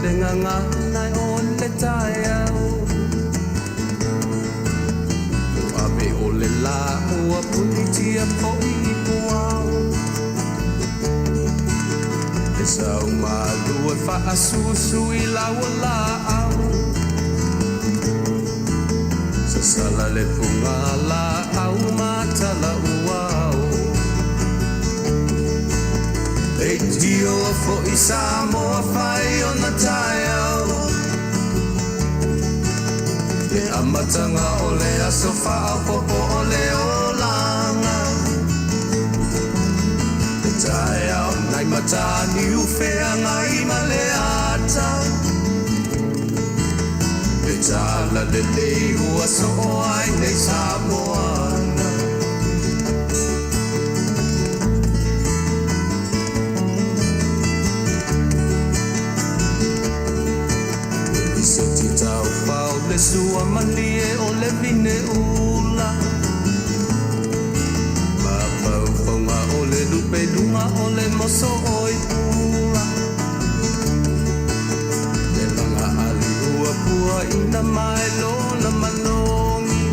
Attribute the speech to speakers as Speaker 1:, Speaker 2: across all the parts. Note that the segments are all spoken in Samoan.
Speaker 1: le gagana o le taeao. Ua ave o le lā ua punitia foi i puao. Le sau malu e faasusu i lau laau. Sasala le puga laau matala uao. Leitio foi Samoa fai ona taeao. Le amataga o le aso faaopoopo o le olaga. Le taeao nai Mataniu Feagai ma le ata. Le talalelei ua soo ai nei Samoana. Eliseti taufao le sua malie o le vine ula. Mafaufauga o le lupeluga o le moso oi pula. Le laga ali ua puaina mai lona manogi.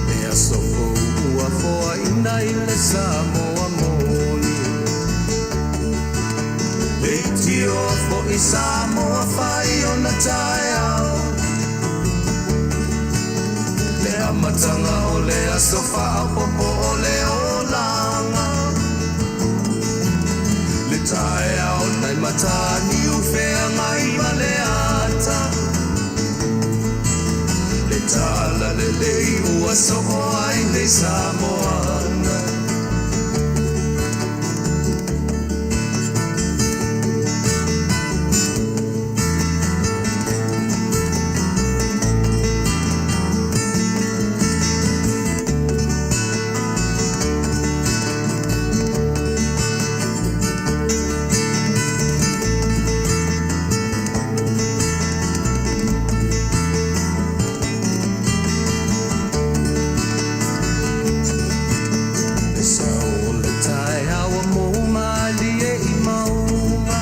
Speaker 1: Le aso fou ua foaina i le Samoa moni. Leitio foi Samoa fai ona taeao. Le amataga o le aso faaopoopo o le olaga. Le taeao nai Mataniu Feagai ma le ata. Le talalelei ua soo ai nei Samoana. Le sau o le taeao ua mou malie i mauga.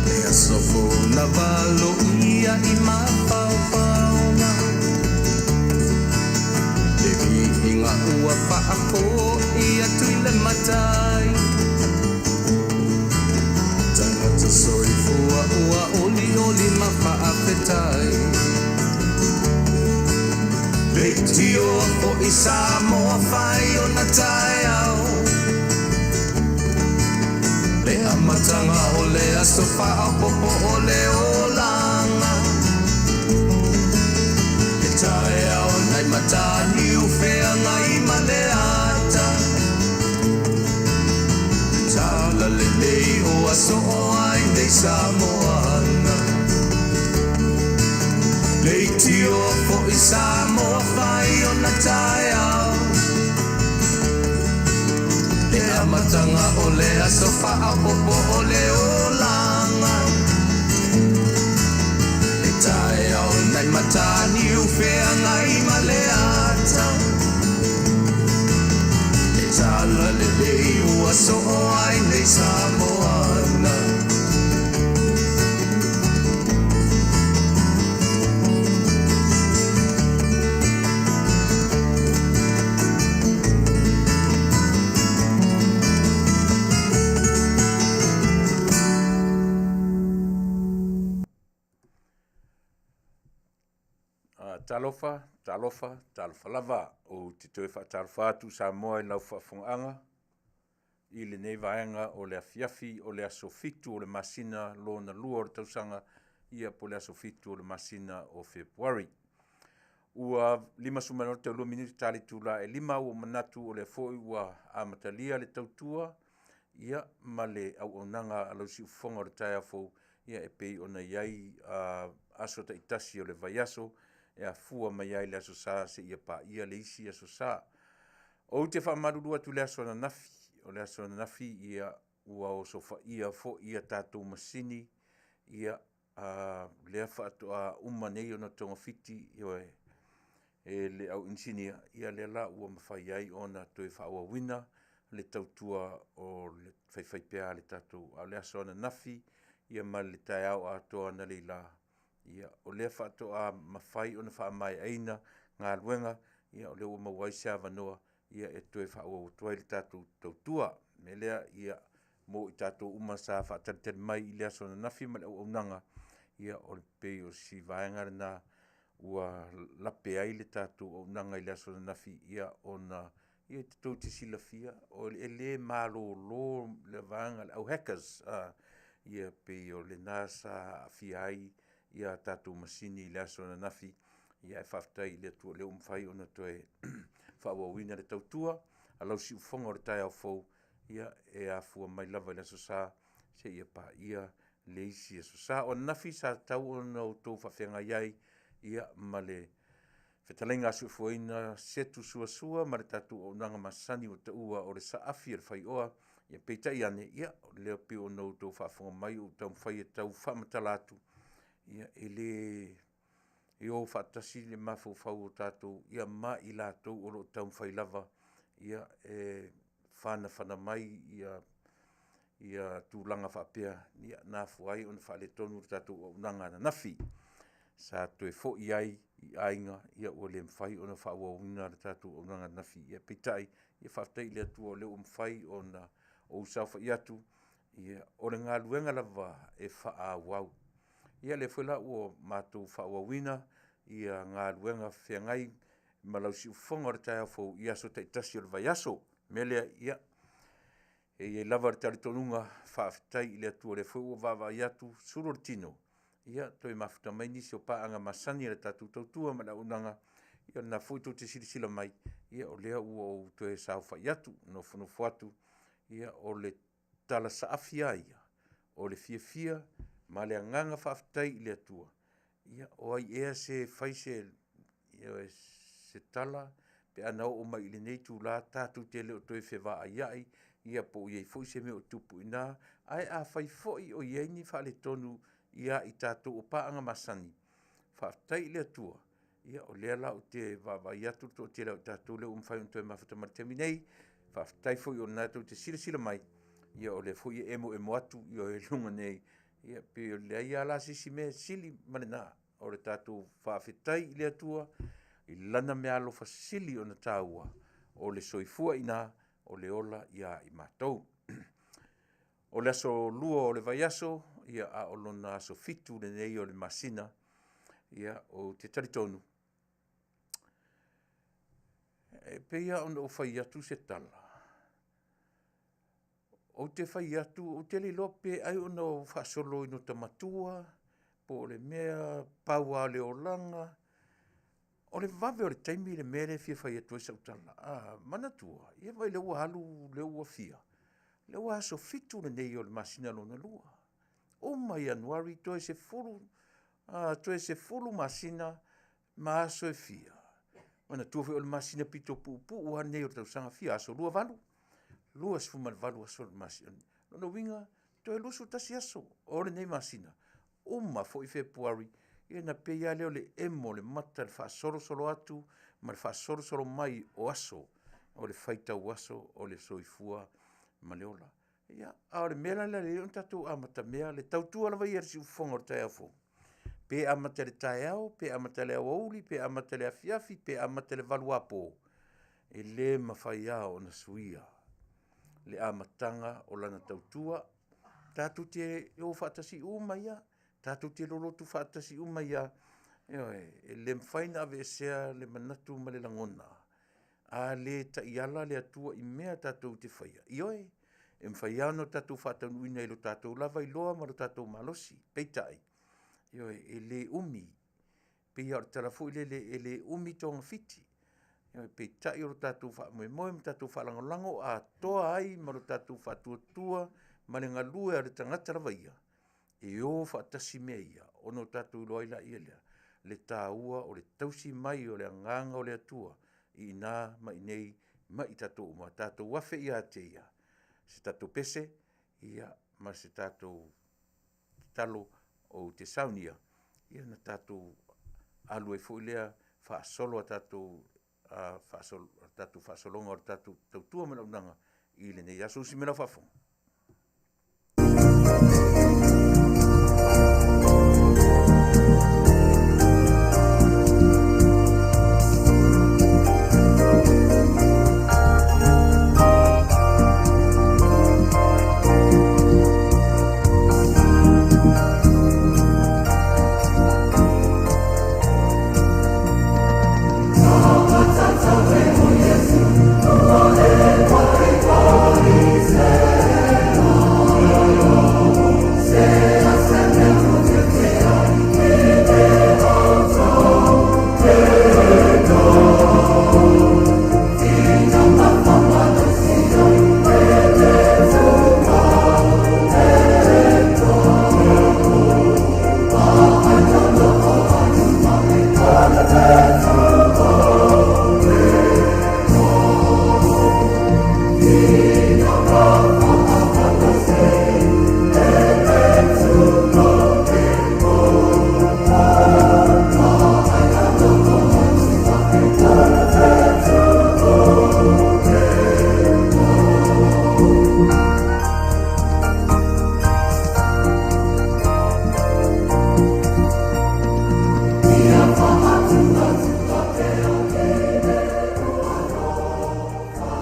Speaker 1: Le aso fou na valoia i mafaufauga. Le viiga ua faafoi atu i le Matai. Tagata soifua ua olioli ma faafetai. Leitio foi Samoa fai ona taeao. Le amataga o le aso faaopoopo o le olaga. Le taeao nai Mataniu Feagai ma le ata. Le talalelei ua soo ai nei Samoana. Leitio foi Samoa fai ona taeao. Le amataga o le aso faaopoopo o le olaga. Le taeao nai Mataniu Feagai ma le ata. Le talalelei ua soo ai nei Samoana.
Speaker 2: Talofa, talofa, talofa lava. Ou te toe faatalofa atu Samoa i lau faafofogaaga i lenei vaega o le afiafi o le aso 7 o le masina lona lua o le tausaga, ia po o le aso 7 o le masina o Fepuari. Ua 52 minute ta le itula e 5 ua manatu o lea foi ua amatalia le tautua ia ma le auaunaga a lau siufofoga o le taeao fou ia e pei ona i ai aso taitasi o le vaiaso e afua mai ai le aso Sa seia paia le isi aso Sa. Ou te faamalulu atu i le aso ananafi, o le aso ananafi ia ua osofaia foi ia tatou masini ia lea faatoa uma nei ona togafiti e le au inisinia, ia lea la ua mafai ai ona toe faaauauina le tautua o le faifaipea a le tatou, a o le aso ananafi ia ma le taeao atoa analeila, ia o lea faatoa mafai ona faamaeaina galuega, ia o lea ua maua ai se avanoa ia e toe faaauau atu ai le tatou tautua. O le mea lea, ia mo i tatou uma sa faatalitali mai i le aso ananafi ma le auaunaga, ia e pei o si vaega lena ua lape ai le tatou auaunaga i le aso ananafi, ia ona ia tou te silafia e le malolo le vaega a le au hackers, ia pei o lena sa aafia ai a tatou masini i le aso ananafi, ae faafetai i le Atua o lea ua mafai ona toe faaauauina le tautua a lau siufofoga o le taeao fou, e afua mai lava i le Aso Sa seia paia le isi Aso Sa. O ananafi sa tatau ona outou faafeagai ai ma le fetalaiga a Seufuaina Setu Suasua ma le tatou auaunaga masani ua taua o le Saafi a le Faioa. Peitai ane, o lea e pei ona outou faafofoga mai o ou taumafai e tau faamatala atu, e le o faatasi le mafaufau o tatou ma i latou o lo o taumafai lava e fanafana mai tulaga faapea, na afua ai ona faaletonu le tatou auaunaga ananafi. Sa toe foi ai i aiga ua le mafai ona faaauauina le tatou auaunaga ananafi. Peitai, faafetai i le Atua o lea ua mafai ona ou saofai atu, o le galuega lava e faaauau. Ia o lea foi la ua matou faaauauina galuega feagai ma lau siufofoga o le taeao fou i aso taitasi o le vaiaso. O le mea lea, ia, e i ai lava le talitonuga, faafetai i le Atua o lea foi ua vaavaai atu, sulu le tino, ia toe mafuta mai nisi o paaga masani a le tatou tautua ma le auaunaga. Ia o lena foi tou te silasila mai, o lea ua ou toe saofai atu, nofonofo atu. Ia o le tala saafi lava ia, o le fiafia ma le agaga faafetai i le Atua. Ia o ai ea se fai se tala pe ana oo mai i lenei itula tatou te le o toe fevaaiai po o i ai foi se mea o tupu i ina. Ae afai foi o i ai ni faaletonu ia i tatou o paaga masani, faafetai i le Atua, o lea la ou te vaavaai atu i le toatele o i tatou lea ua mafai ona toe mafuta mai i le taimi nei. Faafetai foi o lena tou te silasila mai, o lea foi e emoemo atu i luga nei, ia pei e leai lava la se isi mea e sili ma lena, o le tatou faafetai i le Atua i Lana meaalofa sili ona taua, o le soifua i ina, o le ola ia i matou. O le aso Lua o le vaiaso, a o lona aso 7 lenei o le masina. Ou te talitonu, e pei lava ona ou fai atu se tala, ou te fai atu ou te le iloa pe ai ona ua faasolo ina ota matua, po o le mea pau lava o le olaga. O le vave o le taimi le mea lea e fia fai atu ai sau tala. Manatua, ia vaai o lea ua alu, lea ua fia? Lea ua aso 7 lenei o le masina lona lua. Uma Ianuari toe 10 masina ma aso e fia? Manatua foi o le masina pito puupuu lava lenei o le tausaga, e fia aso? 28? 28 aso o le masina. O lona uiga, toe 21 aso o lenei masina, uma foi Fepuari, ia ona pei lava lea o le emo o le mata i le faasolosolo atu ma le faasolosolo mai o aso o le faitau aso o le soifua ma le ola. Ia, a o le mea la lea e ala ai ona tatou amatamea, le tautua lava ia i le siufofoga o le taeao fou, pe amata i le taeao, pe amata i le aoauli, pe amata i le afiafi, pe amata i le valuapo, e le mafai lava ona suia le amataga o lana tautua. Tatou te o faatasi uma ai lava, tatou te lolotu faatasi uma ai lava. Ioe. E le mafai ona aveesea le manatu ma le lagona, a le taiala le Atua i mea tatou te faia, ioe, e mafai lava ona tatou faataunuuina i lo tatou lava iloa ma lo tatou malosi. Peitai, ioe, e le umi, pei lava o le tala foi lele, e le umi togafiti, peitai o lo tatou faamoemoe ma tatou faalagolago atoa ai ma lo tatou faatuatua ma le galue a le tagata lava ia, e o faatasi mea ia, ona tatou iloa ai lea le taua o le tausi mai o le agaga o le Atua i ina ma i inei ma i tatou uma, tatou afe ia te Ia se tatou pese ma se tatou tatalo ou te saunia, ona tatou alu ai foi lea faasolo a tatou faasologa o le tatou tautua ma le auaunaga i lenei aso. Usi mai lau faafofoga.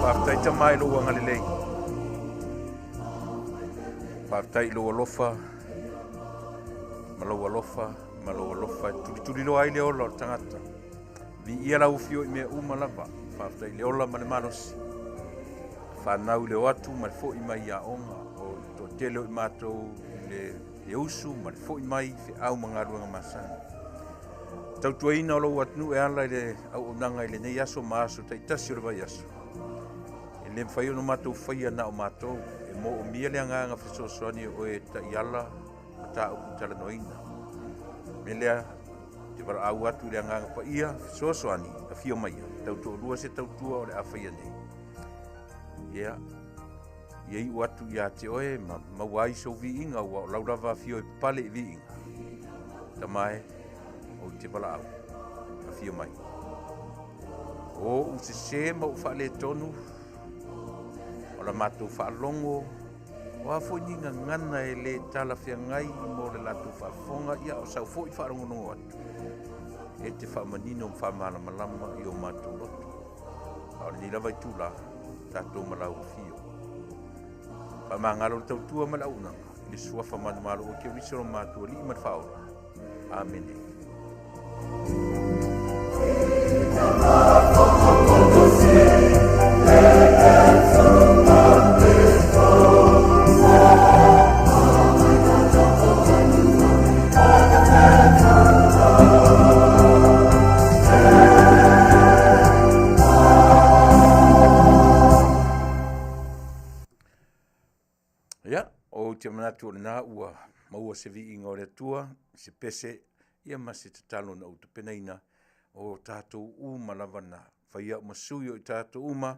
Speaker 2: Faafetai Tama i lou agalelei. Faafetai i lou alofa ma lou alofa ma lou alofa e tulituliloa ai le ola o le tagata. Viia lau afio i mea uma lava. Faafetai i le ola ma le malosi. Fanau i le o atu ma le foi mai i aoga o le toatele o i matou i le le usu ma le foi mai i feau ma galuega masani. Tautuaina o lou atunuu e ala i le auaunaga i lenei aso ma aso taitasi o le vaiaso. E le mafai ona matou faia na o matou, e moomia le agaga fesoasoani o oe e taiala mataupu talanoaina. Me lea, te valaau atu i le agaga paia fesoasoani, afio maia, tautoalua se tautua o le a faia nei. Ia, ia iu atu ia te oe ma maua ai sou viiga ua o lau lava afio e pale i viiga. Tama e, ou te valaau, afio mai. O ou sesē ma ou faaletonu, o la matou faalogo, o a foi ni gagana e le talafeagai mo le latou faafofoga, ia o sau foi faalogologo atu, e te faamanino ma faamalamalama i o matou loto. A o lenei lava itula, tatou ma lau afio. Faamagalo le tautua ma le auaunaga i le suafa manumalo o Keriso lo matou Alii ma le Faaola. Amene. Ia, ou te manatu o lena ua maua se viiga o le Atua, se pese, ia ma se tatalo na ou tapenaina o tatou uma lava na fai au ma sui o i tatou uma,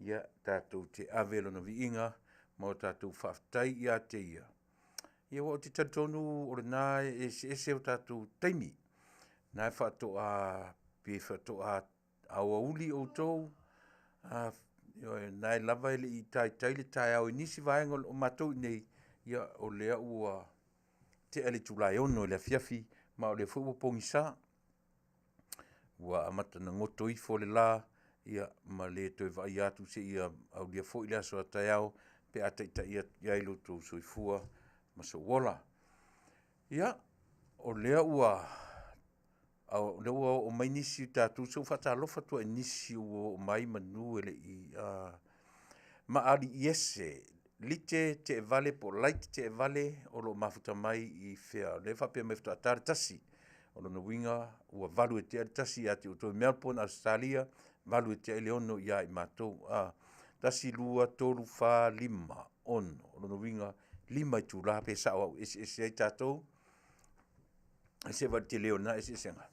Speaker 2: ia tatou te ave lona viiga ma o tatou faafetai ia te ia. Ia ua ou te talitonu o lena e eseese o tatou taimi. Na e faatoa, pe faatoa aoauli outou, ioe, na e lava e le i taitai le taeao i nisi vaega o matou i inei, ia o lea ua tea le itula e 6 i le afiafi, ma o lea foi ua pogisa. Ua amata ona goto ifo le la, ia, ma le toe vaaia atu seia aulia foi le aso a taeao pe a taitai atu i ai lo outou soifua ma sou ola. Ia, o lea ua o lea ua oo mai nisi o tatou, se i ou faatalofa atu i nisi ua oo mai manu e le i Maaliiese Lite Teevale po o Light Teevale o lo o mafuta mai i fea? O lea e faapea mai faatoa ta le 1. O lona uiga ua 8 e tea le 1 ia te outou i Melbourne, Ausetalia, 8 e tea i le 6 ia i matou. 1, 2, 3, 4, 5, 6. O lona uiga, 5 itula pe sao au eseese ai tatou. E se vaai i le tele o lena eseesega.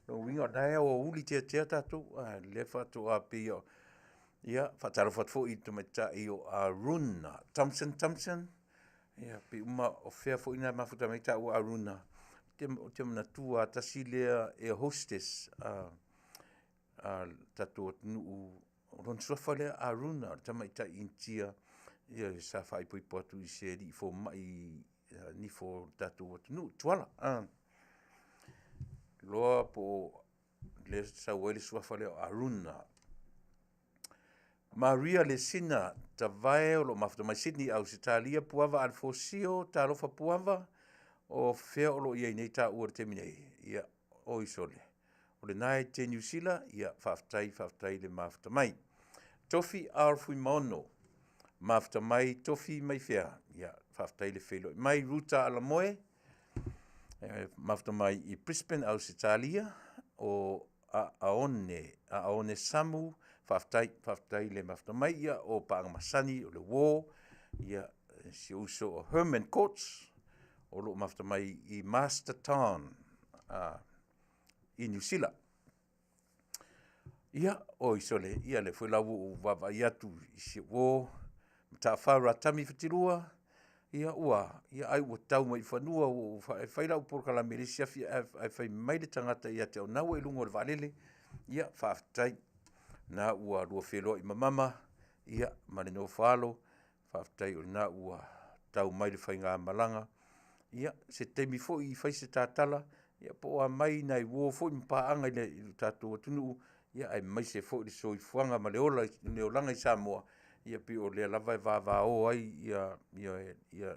Speaker 2: O lona uiga o lena e aoauli teatea tatou, lea faatoa pei o... Ia, faatalofa atu foi i le tamaitai o Aruna Thompson Thompson, ia pei uma o fea foi na mafuta mai taua Aruna. Ou te manatua lava tasi lea air hostess a le tatou atunuu O lona suafa lea Aruna, o le tamaitai Initia ia sa faaipoipo atu i se alii fomai nifo o le tatou atunuu i Tuala. Loa po o lea sau ai le suafa lea o Aruna. Maria Lesina Tavae o lo o mafuta mai Sydney, Ausetalia, Puava Alefosio, talofa Puava, o fea o lo o i ai nei taua i le taimi nei? Ia, oi sole, o lena e te Niu Sila, ia faafetai, faafetai le mafuta mai. Tofi R. Fuimaono, mafuta mai Tofi mai fea? Ia, faafetai le feiloai mai. Ruta Alamoe, mafuta mai i Brisbane, Ausetalia, o Aone, Aone Samu, faafetai, faafetai le mafuta mai. Ia, o paaga masani, o le uo, ia, si ou uso o Herman Courts, o lo o mafuta mai i Masterton, i Niu Sila. Ia, oi sole, ia lea foi la ua ou vaavaai atu i si ou uo, Mataafa Ratami Fatilua, ia ua, ia ai ua tau mai i fanua, ua ou e fai lau polokalame i le isi afi ae fai mai le tagata ia te au, na ua i luga o le vaalele. Ia, faafetai, na ua lua feiloai ma mama, ia, ma le nofo a alo, faafetai o lena ua tau mai le faigamalaga. Ia, se taimi foi fai se ta tala, ia po o a mai nai uo foi ma paaga i le tatou atunuu, aemaise foi le soifuaga ma le ola le olaga i Samoa, ia pei o lea lava e vavao ai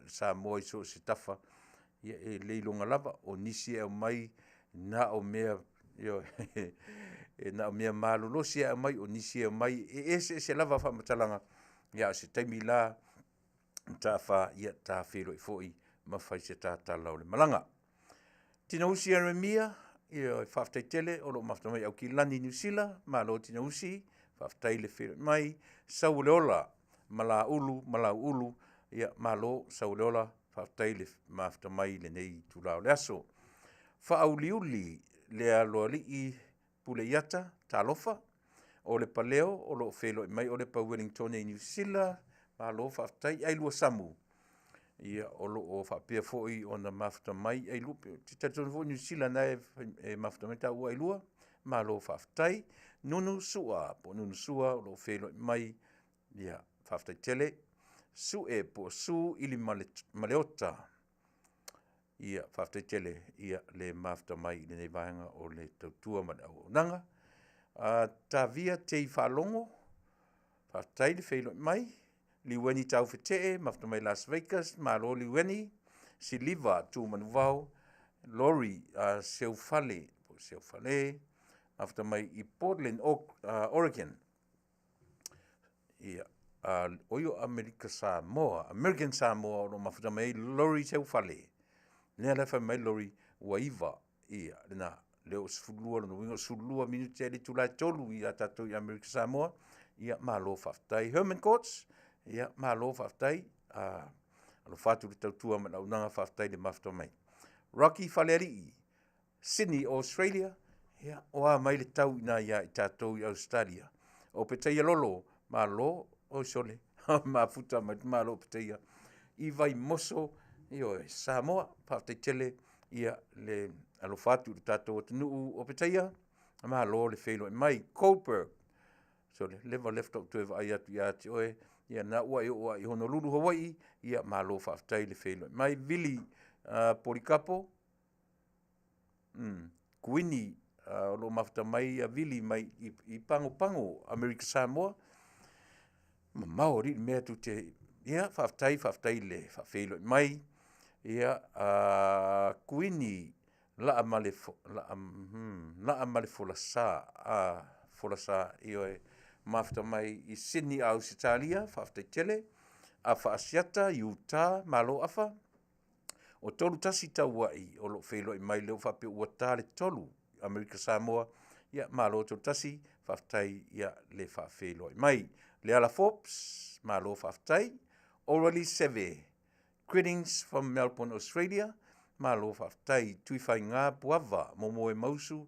Speaker 2: Samoa i so o se tafa, ia e le iloga lava. O nisi e aumai na o mea, ioe, e na o mea malolosi lava e aumai, o nisi e aumai, e eseese lava faamatalaga, a o se taimi la Mataafa ta feiloai foi ma fai se ta tala o le malaga. Tinousi Ieremia, ioe, faafetai tele o lo o mafuta mai Aukilani, Niu Sila, malo Tinousi, faafetai le feiloai mai. Sauoleola Malauulu Malauulu, ia malo Sauoleola, faafetai le mafuta mai i lenei itula o le aso. Faauliuli Lealoalii Puleiata, talofa, o le Paleo o lo o feiloai mai o Lepa Ueligitone i Niu Sila, malo faafetai. Ailua Samu, ia o lo o faapea foi ona mafuta mai Ailua, ou te talitonu foi o Niu Sila na e mafuta mai taua Ailua, malo faafetai. Nunu Sua po o Nunu Sua o lo o feiloai mai, ia faafetai tele. Sue po o Su Ilimaleota, ia faafetai tele ia le mafuta mai i lenei vaega o le tautua ma le auaunaga. Tavia Tei Faalogo, faafetai le feiloai mai. Liueni Taufetee, mafuta mai Las Vegas, malo Liueni. Siliva Tumanuvao, Lori Seufale, po o Seufale, mafuta mai i Portland, Oregon. Ia, o ia o Amerika Samoa, American Samoa o lo o mafuta mai ai Lori Seufale. Lea la e fai mai Lori ua 9, ia lena, lea ua 12, lona uiga ua 12 minute ae le itula e 3 ia tatou i Amerika Samoa. Ia, malo faafetai. Herman Courts, ia, malo faafetai. Alofa atu i le tautua ma le auaunaga, faafetai le mafuta mai. Rocky Falealii, Sydney, Australia, ia, o a mai le tau i ina ia i tatou i Ausetalia. O Petaia Lolo, malo, oi sole, mafuta mai le malo o Petaia i Vaimoso, ioe, Samoa, faafetai tele ia le alofa atu i le tatou atunuu o Petaia, malo le feiloai mai. Goldberg, sole, leva lea faatoa ou toe vaai atu ia te oe, ia na ua e oo lava i Honolulu, Hawaii, ia malo faafetai le feiloai mai. Vili Polikapo, Kuini, o lo o mafuta mai Vili mai i Pago Pago, Amerika Samoa. Mamao alii le mea tou te, ia faafetai, faafetai le faafeiloai mai. Ia, Kuini Laamalefolasa, Folasa, ioe, mafuta mai i Sydney, Ausetalia, faafetai tele. Afa Asiata i Utah, malo Afa. O 31 Tauai o lo o feiloai mai, lea ua faapea ua ta le 3 Amerika Samoa, ia malo 31, faafetai ia le faafeiloai mai. Leala Forbes, malo faafetai. Orally Seve, greetings from Melbourne, Australia, malo faafetai. Tuifaiga Puava, Momoe Mausu,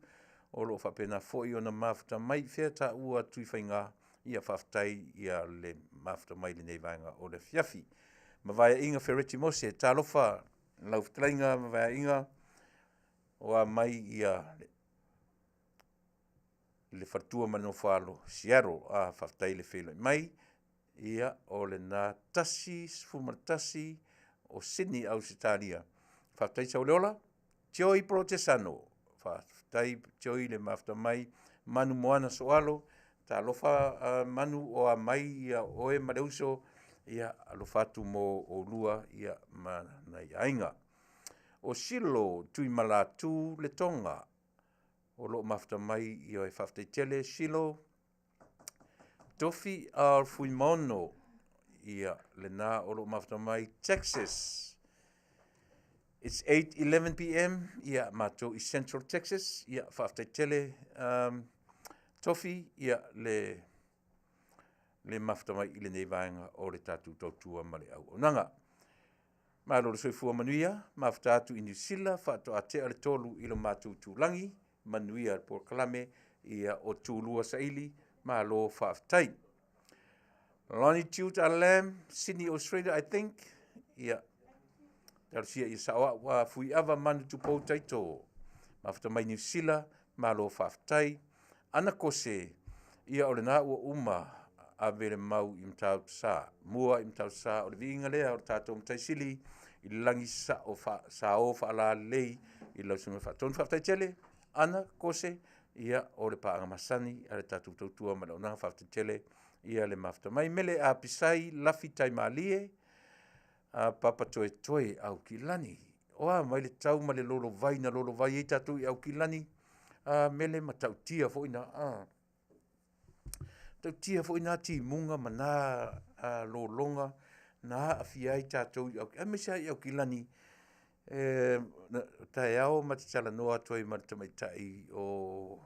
Speaker 2: o lo o faapena foi ona mafuta mai. Fea taua Tuifaiga? Ia faafetai ia le mafuta mai i lenei vaega o le afiafi. Mavaeaiga Fereti Mose, talofa lau fetalaiga Mavaeaiga, o a mai ia le faletua ma le nofoalo Seattle. A faafetai le feiloai mai. Ia, o lena 1:11 o Sydney, Ausetalia. Faafetai Sauleola, Joy Protesano. Faafetai Joy le mafuta mai. Manu Moana Soalo, talofa Manu o a mai ia oe ma le uso. Ia, alofa atu mo oulua ia ma nai aiga. O Silo Tuimalatu le Tonga, o loo mafuta mai ia e faafetai tele Silo. Tofi R. Fuimaono, ia lena o loo mafuta mai Texas. It's 8:11 p.m. ia matou i Central Texas. Ia faafetai tele Tofi ia le mafuta mai i lenei vaega o le tatou tautua ma le auaunaga. Malo le soifua manuia, mafuta atu i Niu Sila, faatoa tea le 3 i lo matou itulagi, manuia le polokalame ia o Tulua Saili, malo faafetai. Longitude Alam, Sydney, Australia, I think. Ia, talosia ia sao au a fui ava manu tupou taito. Mafuta mai Niu Sila, malo faafetai. Ana kose, ia o lena ua uma ave le mau i Matautusa. Mua i Matautusa o le viiga lea o le tatou Mataisili i le lagi sao sao faalalelei i lau susuga faatonu. Faafetai tele, Ana Kose, ia o le paaga masani a le tatou tautua ma le auaunaga. Faafetai tele ia le mafuta mai. Mele Apisai Lafi Taimalie, a Papa Toetoe Aukilani. O a mai le tau ma le lolovai na lolovai ai tatou i Aukilani, a mele matautia foi na, tautia foi na timuga ma na lologa na aafia ai tatou i aemaise lava i Aukilani. Taeao ma te talanoa atu ai ma le tamaitai o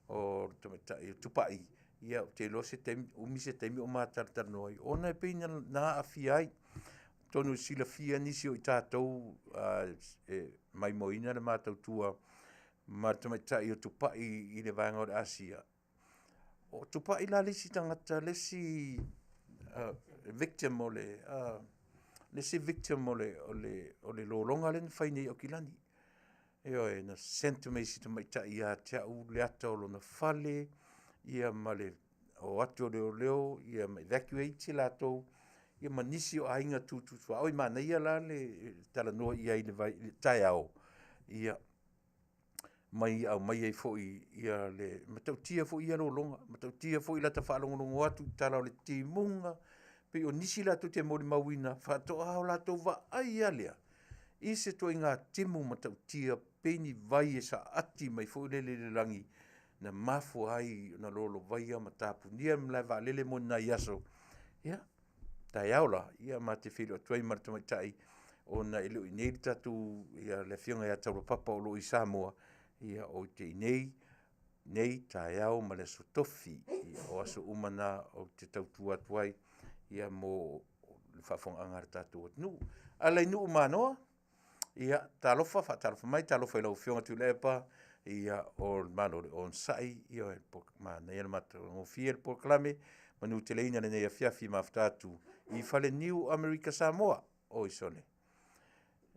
Speaker 2: le tamaitai o Tupai, ia ou te iloa se taimi, umi se taimi o ma talatalanoa ai, ona e pei na aafia ai. Atonu e silafia nisi o i tatou e maimoaina le ma tautua ma le tamaitai o Tupai i le vaega o le Asia. O Tupai la le isi tagata, le isi victim o le le isi victim o le lologa lea na fai nei i Aukilani. Ioe, na sent mai e si tamaitai ia te au le ata o lona fale, ia ma le o atu o leoleo ia ma evacuate latou, ia ma nisi o aiga tututuaoi. Manaia la le talanoa i ai i le taeao, ia mai aumai ai foi ia le matautia foi ia lologa, matautia foi lata faalogologo atu i tala o le timuga, pei o nisi latou te molimauina faatoa o latou vaai lava lea i se ituaiga timu matautia pei ni vai e saati mai foi lele i le lagi na mafua ai ona lolovaia ma tapunia le malae vaalele mo ni nai aso. Ia, taeao la, ia ma te feiloai atu ai ma le tamaitai ona e le o i inei le tatou, ia le afioga ia Taulapapa o lo o i Samoa, ia ou te i inei nei, taeao ma le aso Tofi. Ia, o aso uma na ou te tautua atu ai ia mo le faafofogaaga a le tatou atunuu. Alainuu Manoa, ia, talofa, faatalofa mai, talofa i lau Afioga Tuilaepa, ia, o le Malo o le onosai, ia, manaia le matagofie le polokalame, manuteleina lenei afiafi mafuta atu i Faleniu Amerika Samoa. Oi sole.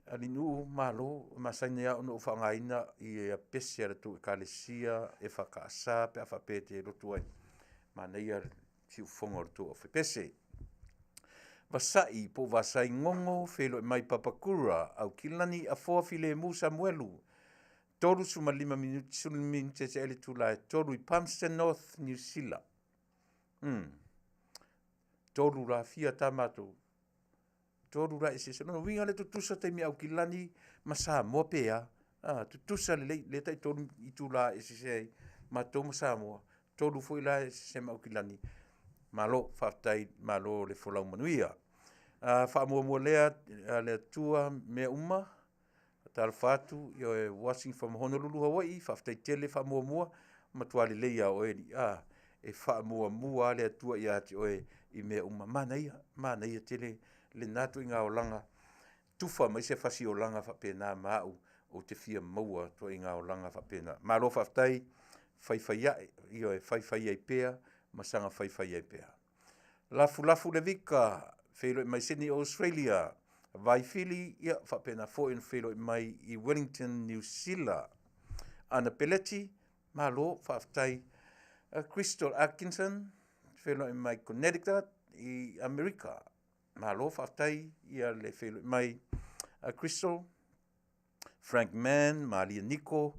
Speaker 2: Alinuu malo, masani lava ona ou faaaogaina ia pese a le tou Ekalesia e FKS pe a faapea e te lotu ai. Manaia le siufofoga o le tou aufaipese. Vasai po o Vasai Gogo, feiloai mai Papakura, Aukilani, Afoa Filemu Samuelu, 35 minute, 15 minute ese ai le itula e 3 i Palmerston North, Niu Sila. 3 la fia tā mātou. 3 la eseese. Lona uiga lea tutusa taimi Aukilani ma Samoa pe a. Tutusa lelei, lea tai 3 itula eseese ai mātou ma Samoa. 3 foi la eseese ma Aukilani. Malo, faafetai, malo le folau manuia. Faamuamua lea le Atua mea uma. Talofa atu, ioe, watching from Honolulu, Hawaii. Faafetai tele faamuamua, matua lelei a oe li. E faamuamua le Atua ia te oe i mea uma. Manaia, manaia tele lena tuaiga olaga. Tufa mai se fasi olaga faapena ma au, ou te fia maua tuaiga olaga faapena. Malo faafetai, faifai ae, ioe, faifai ai pea, ma saga faifai ai pea. Lafulafu le Vika, feiloai mai Sydney, Australia. Vaifili, ia, faapena foi ona feiloai mai i Wellington, New Zealand. Ana Peleti, Malo faafetai. Crystal Atkinson, feiloai mai Connecticut i Amerika. Malo faafetai ia le feiloai mai a Crystal. Frank Mann, Malia Niko,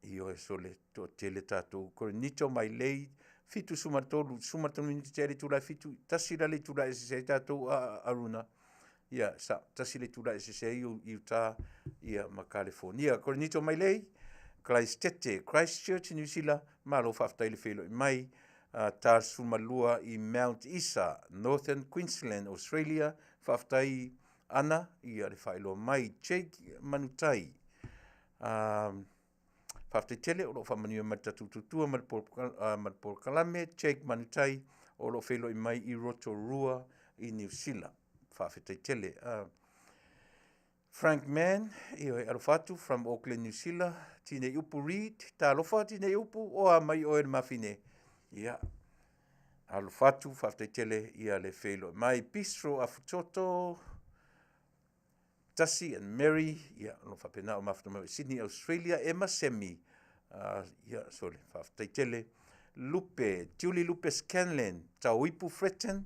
Speaker 2: ioe sole toatele tatou. Korinito Mailei, 73, 13 minute tea le itula e 7, tasi la le itula e eseese ai tatou a Aruna. Ia, sa, tasi le itula e eseese ai i Utah ia ma Kalifonia. Korinito Mailei, Christete, Christchurch, New Zealand, malo faafetai le feiloai mai. 42 i Mount Isa, Northern Queensland, Australia, faafetai Ana ia le faailoa mai. Jake Manutai, faafetai tele o lo o faamanuia mai le tatou tautua ma le polokalame. Jake Manutai o lo o feiloai mai i Rotorua i Niu Sila. Faafetai tele. Frank Mann, ioe, alofa atu from Auckland, New Zealand. Tinei Upu Reid, talofa Tinei Upu, o a mai oe le mafine. Ia, alofa atu, faafetai tele ia le feiloai mai. Bistro Afutoto, Tasi and Mary, ia, o lo o faapena o mafuta mai i Sydney, Australia. Emma Semi, ia, sole, faafetai tele. Lupe, Julie Lupe Scanlan, Tauipu Fretton,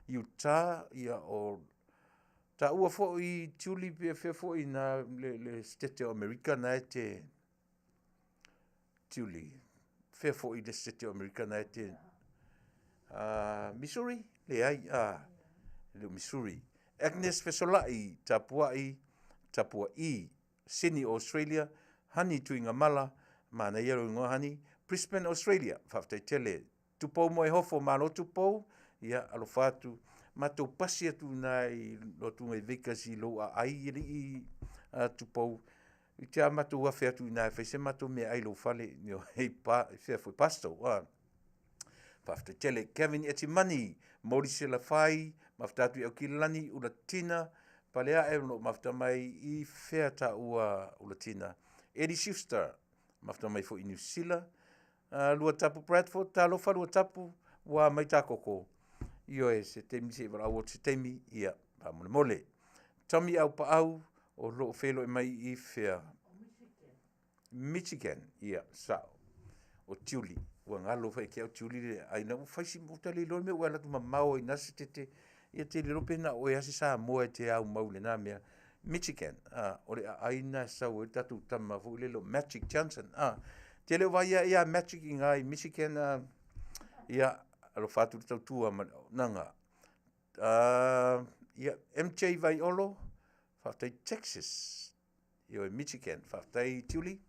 Speaker 2: Utah, ia, o taua foi Julie pe fea foi na le state o Amerika na e te Julie, fea foi le state o Amerika na e te Missouri, leai, le o Missouri. Agnes Fesolai, Tapuai, Tapuai, Sydney, Australia, Honey Tuigamala, manaia lou igoa Honey, Brisbane, Australia, faafetai tele. Tupou Moehofo, malo Tupou, ia alofa atu. Matou pasi atu i ina i Lotuga i Vegas i lou aai alii Tupou. I te a matou afe atu i ina e fai se matou meaai i lou fale i fea foi Barstow. Faafetai tele. Kevin Etimani, Maurice Lafai, mafuta atu i Aukilani, Ulatina, Paleae, o lo o mafuta mai i fea taua Ulatina. Eddie Schuster, mafuta mai foi i Niu Sila. Luatapu Bradford, talofa Luatapu, ua mai tā koko. Ioe, se taimi se i valaau atu se taimi, ia, faamolemole. Tommy Aupaau, o lo o feiloai mai i fea? Michigan, ia, sao. O Tiuli, ua galo foi ia te au Tiuli le aiga, ua fai si, ua ta le iloa le mea ua e alu atu mamao ai i na setete, ia te le iloa pe na o oe lava se Samoa e te aumau i lena mea. Michigan, o le aai lena e sau ai le tatou tama foi lele o Magic Johnson. Te le o vaai ia Magic i ina i Michigan, ia, alofa atu le tautua ma le auaunaga. Ia, MJ Vaiolo, faafetai Texas, ioe, Michigan, faafetai Tiuli,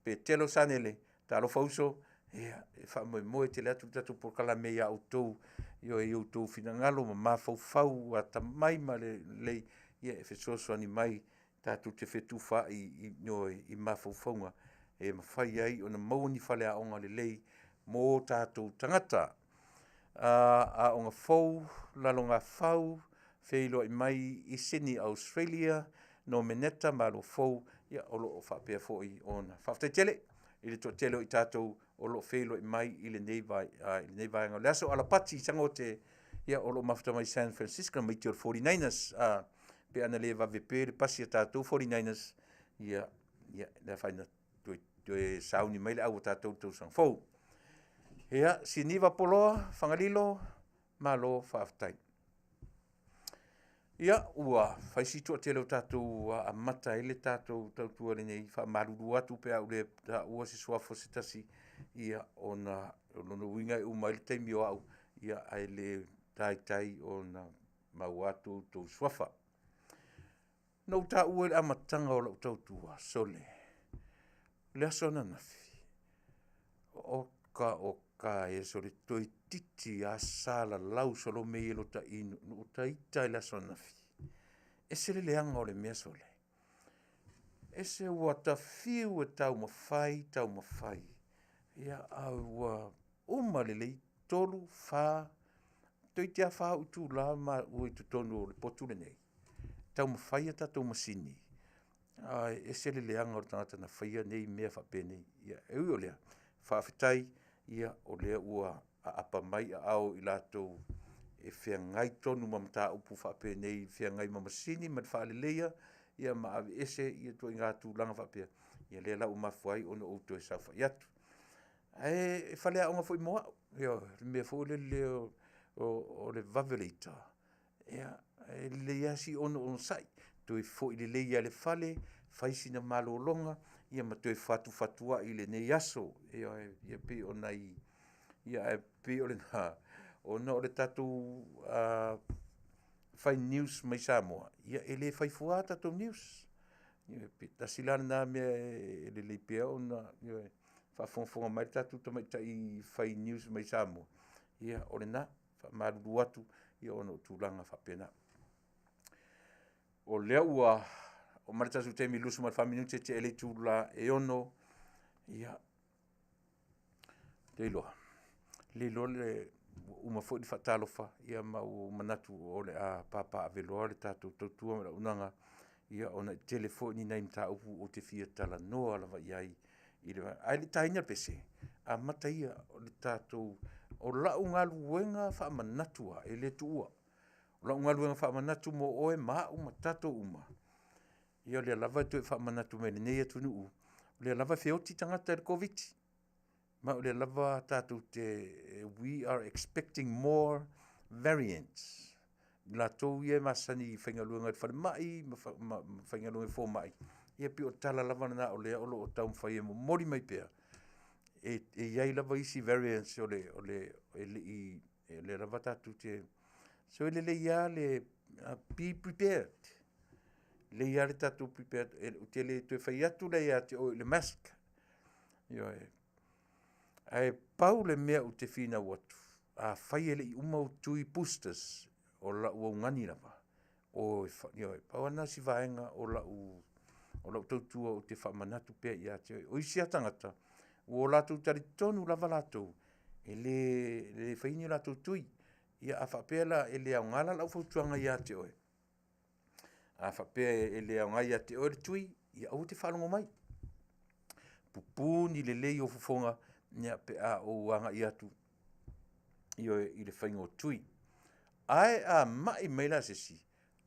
Speaker 2: Petelo Sanele, talofa uso, ia, e faamoemoe tele atu le tatou polokalame ia outou, ioe, i outou finagalo ma mafaufau atamai ma lelei, ia, e fesoasoani mai tatou te fetufaai ioe, i mafaufauga e mafai ai ona maua ni faleaoga lelei mo tatou tagata. Aoga Fou, Lalogafau, feiloai mai i Sydney, Australia, Nomeneta, Malo Fou, ia, o lo o faapea foi ona faafetai tele i le toatele o i tatou o lo o feiloai mai i lenei vaega o le aso. Alapati Sagote, ia, o lo o mafuta mai San Francisco, tamaiti o le 49ers, pe ana le vave pe le pasi a tatou 49ers, ia, ia, le afaina toe sauni mai le au a tatou i le tausaga fou. Ia, Siniva Poloa, Fagalilo, malo faafetai. Ia, ua fai si toatele o tatou amata ai le tatou tautua lenei, faamalulu atu pe a ou le taua se suafa o se tasi, ia, ona o lona uiga e uma ai le taimi o au, ia, ae le taitai ona maua atu outou suafa. Na ou taua i le amataga o lau tautua, sole, le aso ananafi, oka oka e sole, toeitiiti lava salalau solo mea ia i lota inu, na ou ita i le aso ananafi. E ese le leaga o le mea sole. Ese ua ta fiu e taumafai, taumafai, ia a ua uma lelei, 3, 4, toeitiiti lava 4 itula maua i totonu o le potu lenei, taumafai a tatou masini, ae ese le leaga o le tagata na faia nei mea faapenei. Ia, e ui o lea, faafetai ia o lea ua aapa mai aao o i latou e feagai tonu ma mataupu faapenei, feagai ma masini ma le faaleleia ia ma aveese ituaiga tulaga faapea, ia lea la ua mafua ai ona ou toe saofai atu. Ae e faleaoga foi mo au, ioe, le mea foi lele o le vave o le ita, ia, e lelei lava si onosai, toe foi lelei lava i le fale, fai sina malologa, ia ma toe fatufatuai i lenei aso. Ioe, ia pei o nai… ae pei o lena, ona o le tatou fai news mai Samoa, ia e le fai fua tatou news. Pe tasi la lena mea e lelei pea ona faafogafoga mai le tatou tamaitai fai news mai Samoa, ia o lena. E faamalulu atu ona o tulaga faapena. O lea ua oo mai le tatou taimi e 24 minute tea ai le itula e 6:00, ia, ou te iloa, ua uma foi le faatalofa ma ua ou manatu o le a papaaveloa le tatou tautua ma le auaunaga ona e tele foi ni nai mataupu ou te fia talanoa lava i ai ae le i taina le pese, amata ia o le tatou… O lau galuega faamanatu lava, e le tuua. O lau galuega faamanatu mo oe ma au ma tatou uma, ia o lea lava e toe faamanatu mai e lenei atunuu, o lea lava e feoti tagata i le Koviti-19, ma o lea lava tatou te, we are expecting more variants. O latou ia e masani e faigaluega i le falemai ma faigaluega i fomai, ia pei o le tala lava lena o lea o lo o taumafai e momoli mai pea, e i ai lava isi variants e le i… o lea lava tatou te… So e lelei lava le be prepared. E lelei lava le tatou prepare, ou te le toe fai atu la ia te oe i le mask, ioe. Ae pau le mea ou te finau atu, afai e le i uma ou tui boosters, o lau augani lava, o e… ioe. Pau lava lena o si vaega o lau tautua ou te faamanatu pea ia te oe. O isi lava tagata, ua latou talitonu lava latou, e le faia ni latou tui. Ia a faapea la e le aoga la lau fautuaga ia te oe, a faapea e le aoga ia te oe le tui, ia aua e te faalogo mai, pupuni lelei ou fofoga pe a ou agai atu i le faiga o tui. Ae a mai mai la se isi,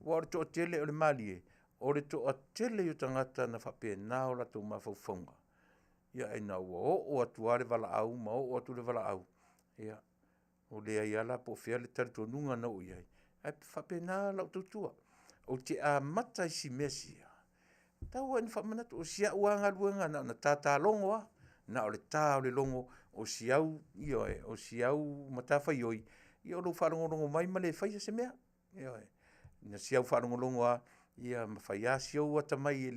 Speaker 2: aua o le toatele, o le malie, o le toatele ia o tagata na faapena o latou mafaufauga, ina ua oo atu lava le valaau ma oo atu le valaau, ia, ua leai lava la po o fea le talitonuga na oo i ai, ae faapena lau tautua. Ou te amata i si mea sia, tau lava ina faamanatu, o si au lava galuega na ona tata logo lava, na o le ta o le logo o si au, ioe, o si au matafaioi, ia o lou faalogologo mai ma le faia se mea. Ioe. Na si au faalogologo lava ma fai lava si ou atamai,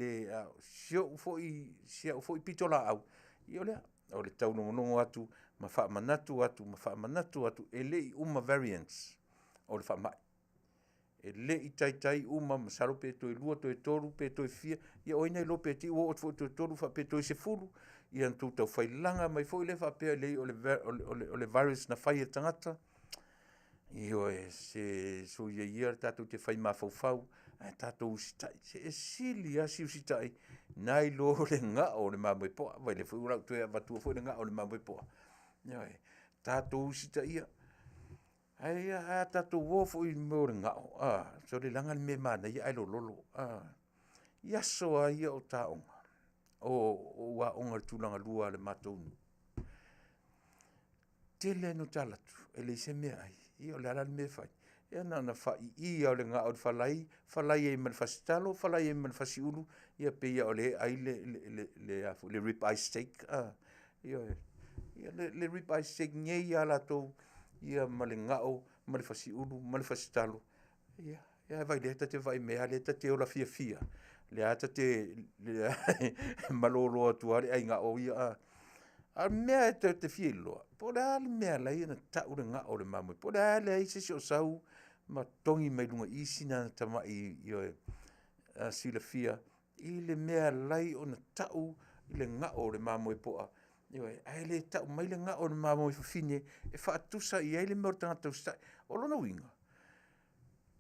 Speaker 2: si au foi pitolaau, ia o lea, o le taulogologo atu ma faamanatu atu ma faamanatu atu, e le i uma variants o le faamai. E le i taitai uma, masalo pe toe lua toe tolu pe toe fia, ia o ai na iloa pe te i ua oo atu foi i le toe tolu faapea toe 10 ona outou taufai laga mai foi lea faapea leai o le virus na fai e le tagata. Ioe, se soia ia le tatou te fai mafaufau ae tatou usitai. Se e sili lava si usitai nai lo le gao o le mamoe poa. Vaai o lea foi ua ou toe avatua foi le gao o le mamoe poa. Ioe. Tatou usitaia. Ae a tatou o foi i le mea o le gao, a, sole leaga le mea e manaia ae lololo. I aso lava ia o ta aoga, o ou aoga i le tulagalua a le matou nuu, e tele lava ina ou alu atu e leai se meaai. Ia o le a la le mea e fai? Ia na ona faai'i lava o le gao i le falai, falai ai ma le fasi talo, falai ai ma le fasi ulu, ia pei lava o lea e ai le rib eye steak. Ioe. Ia le rib eye steak nei lava latou ma le gao ma le fasi ulu ma le fasi talo. Ia vaai o lea ta te vaai mai lava o lea ta te ola fiafia lava, o lea lava ta te malolo atu lava le ai gao ia a. A o le mea ta te fia iloa, po o le a le mea e ala ai ona tau le gao o le mamoe poa, po o le a le leai se isi o sau ma togi mai luga i i sina tamai silafia i le mea e ala ai ona tau le gao o le mamoe poa, ioe, ae le tau mai le gao o le mamoe fafine e faatusa i ai le mea o le tagata usitai. O lona uiga,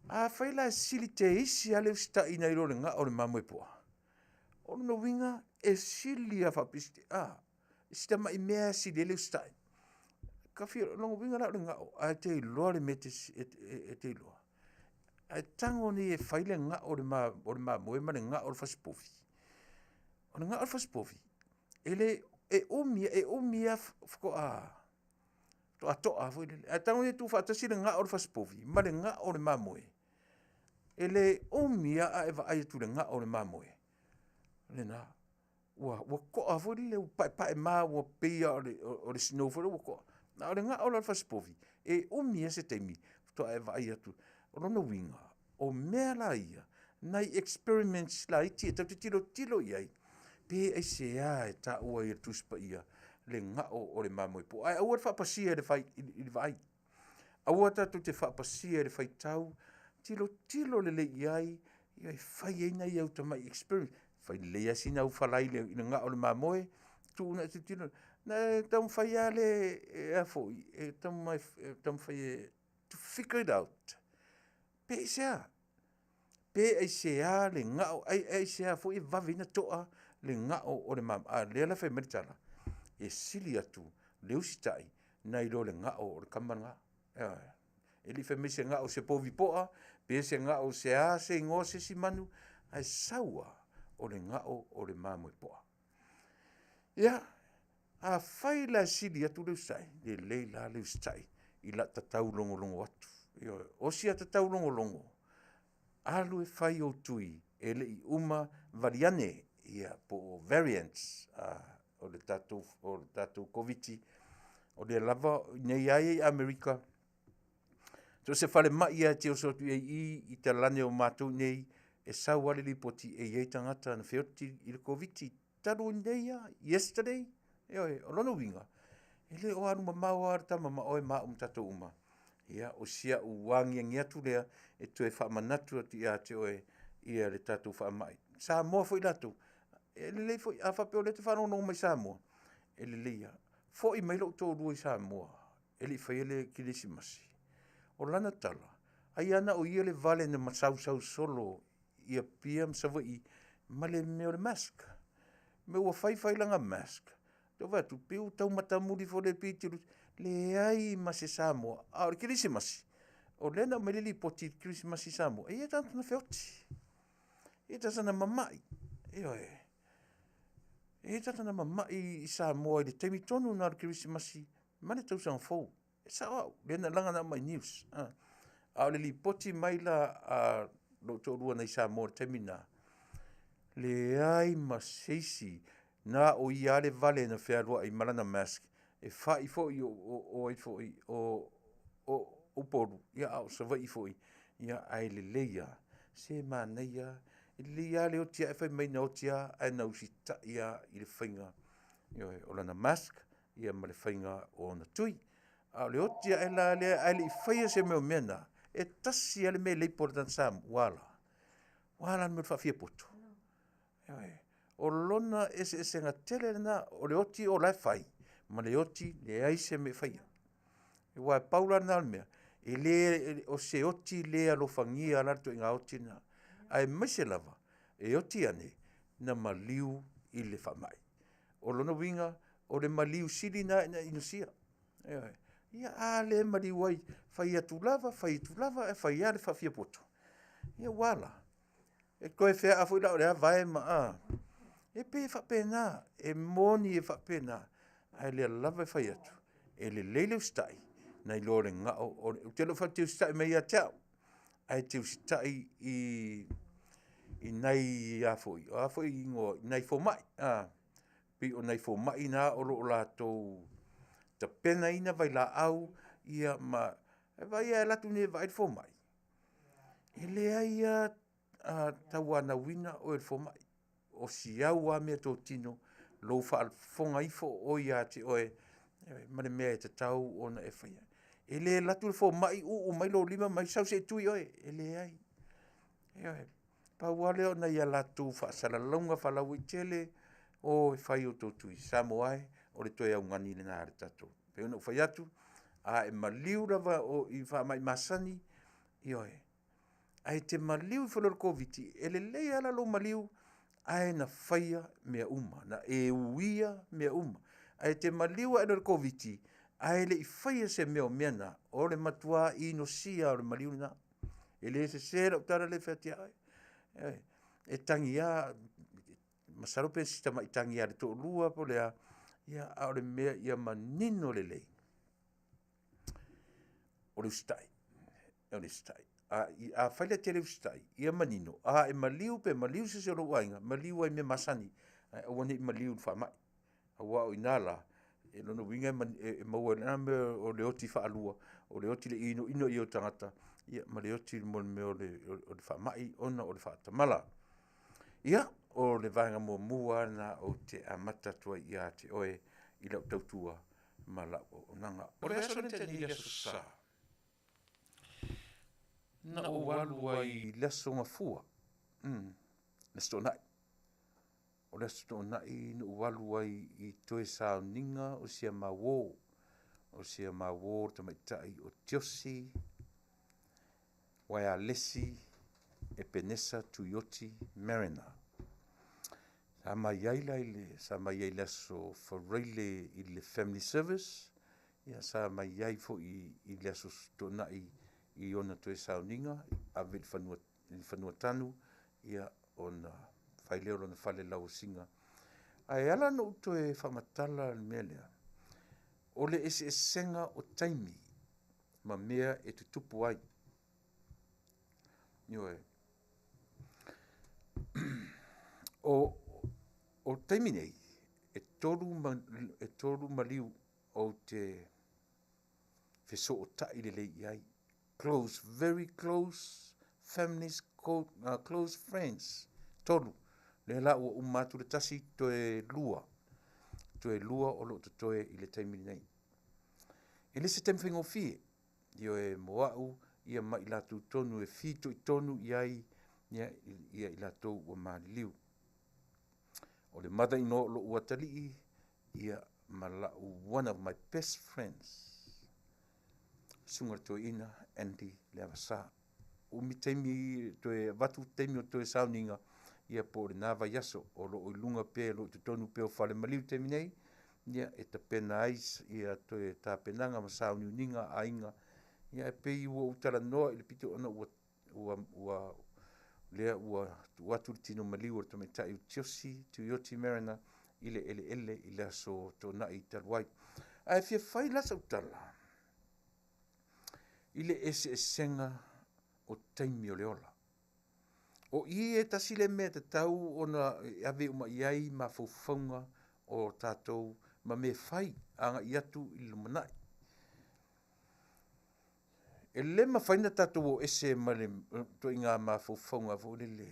Speaker 2: afai la e sili teisi lava le usitai nai lo le gao o le mamoe poa, o lona uiga e sili lava si tamai mea lava e sili ai le usitai. O lona uiga la o le gao, ae e te iloa le mea e te iloa, a e tago nei e fai le gao o le mamoe ma le gao o le fasipovi, o le gao o le fasipovi, e e umi, e umi lava faatoa faatoa toa foi lele. Ae tago ia tuufaatasi le gao o le fasipovi ma le gao o le mamoe, e le umi lava ae vaai atu i le gao o le mamoe, lena. Ua ua toa foi lele ua paepaema ua pei lava o le snow foi lea ua toa. A o le gao la o le fasipovi, e umi lava se taimi faatoa e vaai atu. O lona uiga, o mea la ia, nai experiments laiti e tatou te tilotilo i ai, pe aisea e taua ai e le Tusi Paia le gao o le mamoe poa. Ae aua le faapasia i le vaai. Aua tatou te faapasia i le faitau, tilotilo lelei i ai, e fai ai nai au tamai experiment. Fai lelei lava sina au falai i le gao o le mamoe, tuu ina e tilotilo, ona e taumafai lava lea e taumafai e to figure it out, pe aisea? Pe aisea le gao, aisea foi e vave ai ona toa le gao o le mamoe? A o lea la e fai mai le tala, e sili atu le usitai nai lo le gao o le tama lena. Ioe. E le i fai mai se gao o se povi poa, pe se gao o se a se igoa o se isi manu, ae sau lava o le gao o le mamoe poa. Ia, afai la e sili atu le usitai, lelei la le usitai i lata taulogologo atu. Ioe. O si ata taulogologo, alu e fai ou tui e le i uma valiane ia po o variants o le tatou Koviti, o lea lava o i inei lava ia i Amerika, so o se falemai lava e te oso atu ai i i i talane o matou i inei, e sau lava le lipoti e i ai tagata na feoti i le Koviti talu ai nei lava, yesterday. Ioe, o lona uiga, e le o alu mamao lava le tama ma oe ma au ma tatou uma. Ia, o si au agiagi atu lea e toe faamanatu atu ia te oe ia le tatou faamai. Samoa foi latou, e lelei foi, a faapea o lea e te faalogologo mai Samoa, e lelei lava. Foi mai lou toalua i Samoa e le i faia le Kerisimasi, o lana tala, ai lava na o ia le vale na sausau solo i Apia ma Savaii ma le mea o le mask. Ua fai fai lana mask, ou vaai atu pei ua tau matamuli foi lea pei e te leai ma se Samoa. A o le Kerisimasi, o lea na aumai le lipoti i le Kerisimasi i Samoa, e i ai tagata na feoti, e i ai tagata na mamai, ioe. E i ai tagata na mamai i Samoa i le taimi tonu lena o le Kerisimasi ma le Tausaga Fou. E sao au, lea na leaga na aumai i news. A o le lipoti mai la a lou toalua nai Samoa i le taimi lena, leai ma se isi, na o ia lava le vale na fealuai ma lana mask, e fai foi o ai foi o Upolu, ia a o Savaii foi, ia ae lelei lava, se manaia lava. E lelei lava le oti ae fai mai na oti lava ae na usitai lava i le faiga, ioe, o lana mask ia ma le faiga o ona tui. A o le oti ae la lea ae le i faia se mea o mea na, e tasi lava le mea e lepo ai le tagata Samoa, ua a la? Ua a la le mea o le faafiapoto? Ioe. O lona eseesega tele lena o le oti o la e fai ma le oti leai se mea e faia. Aua e pau la lena o le mea, e le, o se oti le alofagia la le ituaiga oti lena, aemaise lava e oti ane na maliu i le faamai. O lona uiga, o le maliu sili lena ina inosia. Ioe. Ia a lea e maliu ai, fai atu lava, fai atu lava ae fai lava le faafiapoto. Ia ua a la? E toe feaa foi la o le a vae ma a? E pei e faapena, e moni e faapena, ae o lea lava e fai atu, e lelei le usitai nai lo le gao o le… Ou te le o faapea e te usitai mai ia te au, ae te usitai i nai a foi, o a foi igoa, i nai fomai, pei o nai fomai na o lo o latou tapenaina vailaau ma… Vaai e alu atu nei e vaai le fomai, e leai lava tauanauina oe e le fomai. O si au lava meatotino, lou faafofoga ifo o oe ia te oe ma le mea e tatau ona e faia. E le alu atu le fomai uu mai lou lima ma fai mai, sau se i tui oe. E leai. Ioe. Pau lava lea o nai a latou faasalalauga faalauaitele, o e fai o outou tui. Samoa e, o le toe augani lena a le tatou. E pei ona ou fai atu, a e maliu lava i faamai masani, ioe, ae te maliu ifo loa i le Koviti-19, e lelei lava la lou maliu, ae na faia mea uma, na e uia mea uma. Ae e te maliu ae loa i le Koviti-19 ae le i faia se mea o mea na, o le matua inosia lava o le maliu lena. E le sese lau tala lea e fai atu ia oe. Ioe. E tagi lava, masalo pe o si tamai tagi lava i le toalua po o le a, Ia, a o le mea ia manino lelei, o le usitai, o le usitai. A, afai la e te le usitai, ia manino, a e maliu pe maliu se isi o lou aiga, maliu ai i mea masani, ae aua ne i maliu i le faamai. Aua o i ina la, e lona uiga e maua ai lava mea o le oti faalua, o le oti i le inoino i ai o tagata, ia ma le oti mo le mea o le faamai ona o le faatamala. Ia, o le vaega muamua lava lena ou te amata atu ai ia te oe i lau tautua ma lau auaunaga. O le aso lea na tea nei i le Aso Sa, na ou alu ai i le Aso Gafua, le Aso Toonai. O le Aso Toonai na ou alu ai i toe sauniga o si a ma uō, o si a ma uō le tamaitai o Tiosi Waialesi Epenesa Tuioti Mariner. Sa mai ai la i le, sa mai ai i le Aso Faraile i le Family Service, ia sa mai ai foi i le Aso Toonai i ona toe sauniga, ave i le fanua, i le fanua tanu, ia ona fai lea o lona fale lauasiga. Ae ala ona ou toe faamatala le mea lea, o le eseesega o taimi ma mea e tutupu ai. Ioe. O, o taimi nei, e 3, e 3 maliu ou te fesootai lelei i ai. Close, very close families, close friends, 3. Lea la ua uma atu le tasi, toe lua. Toe lua o lo o totoe i le taimi lenei. E le se taimi faigofie, ioe mo au, ia ma i latou tonu e fitoitonu i ai ia, ia i latou ua maliliu. O le mother-in-law o lou atalii, ia ma lau one of my best friends, susuga i le toeaina Andy Leavasa. Umi taimi toe avatu taimi o toe sauniga, ia po o lena vaiaso o lo o i luga pea, o lo o i totonu pea o fale maliu i le taimi nei, ia e tapena ai ia toe tapenaga ma sauniuniga a aiga. Ia e pei ua ou talanoa i le pito ona ua ua ua lea ua tuu atu le tino maliu o le tamaitai o Tiosi Tuioti Mariner i le eleele i le aso Toonai talu ai. Ae fia fai la sau tala i le eseesega o taimi o le ola. O i e tasi le mea e tatau ona ave uma i ai mafaufauga o tatou ma mea fai agai atu i le lumanai. E le mafai ona tatou o ese ma le ituaiga mafaufauga foi lele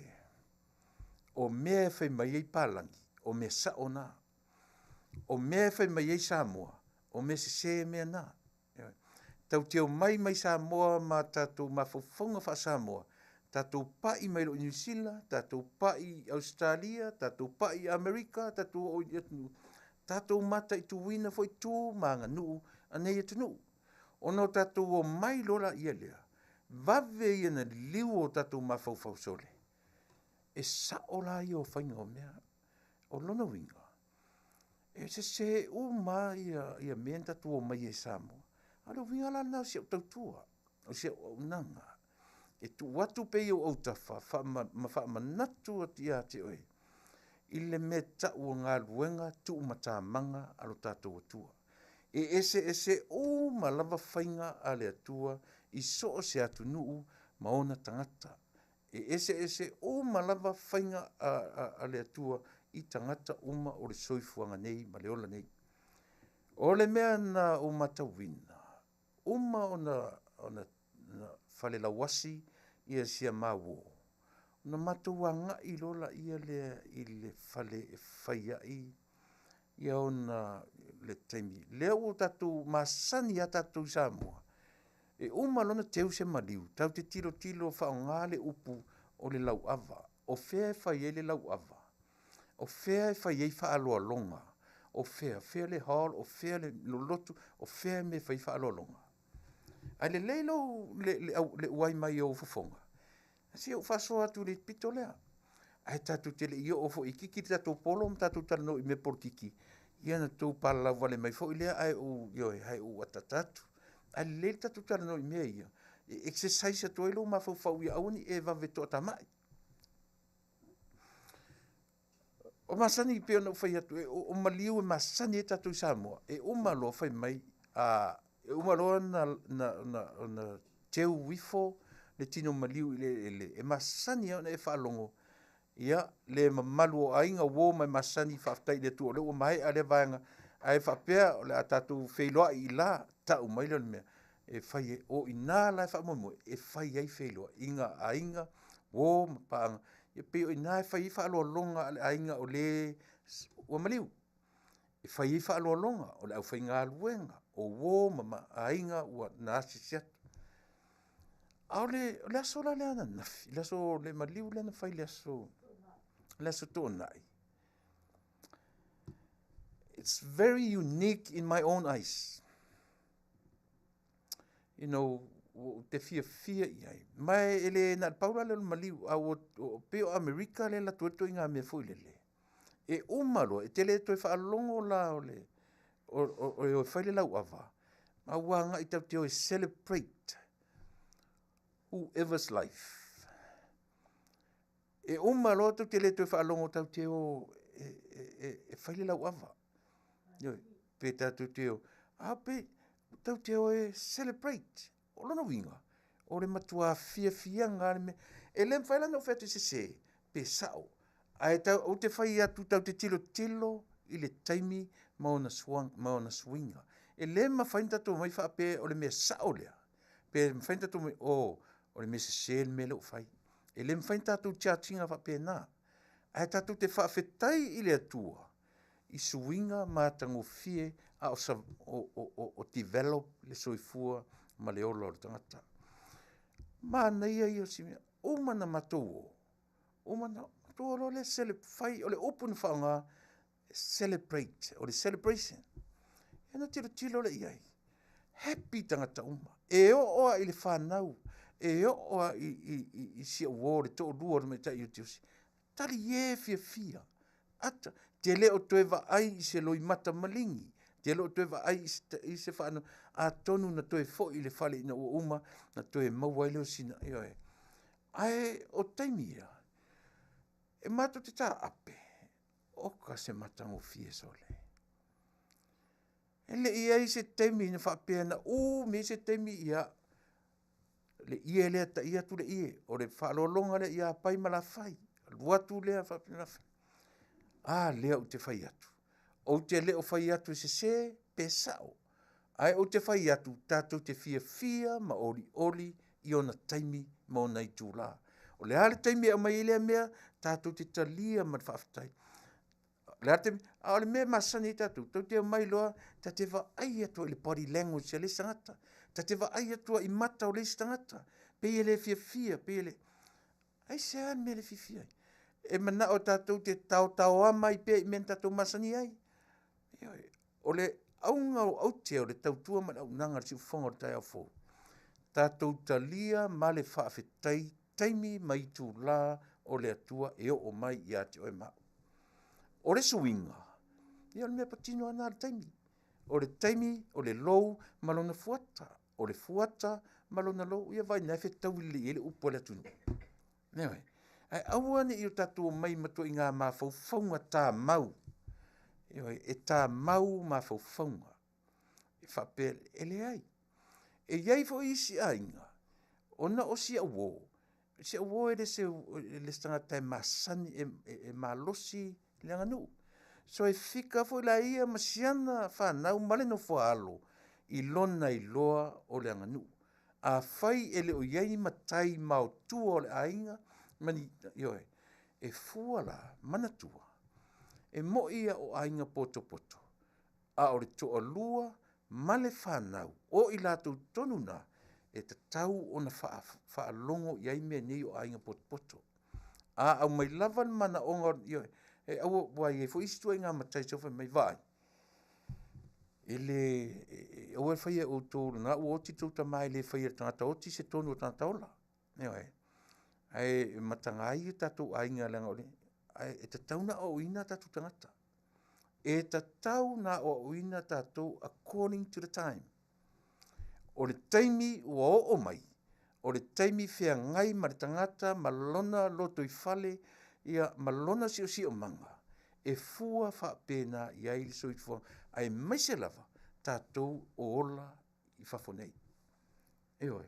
Speaker 2: o mea e fai mai ai palagi, o mea sao na. O mea e fai mai ai Samoa, o mea sese mea na. Tatou te omai mai Samoa ma tatou mafaufauga faa-Samoa, tatou pai mai loa i Niu Sila, tatou pai i Ausetalia, tatou pai i Amerika, tatou oo i atunuu, tatou mataituina foi tu ma aganuu a nei atunuu. Ona o tatou omai loa laia lea, vave ia ona liliu o tatou mafaufau sole, e sao la ia o faiga o mea. O lona uiga, e sese uma lava ia mea na tatou omai ai i Samoa. A o le uiga la lena o si au tautua, o si au auaunaga, e tuu atu pea i ou autafa ma faamanatu atu ia te oe i le mea tau o galuega tuumatamaga a lo tatou Atua. E eseese uma lava faiga a le Atua i so o se atunuu ma ona tagata. E eseese uma lava faiga a le Atua i tagata uma o le soifuaga nei ma le ola nei. O le mea na ou matauina, uma ona falelauasi ia sia ma uō, ona matou agai loa laia lea i le fale e fai ai ia ona le taimi lea ua tatou masani lava tatou i Samoa, e uma loa ona teu se maliu, tatou te tilotilo faaaoga le upu o le lauava. O fea e fai ai le lauava? O fea e fai ai faaaloaloga? O fea? Fea le hall? O fea le lotu? O fea le mea e fai ai faaaloaloga? Ae lelei lou le, le, le uai mai o ou fofoga, se i ou faasoa atu i le pito lea. Ae tatou te le i oo foi i kiki le tatou polo ma tatou talanoa i mea polokiki, ia ona tou palalau vale mai foi lea ae ou, ioe, ae ou ataata atu. Ae lelei le tatou talanoa i mea ia, e exercise atu ai lou mafaufau ia aua ne i e vave toatamai. O masani pei ona ou fai atu, o maliu e masani ai tatou i Samoa, e uma loa fai mai, a, e uma loa ona teu ifo le tino maliu i le eleele, e masani lava ona e faalogo, ia, le mamalu o aiga, uo ma e masani, faafetai i le Atua o lea ua maea lea vaega, ae faapea o le a tatou feiloai i la, tau mai lea o le mea e fai ai. O i ina la e faamoemoe e fai ai feiloaiga a aiga, uo ma paaga, e pei o i ina e fai ai faaaloaloga a le aiga o le ua maliu. E fai ai faaaloaloga o le aufaigaluega, o uo ma aiga na asiasi atu. A o le aso la lea ananafi, le aso le maliu lea na fai i le aso Toonai, it's very unique in my own eyes. You know, ou te fiafia i ai. Ma e le na o le pau la lea o le maliu, a ua pei o Amerika lea e alu atu ai le ituaiga mea foi lele, e uma loa, e te le toe faalogo la o le o e fai le lauava, a ua agai tatou te o e celebrate whoever's life. E uma loa tou te le toe faalogo tatou te o e fai le lauava. Ioe, pe tatou te o, a pe tatou te o e celebrate. O lona uiga, o le matua fiafiaga lava le mea. E le mafai la ona ou fai atu e sese pe sao, ae ou te fai atu tatou te tilotilo i le taimi ma ona suiga. E le mafai ona tatou omai faapea o le mea sao lea, pe mafai ona tatou omai, oh, o le mea sese le mea lea ua fai. E le mafai ona tatou charge ina faapena, ae tatou te faafetai i le Atua i suiga matagofie a o develop le soifua ma le ola o le tagata. Manaia ia o si mea, uma ona matou o, uma ona matou o loa lea fai, o le upu na faaaoga, celebrate, o le celebration. Ia ona tilotilo lea i ai, happy tagata uma, e oo lava i le fanau, e oo lava i si au uo le toalua o le tamaitai o Tiosi, talie fiafia, ata, te le o toe vaai i se loimata maligi, te le o toe vaai i se faanoanoa, atonu na toe foi i le fale ina ua uma, na toe maua ai lea o sina, ioe. Ae o taimi ia, e matou te taape, oka se matagofie sole. E le i i ai se taimi na faapea na umi ai se taimi, ia, le ie lea ta'i atu le ie, o le faaaloaloga lea ia Pai ma Lafai, alu atu lea faapena. A lea ou te fai atu, ou te le o fai atu e sese pe sao, ae ou te fai atu tatou te fiafia ma olioli i ona taimi ma ona itula. O le a le taimi e aumai ai lea mea, tatou te talia ma le faafetai. O le a le taimi, a o le mea e masani ai tatou, tatou te omai loa, ta te vaai atu i le body language a le isi tagata, ta te vaai atu i mata o le isi tagata, pei e le fiafia, pei e le... Aisea le mea e le fiafia ai? E manao tatou te taotaoama ai pea i mea na tatou masani ai. Ioe. O le auga o aute o le tautua ma le auaunaga a le siufofoga o le taeao fou, tatou talia ma le faafetai taimi ma itula o le Atua e oo mai ia te oe ma au. O le suiga, ia o le mea patino lava lena o le taimi. O le taimi, o le lou ma lona fuata. O le fuata ma lona lou. Ia vaai la e fetaui lelei ai le upu a le atunuu. Ioe. Ae aua ne i o tatou omai ma ituaiga mafaufauga tamau. Ioe, e tamau mafaufauga. E faapea, e leai. E i ai foi isi aiga, ona o si au uo, si au uo e le se tagata e masani, e malosi le aganuu. So e fika foi la ia ma siana fanau ma le nofoaalo i lona iloa o le aganuu. Afai e le o i ai ni matai maotua o le aiga, ma ni, ioe, e fua la, manatua, e moi lava o aiga potopoto, a o le toalua ma le fanau, o i latou tonu na, e tatau ona faalogo i ai mea nei o aiga potopoto. A aumai lava le manaoga, ioe, e aua, aua e i ai foi isi ituaiga matai e fai mai, vaai, e le, aua le faia e outou o lena ua oti le tou tama e le faia e le tagata oti se tonu a le tagata ola. Ioe. Ae mataga ai o tatou aiga leaga o le, ae e tatau ona aoaoina o tatou tagata. E tatau ona aoaoina tatou according to the time. O le taimi ua oo mai, o le taimi feagai ma le tagata ma lona lotoifale, ia, ma lona siosiomaga. E fua faapena i ai le soifuaga, aemaise lava tatou o ola i fafo nei. Ioe.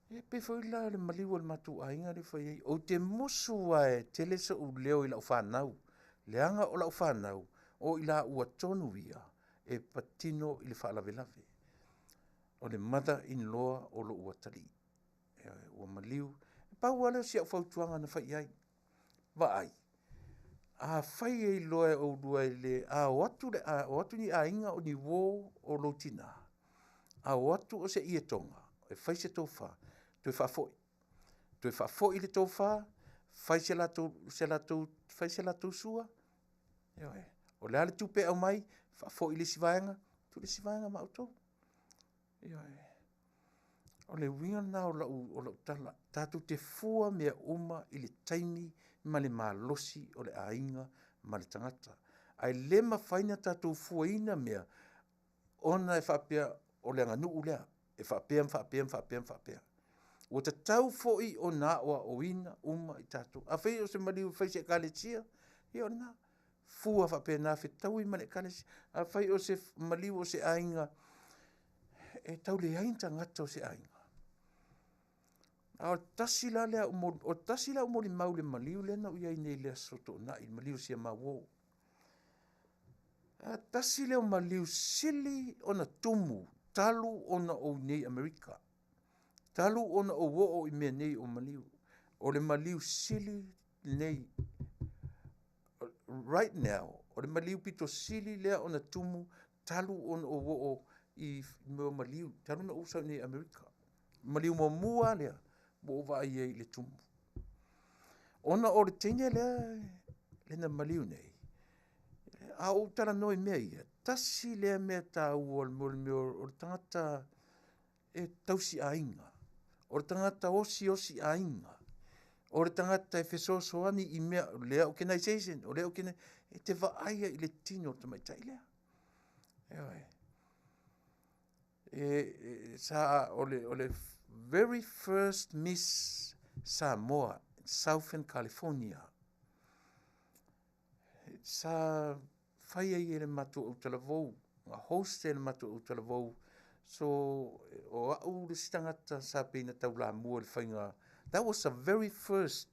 Speaker 2: E pei foi la le maliu o le matou aiga lea e fai ai. Ou te musu lava e tele sou leo i lau fanau, leaga o lau fanau o i laua tonu ia e patino i le faalavelave. O le mother in law o lou atalii. Ioe, ua maliu. Pau lava lea o si au fautuaga na fai i ai, vaai, afai e iloa e oulua e le, a o atu, a o atu ni aiga o ni uo o lou tina, a o atu o se ietoga e fai se tofa, toe faafoi. Toe faafoi le tofa, fai se latou sua, ioe. O le a le tupe e aumai, faafoi le isi vaega, tuu le isi vaega ma outou. Ioe. O le uiga lena o lau tala, tatou te fua mea uma i le taimi ma le malosi o le aiga ma le tagata. Ae le mafai ona tatou fuaina mea ona e faapea o le aganuu lea, e faapea ma faapea ma faapea ma faapea. Ua tatau foi ona aoaoina uma i tatou. Afai o se maliu e fai i se ekalesia, ia o lena, fua faapena, fetaui ma le ekalesia. Afai o se maliu o se aiga e tau leai ni tagata o se aiga. A o le tasi la lea o le tasi lau molimau i le maliu lea na ou i ai nei i le aso Toonai, le maliu o si a ma uo. Tasi lea o maliu sili ona tumu talu ona ou i inei i Amerika, talu ona ou oo i mea nei o maliu. O le maliu sili lenei right now, o le maliu pito sili lea ona tumu talu ona ou oo i mea o maliu, talu ona ou sau i inei i Amerika. Maliu muamua lava lea ua ou vaai ai i le tumu. Ona o le teine lea na maliu nei, a ou talanoa i mea ia, tasi lea mea taua mo le mea o le tagata e tausi aiga, o le tagata osiosi aiga, o le tagata e fesoasoani i mea, o lea organization, o lea organization, e te vaai ai i le tino o le tamaitai lea. Ioe. O le very first Miss Samoa, Southern California, sa fai ai e le matou autalavou, na host e le matou autalavou. So, o au le isi tagata sa pei na taulamua i le faiga. That was the very first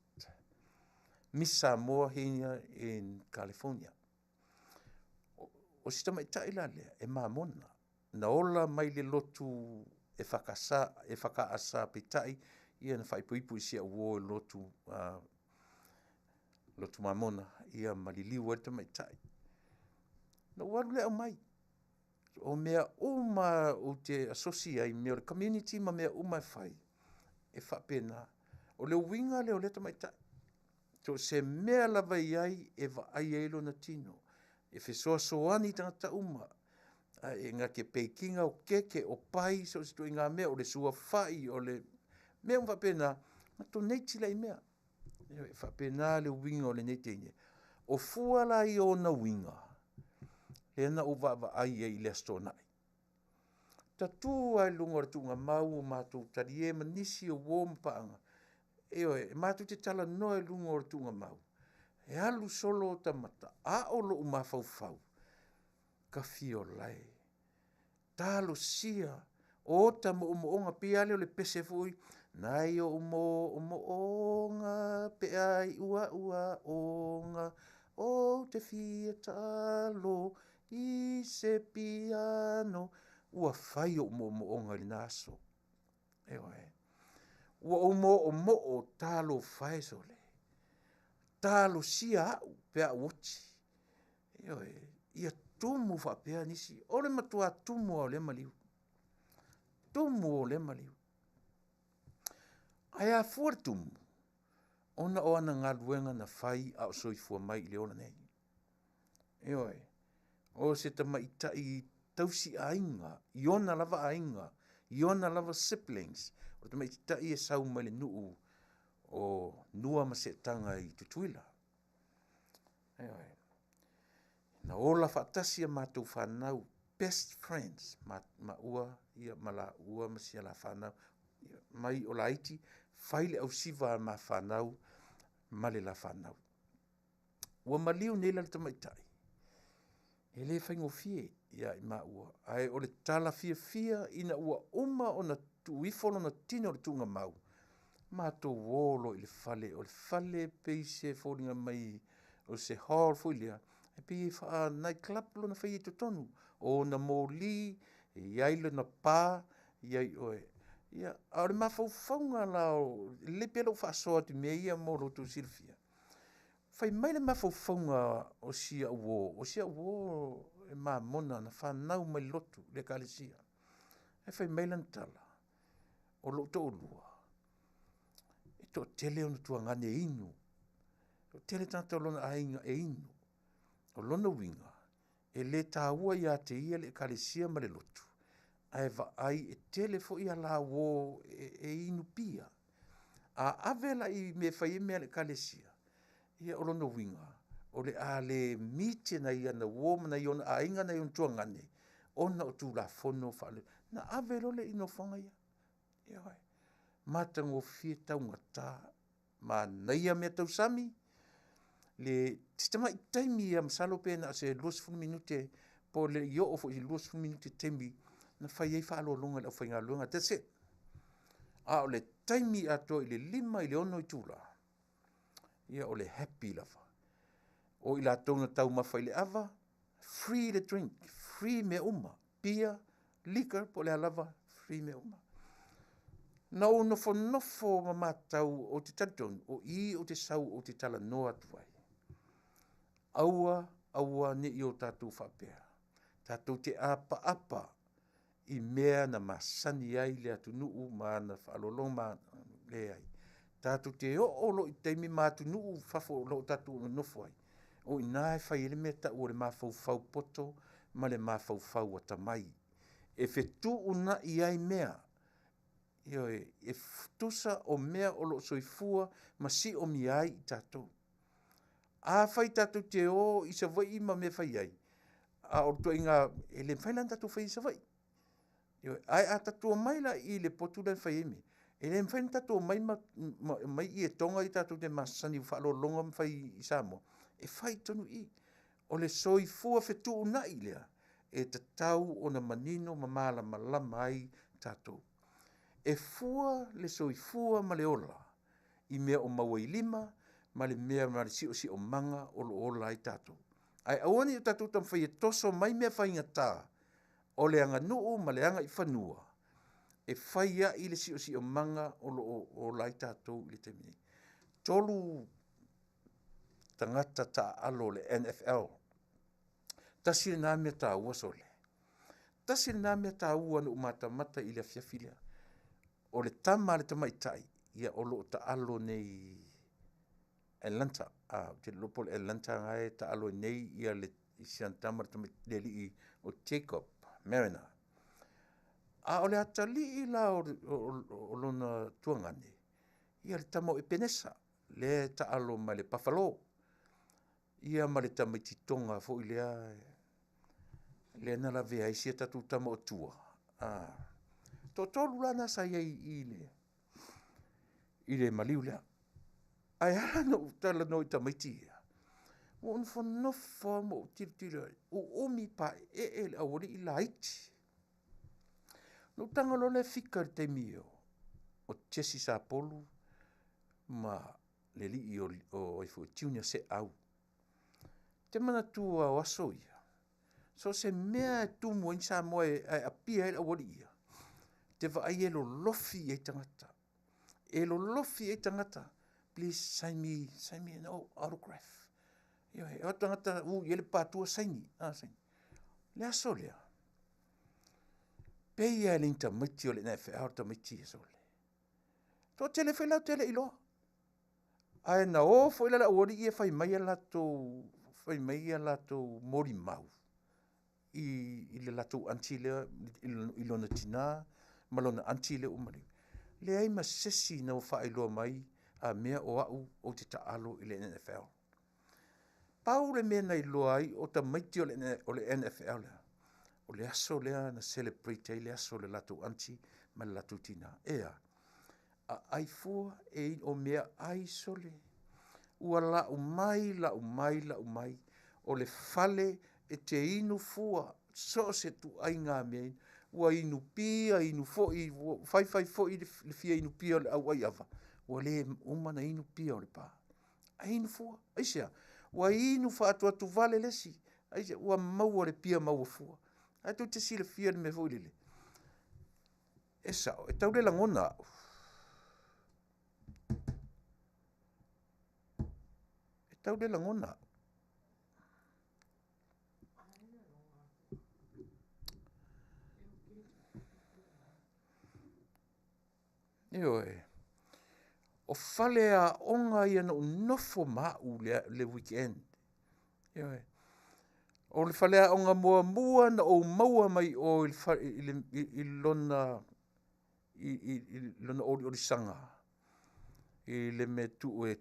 Speaker 2: Miss Samoa here in California. O si tamaitai la lea, e mamona, na ola mai le lotu e whakasa, e whakaasa peitai, ia na whaipuipu i si au uo i lotu, lotu mamona, ia maliliu ai le tamaitai. Na ou alu lea aumai. O mea uma ou te asosi ai, mea o le community ma mea uma e fai, e faapena. O le uiga lea o lea tamaitai. So se mea lava i ai e vaai ai lona tino, e fesoasoani i tagata uma, e na te peikiga o keke, o pai, so o se ituaiga mea, o le suafa'i, o le mea uma faapena, na donate la i mea. E faapena le uiga o lenei teine. O fua la ia o ona uiga, lea na ou vaavaai ai i le Aso Toonai. Tatu lava i luga o le tuugamau o matou talie ma nisi o uo ma paaga. Ioe, e matou te talanoa i luga o le tuugamau. E alu solo ota mata, a o lou mafaufau, kafiolae, talosia o ota moomooga, pei lava lea o le pese foi, nai ou moomooga pe ai uauaoga, ou te fia taalo i se piano. Ua fai ou moomooga i lena aso. Ioe. Ua ou moomoo talofa e sole. Talosia au pe a ou oti. Ioe. Ia tumu faapea nisi. O le matua tumu lava o lea maliu. Tumu o lea maliu. Ae afua le tumu, ona o ana galuega na fai a o soifua mai i le ola nei. Ioe. O se tamaitai tausi aiga, i ona lava aiga, i ona lava siblings, o le tamaitai e sau mai le nuu o Nua ma Seetaga i Tutuila. Ioe. Na ola faatasi a matou fanau, best friends, maua ia ma laua ma si a la fanau. Mai o laiti, fai le ausiva a ma fanau ma le la fanau. Ua maliu nei la le tamaitai, e le faigofie ia i maua, ae o le tala fiafia ina ua uma ona tuu ifo lona tino i le tuugamau, matou o loa i le fale, o le fale e pei se foliga mai o se hall foi lea, e pei e faa-night club lona faia i totonu. O ona moli, e i ai lona pa, e i ai oe. Ia, a o le mafaufauga la, e lelei pea lou faasoa atu i mea ia mo lo outou silafia. Fai mai le mafaufauga o si au uo, o si au uo e mamona na fanau mai le lotu i le ekalesia. Ae fai mai lana tala, o lou toalua, e toatele ona tuagane e inu, toatele tagata o lona aiga e inu. O lona uiga, e le taua ia te ia le ekalesia ma le lotu, ae vaai e tele foi a la uo e inu pia. A ave la i mea e fai ai mea a le ekalesia, ia o lona uiga, o le a le meet e ana uo ma nai ona aiga ma nai ona tuagane ona o Tulafono faale... Na ave loa lea i nofoaga ia, ioe, matagofie, taugata, manaia meatausami, si tamai taimi lava masalo pe na o se 20 minute po o le i oo foi i le 20 minute le taimi na fai ai faaaloaloga e le aufaigaluega, that's it. A o le taimi atoa i le 5 i le 6 itula, ia o le happy lava. O i latou na taumafa i le ava, free le drink, free mea uma, pia, liquor po o le a lava, free mea uma. Na ou nofonofo ma matau, ou te talitonu o i ou te sau ou te talanoa atu ai, aua aua ne i o tatou faapea tatou te apaapa i mea na masani ai le atunuu ma ana faaaloaloga ma ana… Leai, tatou te oo loa i taimi ma atunuu i fafo o lo o tatou nonofo ai, o i ina e fai ai le mea e tau o le mafaufau poto ma le mafaufau atamai, e fetuunai ai mea. Ioe, e tusa o mea o lo o soifua ma siomia ai i tatou. Afai tatou te o i Savaii ma mea e fai ai, a o le ituaiga, e le mafai la ona tatou faia i Savaii. Ioe. Ae a tatou omai la i le potu lea na fai ai mea, e le mafai ona tatou omai ma aumai ietoga ia tatou te masani ua faaaloaloga ma fai i Samoa e fai i totonu i i. O le soifua fetuunai lea e tatau ona manino ma malamalama ai tatou. E fua le soifua ma le ola i mea o maua i lima ma le mea ma le siosiomaga o lo o ola ai tatou. Ae aua ne i o tatou taumafai e toso mai mea faigata o le aganuu ma le agaifanua e fai ai le siosiomaga o lo o ola ai tatou i le taimi nei. 3 tagata taaalo o le NFL. Tasi lena mea taua sole, tasi lena mea taua na ou matamata i le afiafi lea. O le tama a le tamaitai ia o lo o taalo nei i Atlanta. Ou te le iloa po o le Atlanta na e taalo ai nei si ana tama le alii o Jacob Mariner. A o le atalii la o lona tuagane, ia le tama o Epenesa lea e taalo mai le Buffalo, ia ma le tamaiti Toga foi lea lea na lavea ai si a tatou tama o Tua. Toatolu la na sa i ai i le maliu lea. Ae ala ona ou talanoa i tamaiti ia, ua ou nofonofo lava ma ou tilotilo i ai, uumi paeee le aualii laiti. Ona ou tago loa lea fika i le taimi o Jesse Sapolu ma le alii o ai foi o Junior Seau. Ou te manatua o aso ia, so o se mea lava e tumu ai Samoa ae apia ai le aualii ia, ou te vaai e lolofi i ai tagata, e lolofi i ai tagata, please sign me, sign me an autograph. Ioe, o atu tagata ua i ai le patua saini, saini. O le aso lea, pei lava e le ni tamaiti o le NFL tamaiti ia sole. Toatele foi latou te le i iloa. Ae na o foi la le aualii ia fai mai a latou molimau i le latou aunty lea, i lona tina ma lona aunty lea ua maliu, leai ma se isi na faailoa mai a mea o au ou te taalo i le NFL. Pau le mea na iloa ai o tamaiti o le NFL lea, o le aso lea na celebrate ai le aso o le latou aunty ma le latou tina. E a? Aai fua, o meaai sole. Ua lau mai, lau mai, lau mai, o le fale e te inu fua so o se ituaiga mea inu. Ua inu pia, inu foi, ua faifai foi le fia inu pia o le au ai ava, ua le uma ona inu pia o le pa. Ae inu fua. Aisea? Ua inu faaatuatu vale le isi. Aisea? Ua maua le pia maua fua. Ae tou te silafia le mea foi lele, e sao, e tau le lagona au, e tau le lagona au. Ioe, o faleaoga ia na ou nofo ma au i le weekend. Ioe. O le faleaoga muamua na ou maua mai i o i lona oliolisaga i le mea tuu e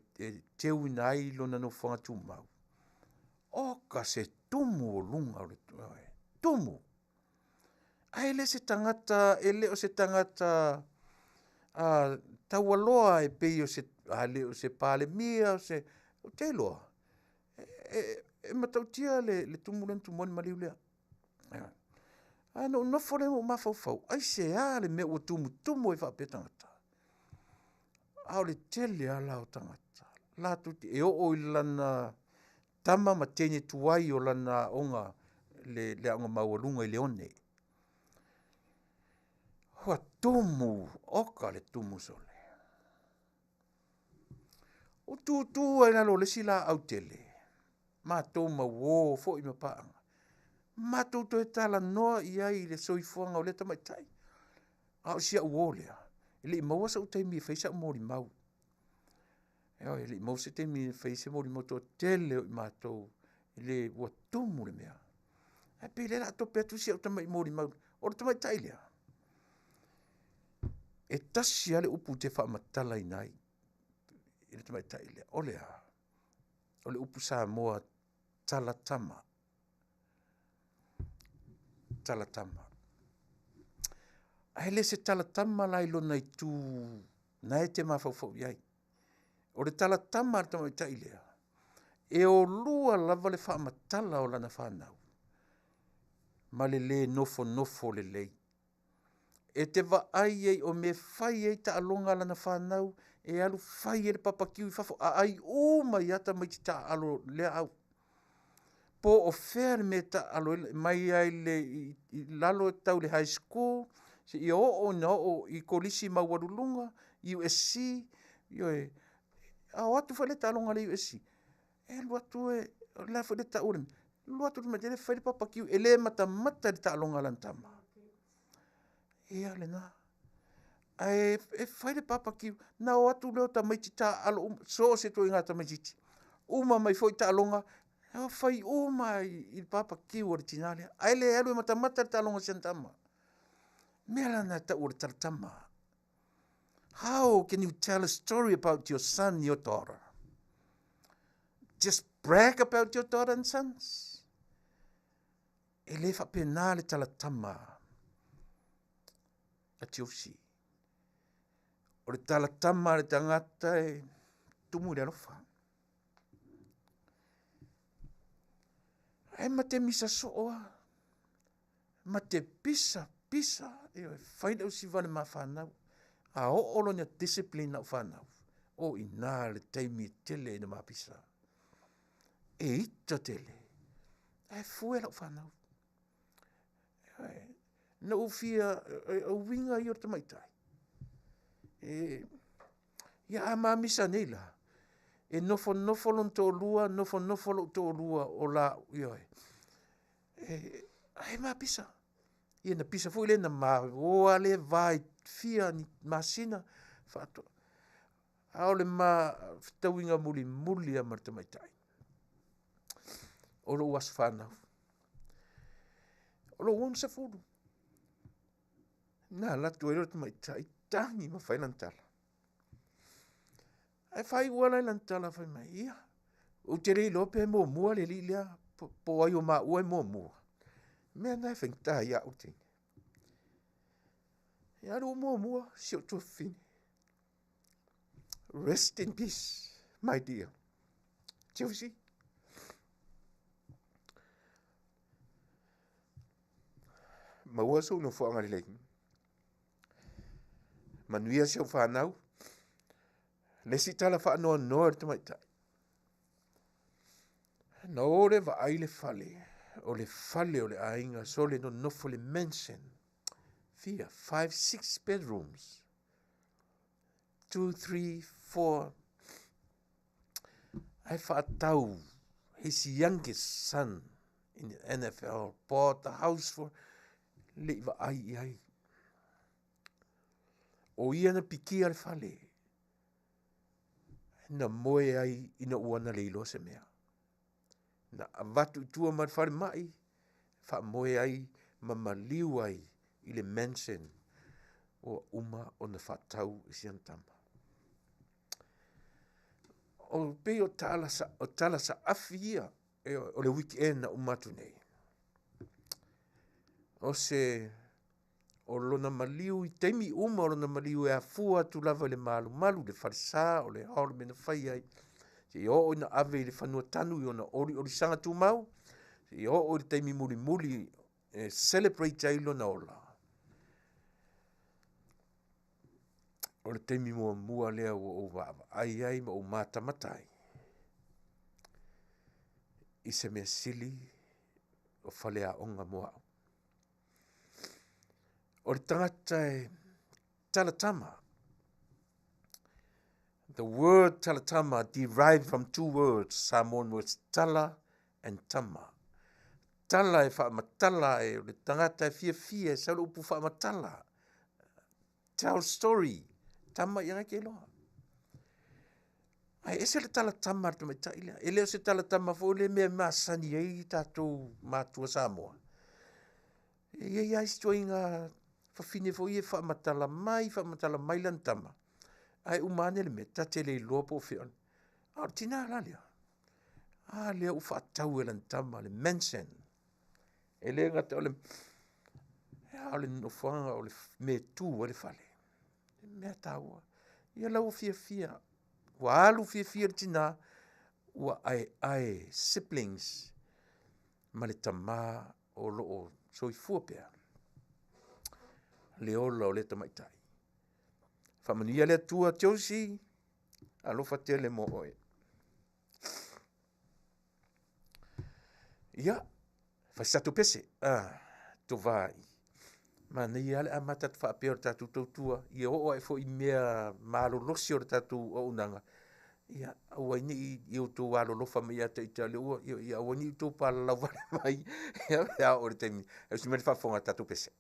Speaker 2: teuina ai lona nofoaga tumau, oka se tumu o luga o le tumu. Ae le se tagata, e le o se tagata taualoa e pei o se, a le o se Palemia, ou te iloa, e matautia le tumu lea na tumu ai le maliu lea. Ae na ou nofo lea ma ou mafaufau, aisea le mea ua tumutumu ai faapea tagata? A o le tele lava la o tagata latou te, e oo i lana tama ma teine tuai o lana aoga, le aoga maualuga i Leone. Ua tumu, oka le tumu sole. Ou tutu lava i lalo o le isi laau tele, matou ma uo foi ma paaga, matou toe talanoa i ai i le soifuaga o lea tamaitai. A o si au uo lea, e le i maua sou taimi e fai ai sau molimau. Ioe, e le i maua se taimi e fai ai se molimau toatele o i matou ua tumu le mea. Ae pei o lea o le a tope atu si au tamai molimau. O le tamaitai lea, e tasi lava le upu ou te faamatalaina ai i le tamaitai lea, o le a? O le upu Samoa, talatama, talatama. Ae le se talatama la i lona itu na e te mafaufau i ai. O le talatama a le tamaitai lea, e olua lava le faamatala o lana fanau ma le le nofonofo lelei. E te vaai i ai o mea e fai ai taaloga a lana fanau, e alu fai ai le papakiu i fafo, aai uma ai lava tamaiti taaalo lea au. Po o fea le mea e taaalo ai, mai lava i lalo e tau i le high school seia oo ina oo i kolisi maualuluga, USC, ioe. A o atu foi le taaloga a le USC, e alu atu e, o le a foi le tau o le mea, e alu atu le tamaititi lea fai le papakiu, e le matamata i le taaloga a lana tama. Ia lena. Ae fai le papakiu, ona o atu lea o tamaiti taaalo uma, so o se ituaiga tamaitiiti, uma mai foi taaloga, fai uma lava i le papakiu a le tina lea, ae le alu e matamata i le taaloga a si ana tama. O le mea la lena e tau o le talatama. How can you tell a story about your son, your daughter? Just brag about your daughter and sons? E le faapena le talatama a Tiosi. O le talatama a le tagata e tumu i le alofa. Ae ma te misa soo lava, ma te pisa pisa, ioe, fai le ausiva i le ma fanau. A oo loa ina discipline lau fanau, o i ina le taimi e tele ai ina ma pisa. E ita tele, ae fue lau fanau. Na ou fia, o uiga ia o le tamaitai, ia a ma misa nei la, e nofonofo lona toalua, nofonofo lou toalua o la, ioe, ae ma pisa. Ia na pisa foi lea na ma o lava lea va i fia ni masina faatoa. A o le ma fetauiga mulimuli lava ma le tamaitai, o lou aso fanau. O lou 60, na alu atu ai lea o le tamaitai tagi ma fai lana tala. Ae faaiu lava la i lana tala fai mai, ia, ou te le iloa pe muamua le alii lea po o ai o maua e muamua. O le mea lena e faigata ai ia au le teine. Ia alu ou muamua, si ou tuafafine. Rest in peace, my dear. Tiusi. Maua sou nofoaga lelei. Manuia si au fanau. Le isi tala faanoanoa i le tamaitai, na o le vaai le fale, o le fale o le aiga sole nonofo le mansion, fia, 5, 6 bedrooms, 2, 3, 4, ae faatau his youngest son in the NFL bought the house for le i vaai i ai. O ia na pikia le fale na moe ai ina ua na le iloa se mea. Na avatu i tua ma le falemai, faamoe ai ma maliu ai i le mansion ua uma ona faatau i si ana tama. O pei o tala, o tala saafi ia e, o le weekend na uma atu nei. O se o lona maliu i taimi uma o lona maliu e afua atu lava i le malumalu i le falesa o le ao le mea na fai ai seia oo ina ave i le fanua tanu i ona oliolisaga tumau seia oo i le taimi mulimuli e celebrate ai lona ola. O le taimi muamua lea ua ou vaavaai ai ma ou matamata ai i se mea sili o faleaoga mo au. O le tagata e talatama. The word talatama derived from two words, Samoan words tala and tama. Tala e faamatala e o le tagata e fiafia e sau le upu faamatala. Tell story. Tama ia ngai ke iloa. Ae ese le talatama a le tamaitai lea. E le o se talatama foi le mea e masani ai tatou matua Samoa. E i ai lava isi ituaiga fafine foi ia e faamatala mai, faamatala mai lana tama, ae uma ane le mea, ta te le iloa po o fea. A o le tina la lea, a lea ua faatau e lana tama le mansion. E le gata o le, a o le nofoaga o le mea e tu ai le fale. E mea taua. Ia lau fiafia, ua alu fiafia le tina, ua aeae siblings ma le tama o lo o soifua pea le ola o lea tamaitai. Faamanuia le Atua Josie, alofa tele mo oe. Ia, fai se tatou pese, ah, tovai. Manaia lava le amata atu faapea o le tatou tautua, ia oo ae foi i mea malolosi o le tatou auaunaga, ia aua ai ne i outou alolofa mai ia te ita o lea ua, ia aua ne i outou palalau vale mai pe a oo i le taimi e usi mai le faafofoga a le tatou pese.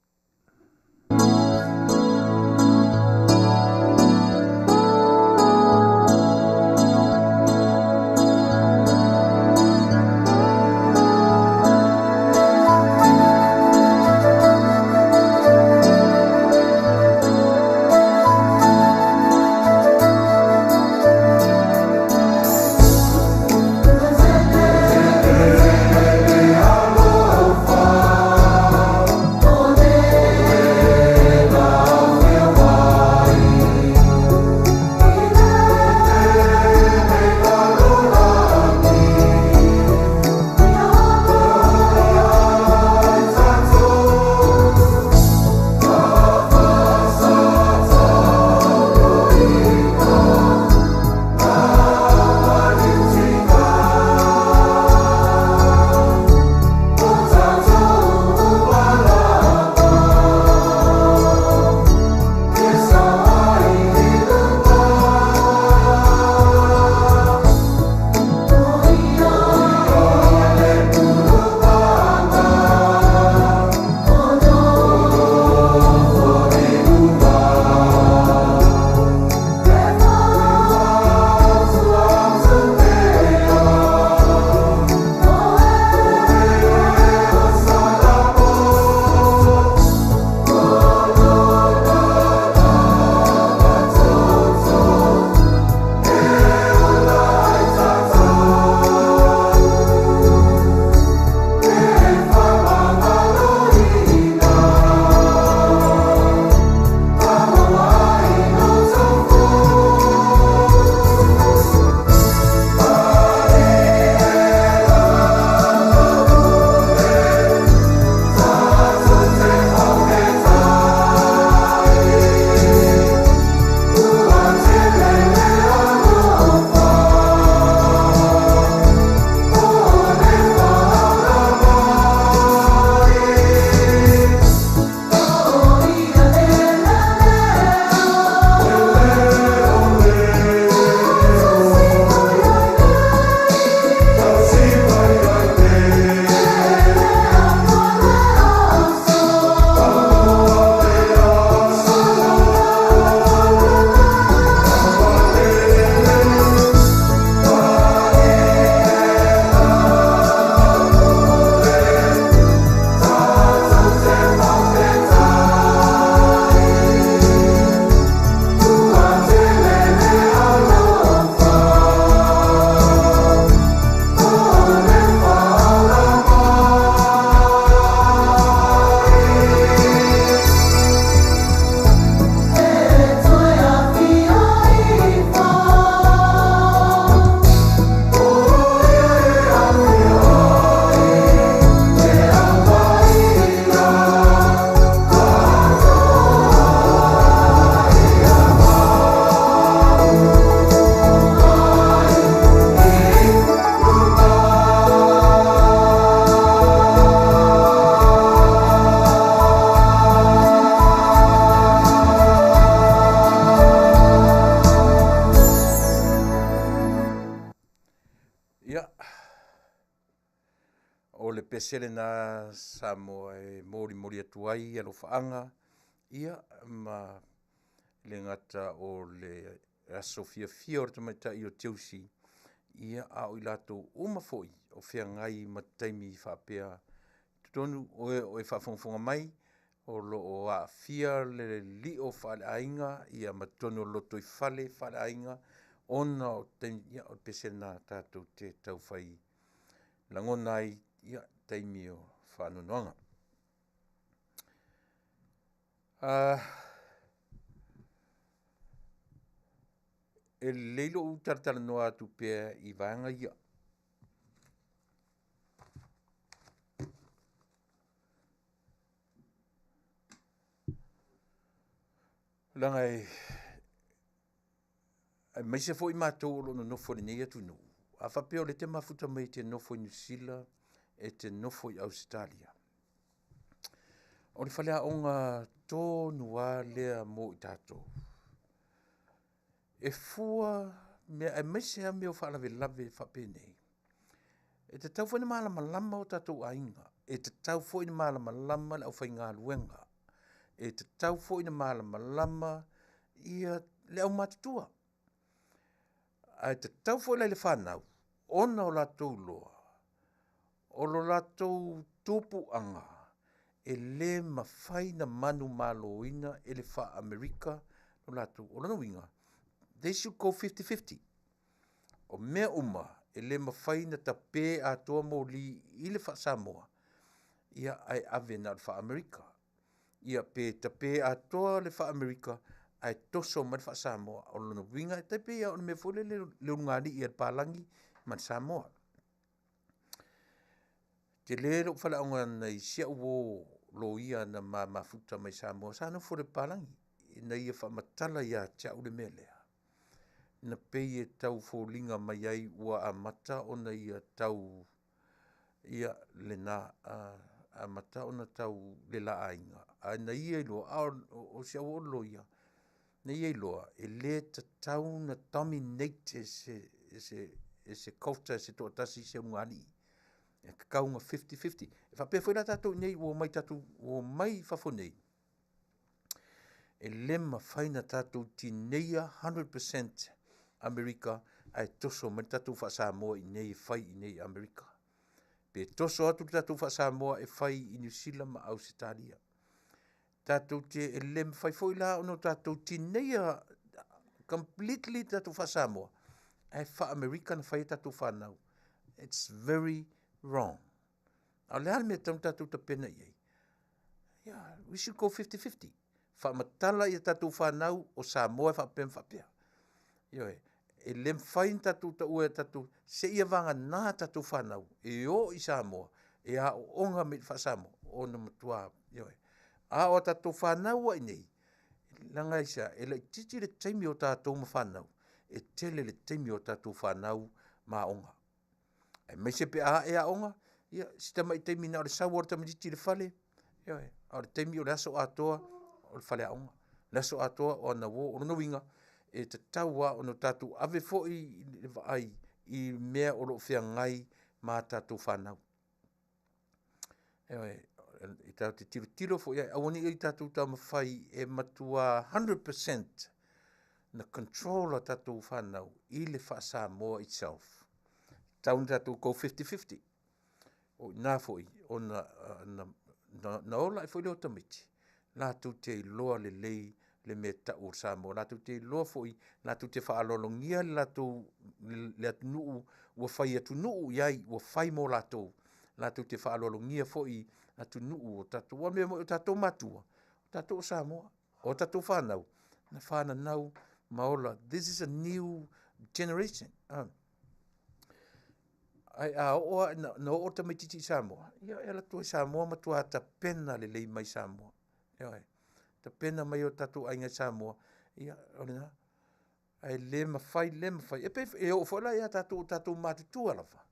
Speaker 2: pese lena Samoa e molimoli atu ai alofaaga, ia ma le gata o le aso fiafia o le tamaitai o Teusi, ia a o i latou uma foi o feagai ma taimi faapea totonu o e o e faafogafoga mai o lo o aafia le lio faaleaiga ia ma totonu o le lotoifale faaleaiga ona o taimi, ia o le pese lena tatou te taufai lagona ai ia taimi o faanoanoaga. E lelei lou talatalanoa atu pea i vaega ia. Leaga aemaise foi matou o lo o nonofo i lenei atunuu, a faapea o lea e te mafuta mai e te nofo i Niu Sila, e te nofo i Ausetalia, o le faleaoga tonu lava lea mo i tatou. E fua mea aemaise lava mea o faalavelave faapenei, e tatau foi ona malamalama o tatou aiga, e tatau foi ona malamalama le aufaigaluega, e tatau foi ona malamalama le aumatutua. Ae tatau foi la i le fanau ona o latou iloa o lo latou tupuaga e le mafai ona manumaloina e le faa-Amerika lo latou. O lona uiga, they should go 50-50. O mea uma e le mafai ona tape atoa moli i le faa-Samoa, ia ae ave na o le faa-Amerika. Ia pe tape atoa le faa-Amerika ae toso mai le faa-Samoa. O lona uiga e tai pei lava o le mea foi lele o le ulugalii a le palagi ma le Samoa. E tele lou faleaoga nai si au uo loia na ma mafuta mai Samoa sa nofo i le papalagi ina ia faamatala ia te au le mea lea, na pei e tau foliga mai ai ua amata ona ia tau lena, amata ona tau le la aiga, ae na ia iloa, a o si au uo o le loia, na ia iloa e le tatau ona dominate e se culture e se toatasi se ulugalii, e tatau ona 50-50. E faapea foi la tatou i inei ua omai i fafo nei, e le mafai ona tatou tineia 100% Amerika ae toso mai le tatou faa-Samoa i inei e fai i inei i Amerika. Pe toso atu le tatou faa-Samoa e fai i Niu Sila ma Ausetalia. Tatou te, e le mafai foi la ona tatou tineia completely le tatou faa-Samoa ae faa-Amerika na fai ai tatou fanau. It's very wrong. A o le a le mea e tatau ona tatou tapena i ai? Yeah, we should go 50-50. Faamatala i a tatou fanau o Samoa e faapea ma faapea. Ioe, e le mafai ona tatou taua e tatou, seia vagana tatou fanau e oo i Samoa e aooga mai i le faa-Samoa ona matua, ioe. A o a tatou fanau lava i inei, leaga aisea? E laitiiti le taimi o tatou ma fanau, e tele le taimi o tatou fanau ma aoga. Aemaise pe a ae aoga, ia si tamai taimi na o le sau lava o le tamaitiiti i le fale, ioe, a o le taimi o le aso atoa o le faleaoga, le aso atoa o ana uo. O lona uiga, e tatau lava ona tatou ave foi le vaai i mea o lo o feagai ma a tatou fanau. Ioe, e tatou te tilotilo foi i ai, aua ne i tatou taumafai e matua 100% na control a tatou fanau i le faa-Samoa itself. E tatau ona tatou go 50-50. O i ina foi ona na ola ai foi lea o tamaiti, latou te iloa lelei le mea e tau o le Samoa, latou te iloa foi, latou te faaaloalogia le latou le atunuu ua fai atunuu i ai, ua fai mo latou, latou te faaaloalogia foi atunuu o tatou. Aua o le mea moni o tatou matua, o tatou o Samoa. O tatou fanau, na fananau ma ola, this is a new generation. Ae a oo lava ina oo le tamaitiiti i Samoa, ia e alu atu lava i Samoa matua tapena lelei mai Samoa. Ioe, tapena mai o tatou aiga i Samoa, ia o lena. Ae le mafai, le mafai, e pei e oo foi la ia tatou o tatou matutua lava,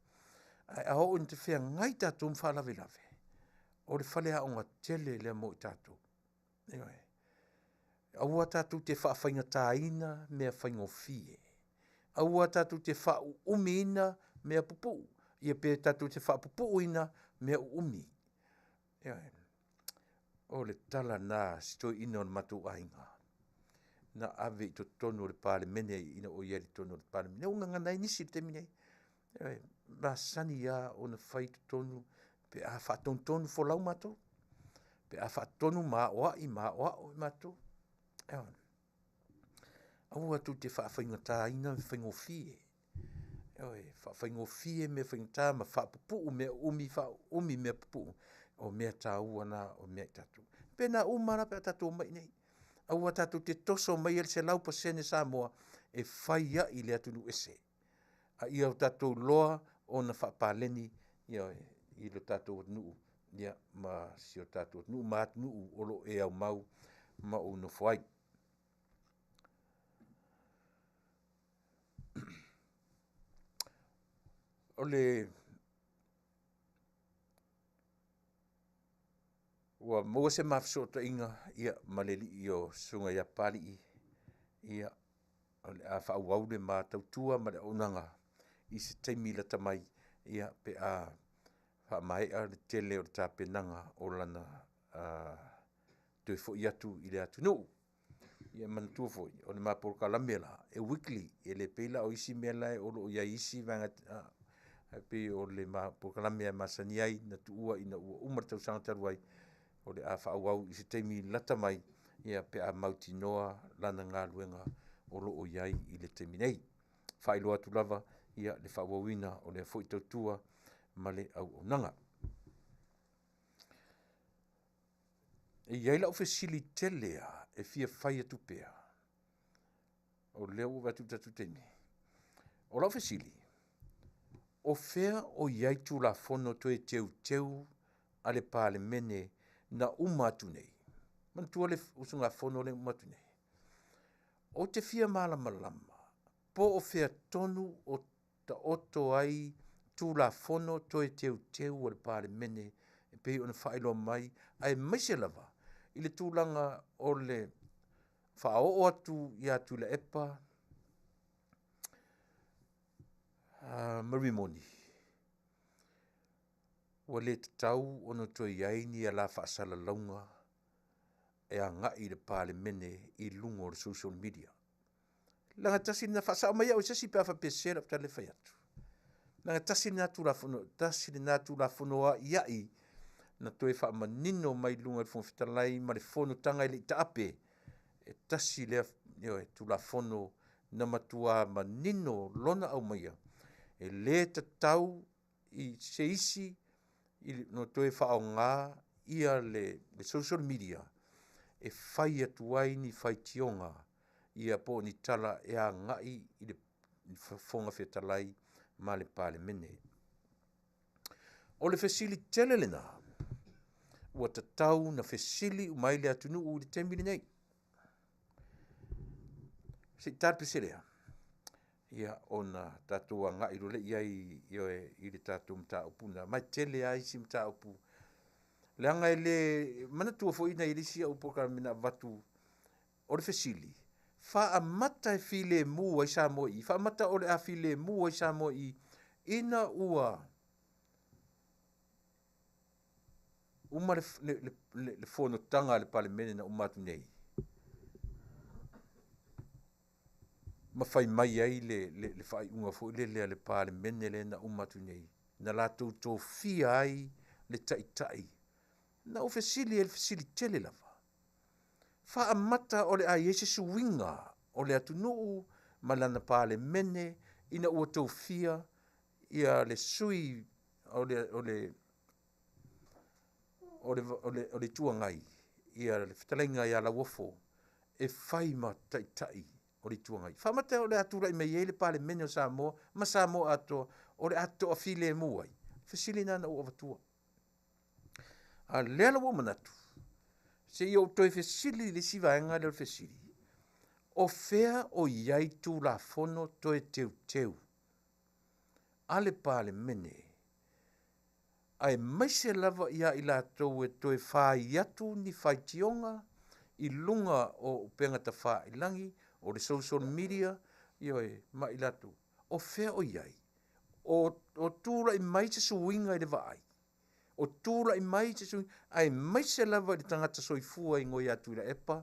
Speaker 2: ae a oo ina feagai tatou ma faalavelave, o le faleaoga tele lea mo i tatou. Ioe. Aua tatou te faafaigataina mea faigofie. Aua tatou te faaumiumiina mea pupuu, ia pe tatou te faapupuuina. mea uumi. Ioe. O le tala na a si toeaina o le matou aiga na ave i totonu o le Palemene ina ua i ai i totonu o le Palemene. Ua gagana ai nisi i le taimi nei. Ioe, masani lava ona fai i totonu pe a faatonutonu folau matou, pe a faatonu ma aoai ma aoao i matou. Ioe. Aua tou te faafaigataina le faigofie. Ioe, faafaigofie mea faigata ma faapupuu mea uumi, faaumi mea pupuu, o mea taua na o mea i tatou. E faapena uma lava pe a tatou omai i inei. Aua tatou te toso maia le 100% Samoa e fai ai i le atunuu ese, a ia o tatou iloa ona faapaleni i lo tatou atunuu ma si o tatou atunuu ma atunuu o lo o e aumau ma ou nofo ai. O le ua maua se ma fesootaiga ma le alii o le Susuga ia Papalii, ia o le a faaauau le ma tautua ma le auaunaga i se taimi lata mai pe a faamaea le tele o le tapenaga o lana toe foi atu i le atunuu. Ia manatua foi, o le ma polokalame la, e weekly, e le pei la o isi mea la o lo o i ai i isi vaega, ae pei o le ma polokalame e masani ai na tuua ina ua uma le tausaga talu ai, o le a faaauau i se taimi lata mai pe a mautinoa lana galuega o lo o i ai i le taimi nei. E faailoa atu lava le faaauauina o lea foi tautua ma le auaunaga. E i ai lau fesili tele lava e fia fai atu pea, o lea ua ou vaai atu i le tatou taimi. O lau fesili, o fea o i ai Tulafono Toe Teuteu a le Palemene na uma atu nei? Manatua le usugafono lea na uma atu nei. Ou te fia malamalama po o fea tonu o taoto ai Tulafono Toe Teuteu a le Palemene e pei ona faailoa mai, aemaise lava i le tulaga o le faaoo atu ia Tuilaepa ma Rimoni, ua le tatau ona toe i ai ni ala faasalalauga e agai i le Palemene i luga o le social media. Leaga tasi lena, faasao mai au e se isi pe a faapea e sese lau tala lea e fai atu. Leaga tasi lena Tulafono, tasi lena Tulafono aiai na toe faamanino mai luga i le Fofoga Fetalai ma le fonotaga e le i taape, e tasi lea, ioe, Tulafono na matua manino lona aumaia, e le tatau i se isi ona toe faaaoga ia le social media e fai atu ai ni faitioga ia po o ni tala e agai i le Fofoga Fetalai ma le Palemene. O le fesili tele lena ua tatau ona fesili uma ai le atunuu i le taimi lenei. Se i ta le pese lea, ia ona tatou agai loa lea i ai ioe, i le tatou mataupu lena, ma e tele lava isi mataupu. Leaga e le manatua foi na i ai le isi au polokalame na avatu, o le fesili, faamata e filemu ai Samoa i i? Faamata o le a filemu ai Samoa i i ina ua uma le fonotaga a le Palemene na uma atu nei ma fai mai ai le faaiuga foi lele a le Palemene lea na uma atu nei, na latou tofia ai le Taitai. Na ou fesili ai i le fesili tele lava, faamata o le a i ai se suiga o le atunuu ma lana Palemene ina ua tofia ia le sui o le o le o le o le o le Itu Agai, ia le fetalaiga ia Lauofo e fai ma Taitai o le Itu Agai. Faamata o le a tulai mai ai le Palemene o Samoa ma Samoa atoa o le a toafilemu ai? Fesili lena na ou avatua. A lea la ua ou manatu, se i ou toe fesili i le isi vaega lea o le fesili, o fea o i ai Tulafono Toe Teuteu a le Palemene, aemaise lava ia i latou e toe fai atu ni faitioga i luga o upega tafailagi, o le social media, ioe, ma i latou, o fea o i ai? O tulai mai se suiga i le vaai? O tulai mai se suiga, aemaise lava i le tagata soifua e igoa ia Tuilaepa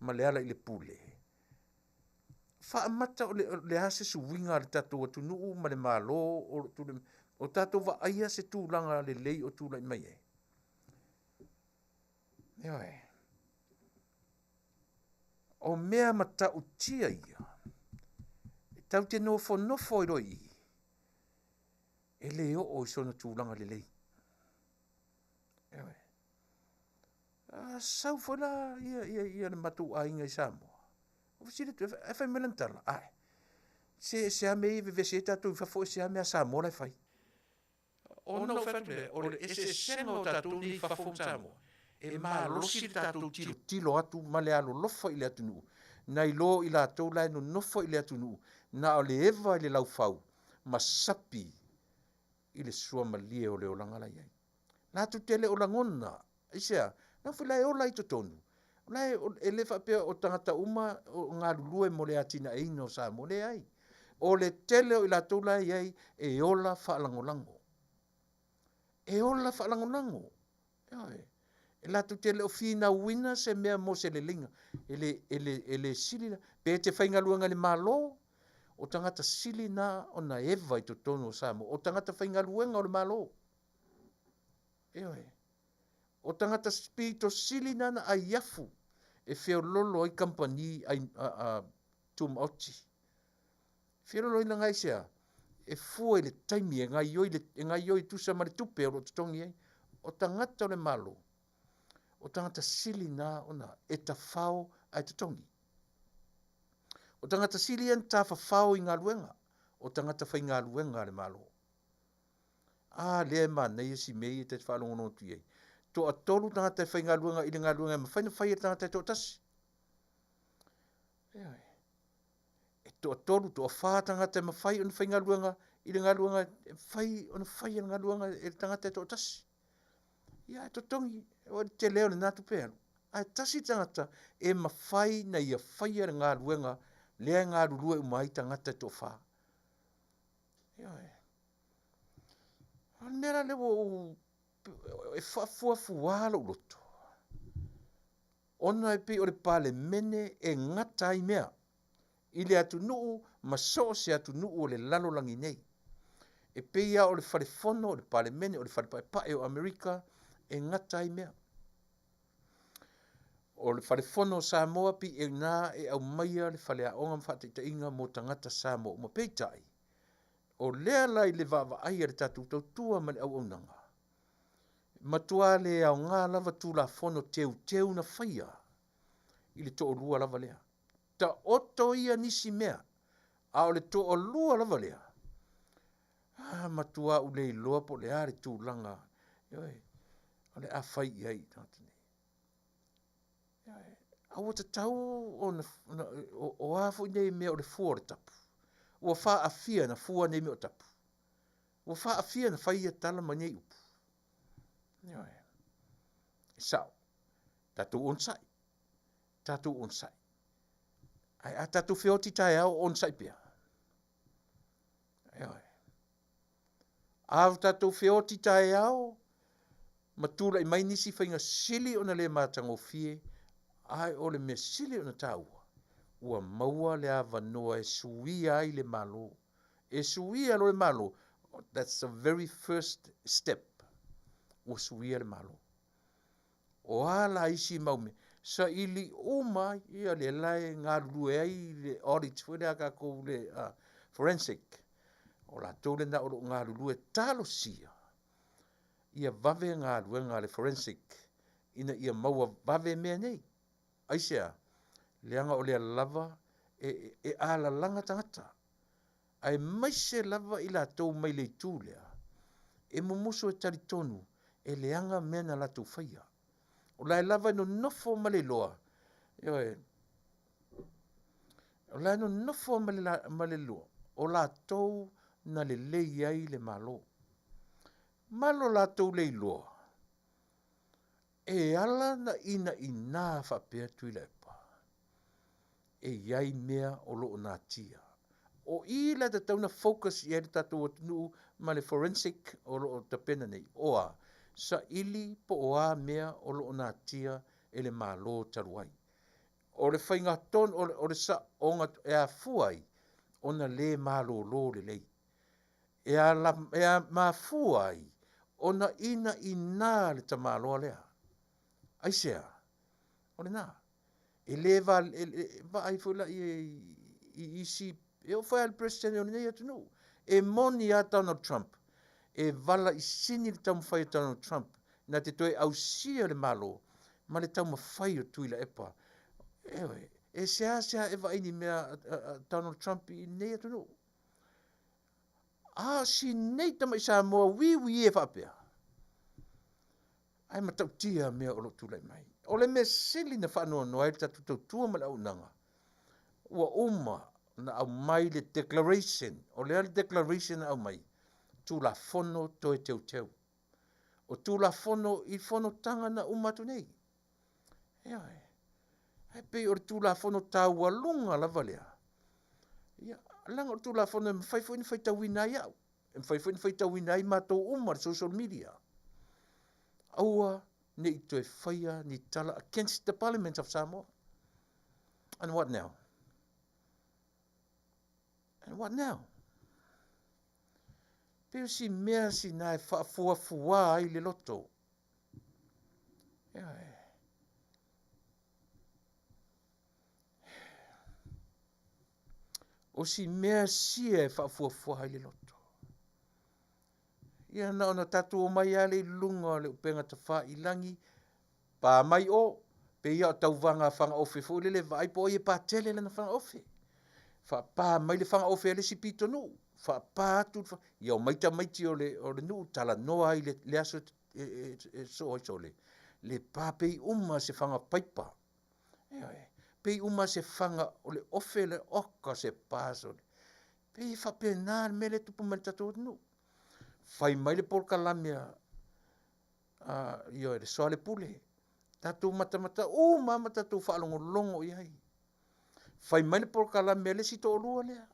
Speaker 2: ma Lealailepule. Faamata o le, o le a se suiga a le tatou atunuu ma le Malo o lo o tulai mai? O tatou vaaia se tulaga lelei o tulai mai ai? Ioe. O mea matautia ia, e tatou te nofonofo ai loa i i, e le oo i sona tulaga lelei. Ioe. A sau foi la ia, ia, ia le matou aiga i Samoa. O fesili atu, ae fai mai lana tala, ae, se, se a mea ia e vevesi ai tatou i fafo, se a mea a Samoa la e fai. Ona ou fai atu lea, o le eseesega o tatou nei i fafo ma Samoa, e malosi le tatou tilotilo atu ma le alolofa i le atunuu, nai lo i latou la e nonofo i le atunuu, na o le eva i le laufau ma sapi i le suamalie o le olaga la e i ai. Latou te le o lagona, aisea? Na foi la e ola i totonu, o la e, e le faapea o tagata uma o galulue mo le atinaeina o Samoa, leai. O le tele o i latou la e i ai e ola faalagolago. E ola faalagolago. Ioe. E latou te le o finauina se mea mo se leleiga. E le, e le, e le sili la. Pe te faigaluega i le Malo, o tagata sili na ona eva i totonu o Samoa. O tagata faigaluega o le Malo. Ioe. O tagata pito sili na na aiafu e feololo ai kamupani ai, a, a, tumaoti. Feololoina ngai sea, e fua i le taimi e gaioi, le, e gaioi tusa ma le tupe o lo o totogi ai. O tagata o le Malo, o tagata sili na ona e tafao ae totogi. O tagata sili ia na tafafao i galuega, o tagata faigaluega a le Malo. A lea e manaia si mea ia ta te faalogologo atu i ai. Toatolu tagata e faigaluega i le galuega e mafai ona fai e le tagata e toatasi. Ioe. E toatolu, toafa tagata e mafai ona faigaluega i le galuega e mafai ona fai e le galuega e le tagata e toatasi. Ia, e totogi, o le tele o lena tupe alu. Ae tasi le tagata e mafai na ia faia le galuega lea e galulue uma ai tagata e toafa. Ioe. O le mea la lea ua ou e faafuafuā lou loto, ona e pei o le Palemene e gata ai mea i le atunuu ma so o se atunuu o le lalolagi nei. E pei lava o le fale fono, o le Palemene, o le fale paepae o Amerika e gata ai mea. O le fale fono o Samoa pei e na e aumaia le faleaoga ma faataitaiga mo tagata Samoa uma. Peitai, o lea la i le vaavaai a le tatou tautua ma le auaunaga, matua le aoga lava Tulafono teuteu na faia i le toalua lava lea. Taoto ia nisi mea, a o le toalua lava lea, a matua ou le iloa po o le a le tulaga, ioe, o le a fai i ai i tagata nei. Ioe, a ua tatau ona, ona o, o a foi nei mea o le fua o le tapu. Ua faaafia na fua nei mea o tapu. Ua faaafia na fai ia tala ma nei upu. Ioe. E sao. Tatou onosai. Tatou onosai. Ae a tatou feoti taeao, onosai pea. Ioe. A o tatou feoti taeao, ma tulai mai nisi faiga sili ona le matagofie, ae o le mea sili ona taua, ua maua le avanoa e suia ai le Malo. E suia loa le Malo, that's the very first step, ua suia le Malo. O a la isi mau mea, saili uma ai, ia lea la e galulue ai le audit foi lea a tatou le forensic, o latou lena o lo o galulue talosia ia vave galuega a le forensic ina ia maua vave mea nei. Aisea? Leaga o lea lava e, e alalaga tagata, aemaise lava i latou mai le itu lea, e mumusu e talitonu e leaga mea na latou faia. O la e lava e nonofo ma le iloa, ioe, o la e nonofo ma le, ma le iloa, o latou na lelei ai le Malo. Ma lo latou le iloa, e ala na inaina faapea Tuilaepa, e i ai mea o lo o natia. O i la e tatau ona focus i ai le tatou atunuu ma le forensic o lo o tapena nei. O a? Saili po o a mea o lo o natia e le Malo talu ai. O le faigatonu, o le saoga e afua ai ona le malolo lelei. E ala, e a, mafua ai ona inaina le tamaloa lea. Aisea? O lena. E le va, e, e, vaai foi la i, i isi, e oo foi lava i le Peresetene o lenei atunuu. E moni lava Donald Trump, e vala i sini le taumafai a Donald Trump na te toe ausia le Malo ma le taumafai o Tuilaepa. Ioe, e seasea e vaai ni mea a Donald Trump i lenei atunuu. A o si nei tamai Samoa uiui e faapea, ae matautia mea o lo o tulai mai. O le mea sili na faanoanoa ai le tatou tautua ma le auaunaga, ua uma na aumai le declaration, o le a le declaration na aumai? Tulafono toe teuteu. O Tulafono i fonotaga na uma atu nei. Ioe. Ae pei o le Tulafono taualuga lava lea. Ia, leaga o le Tulafono e mafai foi ona faitauina ai au. E mafai foi ona faitauina ai matou uma le social media. Aua ne i toe faia ni tala against the Parliament of Samoa. And what now? And what now? Pei o si mea sina e faafuafua ai le loto. Ioe. O si mea sia e faafuafua ai le loto. Ia na ona tatou omai lava lea i luga o le upega tafailagi, pa mai o, pei lava o tauvaga a fagaofe foi lele, vaai po o ai e patele lana fagaofe. Faapa mai le fagaofe a le isi pitonuu, faapa atu, ia omai tamaiti o le, o le nuu talanoa ai le, le aso e, e, e soo ai sole, le pa pei uma se faga paipa. Ioe, pei uma se faga o le ofe le oka se pa sole. Pei e faapena le mea lea e tupu mai i le tatou atunuu. Fai mai le polokalame a, a ioe, le soalepule. Tatou matamata uma ma tatou faalogologo i ai. Fai mai le polokalame a le isi toalua lea.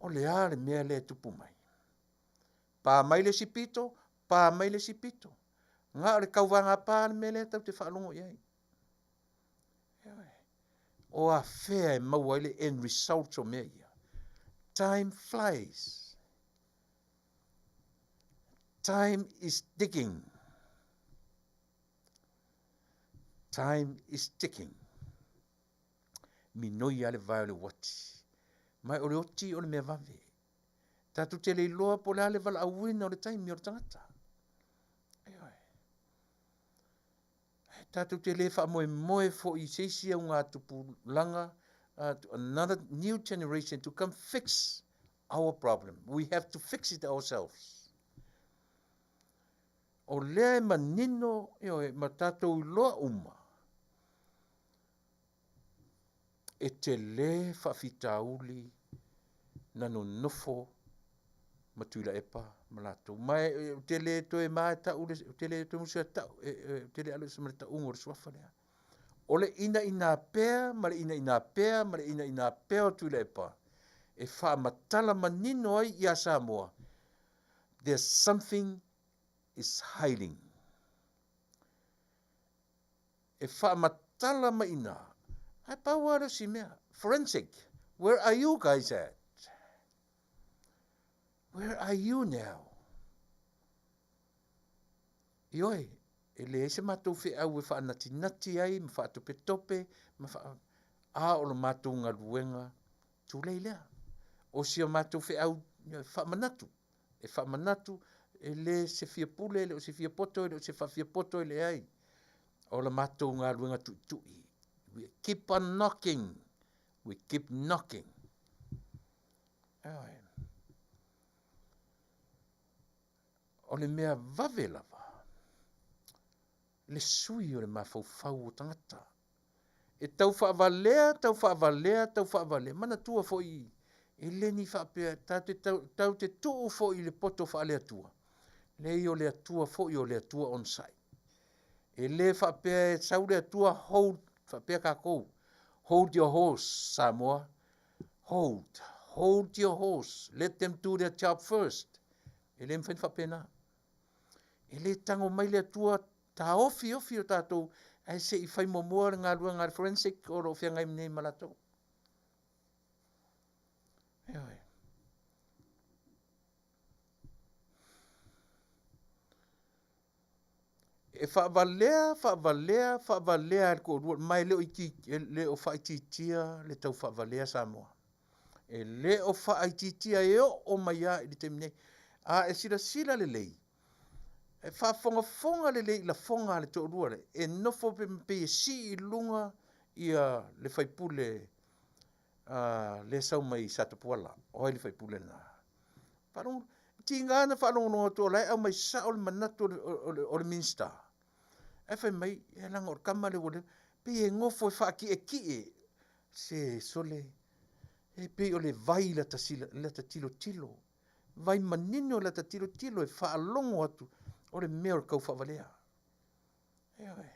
Speaker 2: O le a le mea lea e tupu mai? Pa mai le isi pito, pa mai le isi pito. Na o le tauvaga pa le mea lea tatou te faalogo i ai. Ioe. O afea e maua ai le end result o mea ia? Time flies. Time is ticking. Time is ticking. Minoi lava le vae o le uati. Ma o le oti o le mea vave. Tatou te le iloa po o le a le valaauina o le taimi o le tagata. Ioe. Tatou te le faamoemoe foi i se isi augatupulaga, to another new generation to come fix our problem. We have to fix it ourselves. O lea e manino, ioe, ma tatou iloa uma, e tele faafitauli na nonofo ma Tuilaepa ma latou. Ma ou te le toe ma e tau, ou te le toe musu e tau, ou te le alo ese ma le tauga o le suafa lea. O le inaina pea ma le inaina pea ma le inaina pea o Tuilaepa e faamatala manino ai ia Samoa, there's something is hiding. E faamatala mai ina, ae pau lava lea o si mea. Forensic, where are you guys at? Where are you now? Ioe, e leai se matou feau e faanatinati ai ma faatopetope ma faa... A o le matou galuega tulei lea. O si a matou feau faamanatu. E faamanatu, e le se fia pule, e le o se fia poto, e le o se faafiapoto, e leai. O la matou galuega tuitui. We keep on knocking. We keep knocking. Ioe. O le mea vave lava, le sui o le mafaufau o tagata. E tau faavalea, tau faavalea, tau faavalea. Manatua foi, e le ni faapea, tatou te tau, tatou te tuu foi i le poto faale-Atua. Leai o le Atua foi o le Atua onosai. E le faapea e sau le Atua hold, faapea tatou, hold your horse, Samoa. Hold, hold your horse. Let them do their job first. E le mafai ona faapena. E le tago mai le Atua taofiofi o tatou ae se i fai muamua le galuega a le forensic o lo o feagai nei ma latou. Ioe. E faavalea, faavalea, faavalea e le toalua, ma e le o iti, e le o faaitiitia le tau faavalea Samoa. E le o faaitiitia e oo mai lava i le taimi nei. A e silasila lelei, e faafogafoga lelei i lafoga a le toalua lea, e nofo pe pei e sii i luga ia le faipule a lea sau mai Satapuala. O ai le faipule lena? Faalogo, tiga na faalogologo atu o la e aumai sao le manatu o le Minisita. Ae fai mai, e leaga o le tama lea ua leva, pei e nofo e faatietie, se sole, e pei o le vai i lata, lata tilotilo, vai manino i lata tilotilo e faalogo atu o le mea o le tau faavalea. Ioe.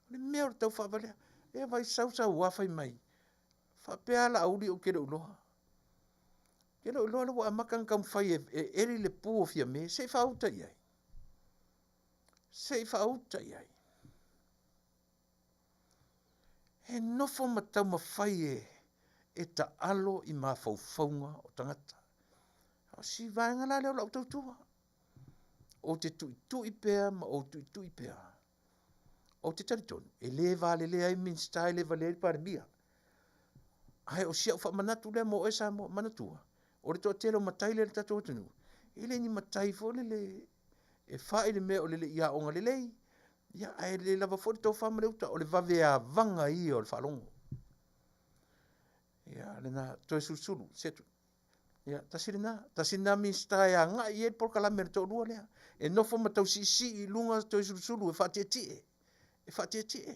Speaker 2: O le mea o le tau faavalea. E vai sau sau a fai mai, faapea a Laauli ou te le o iloa. Ou te le o iloa lea ua amata ona taumafai e eli le pu o Fiame, se i faauta i ai. Se i faauta i ai. E nofo ma taumafai e, e taalo i mafaufauga o tagata. O si vaega la lea o lau tautua. Ou te tuitui pea ma ou tuitui pea. Ou te talitonu, e le valelea ai Minisita, e le valea ai le Palemia. Ae o si au faamanatu lea mo oe Samoa, manatua, o le toatele o matai lea i le tatou atunuu, e le ni matai foi lele e fai le mea o le le i aoga lelei, ia, ae le lava foi le tofa ma le uta, o le vaveavaga ia o le faalogo. Ia, lena, toe sulusulu, se atu, Ia, tasi lena, tasi lena Minisita e agai i ai le polokalame a le toalua lea. E nofo ma tausiisii i luga Toesulusulu e faatietie, e faatietie.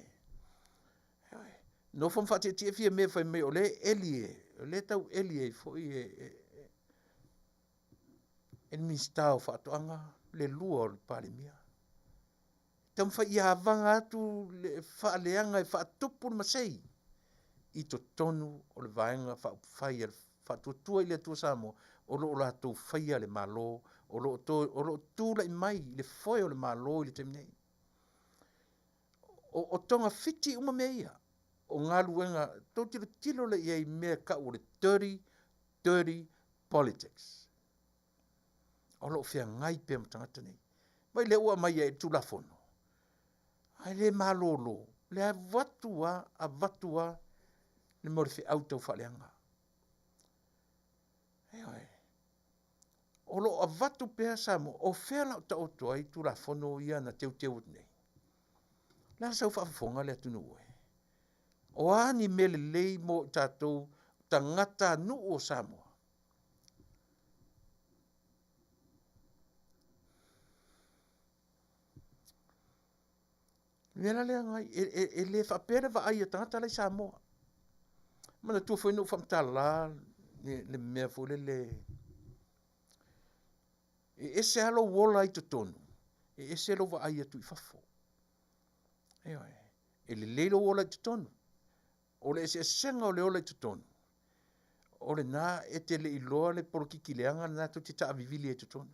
Speaker 2: Ioe. Nofo ma faatietie fia mea fai mai o lea e eli e, o lea e tau eli ai foi e, e, e, e le Minisita o Faatoaga le lua o le Palemia. Taumafai ia avaga atu le faaleaga e faatupu le masei i totonu o le Vaega Faaupufai a le Faatuatua i le Atua Samoa o lo o latou faia le Malo, o lo o, to, o lo o tulai mai i le foe o le Malo i le taimi nei. O, o togafiti uma mea ia. O galuega, tou tilotilo lea i ai i mea e tau o le dirty, dirty politics. O lo o feagai pea ma tagata nei. Vai lea ua aumai ai le Tulafono, ae le malolo, le avatu a, avatu a le mea o le feau tau faaleaga. Ioe. O lo o avatu pea Samoa, o fea la o taoto ai Tulafono ia na teuteu atu nei? O le a sau faafofoga le atunuu e? O a ni mea lelei mo i tatou tagata nuu o Samoa? Le mea la lea nai, e, e, e le faapea le vaai a tagata la i Samoa. Manatua foi na ou faamatala le, le mea foi lele e ese lava lou ola i totonu, e ese lou vaai atu i fafo. Ioe, e lelei lou ola i totonu. O le eseesega o le ola i totonu, o lena e te le iloa le polokiki leaga lena tou te taavivili ai i totonu.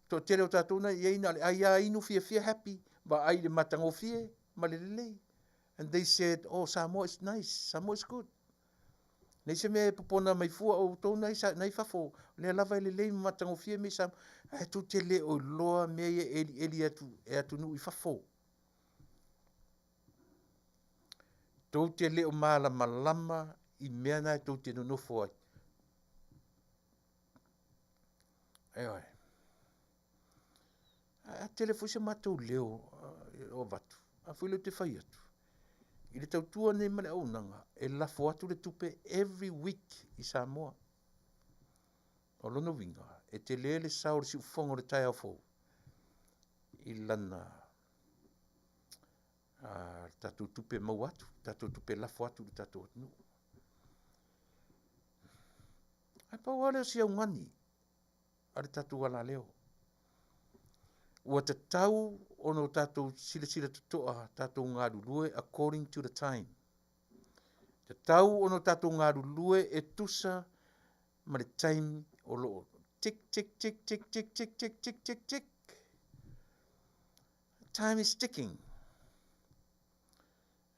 Speaker 2: Toatele o tatou na i ai na o le ai lava inu fiafia happy, vaai i le matagofie ma le lelei. And they said, oh, Samoa is nice, Samoa is good. Leai se mea e popona mai fua o outou na i fafo, lea lava e lelei ma matagofie mea i Samoa. Ae tou te le o iloa mea ia e elieli atu e atunuu i fafo. Tou te le o malamalama i mea na e tou te nonofo ai. Ioe. A tele foi se matou leo o avatu, a foi lea ou te fai atu, i le tautua nei ma le auaunaga, e lafo atu le tupe every week i Samoa. O lona uiga, e tele le sao o le siufofoga o le taeao fou i lana a le tatou tupe maua atu, tatou tupe lafo atu i le tatou atunuu. Ae pau lava lea o si augani a le tatou alaleo. Ua tatau ona o tatou silasila totoa tatou galulue according to the time. Tatau ona o tatou galulue e tusa ma le taimi o lo o tick tick tick tick tick tick tick tick tick tick. Time is ticking.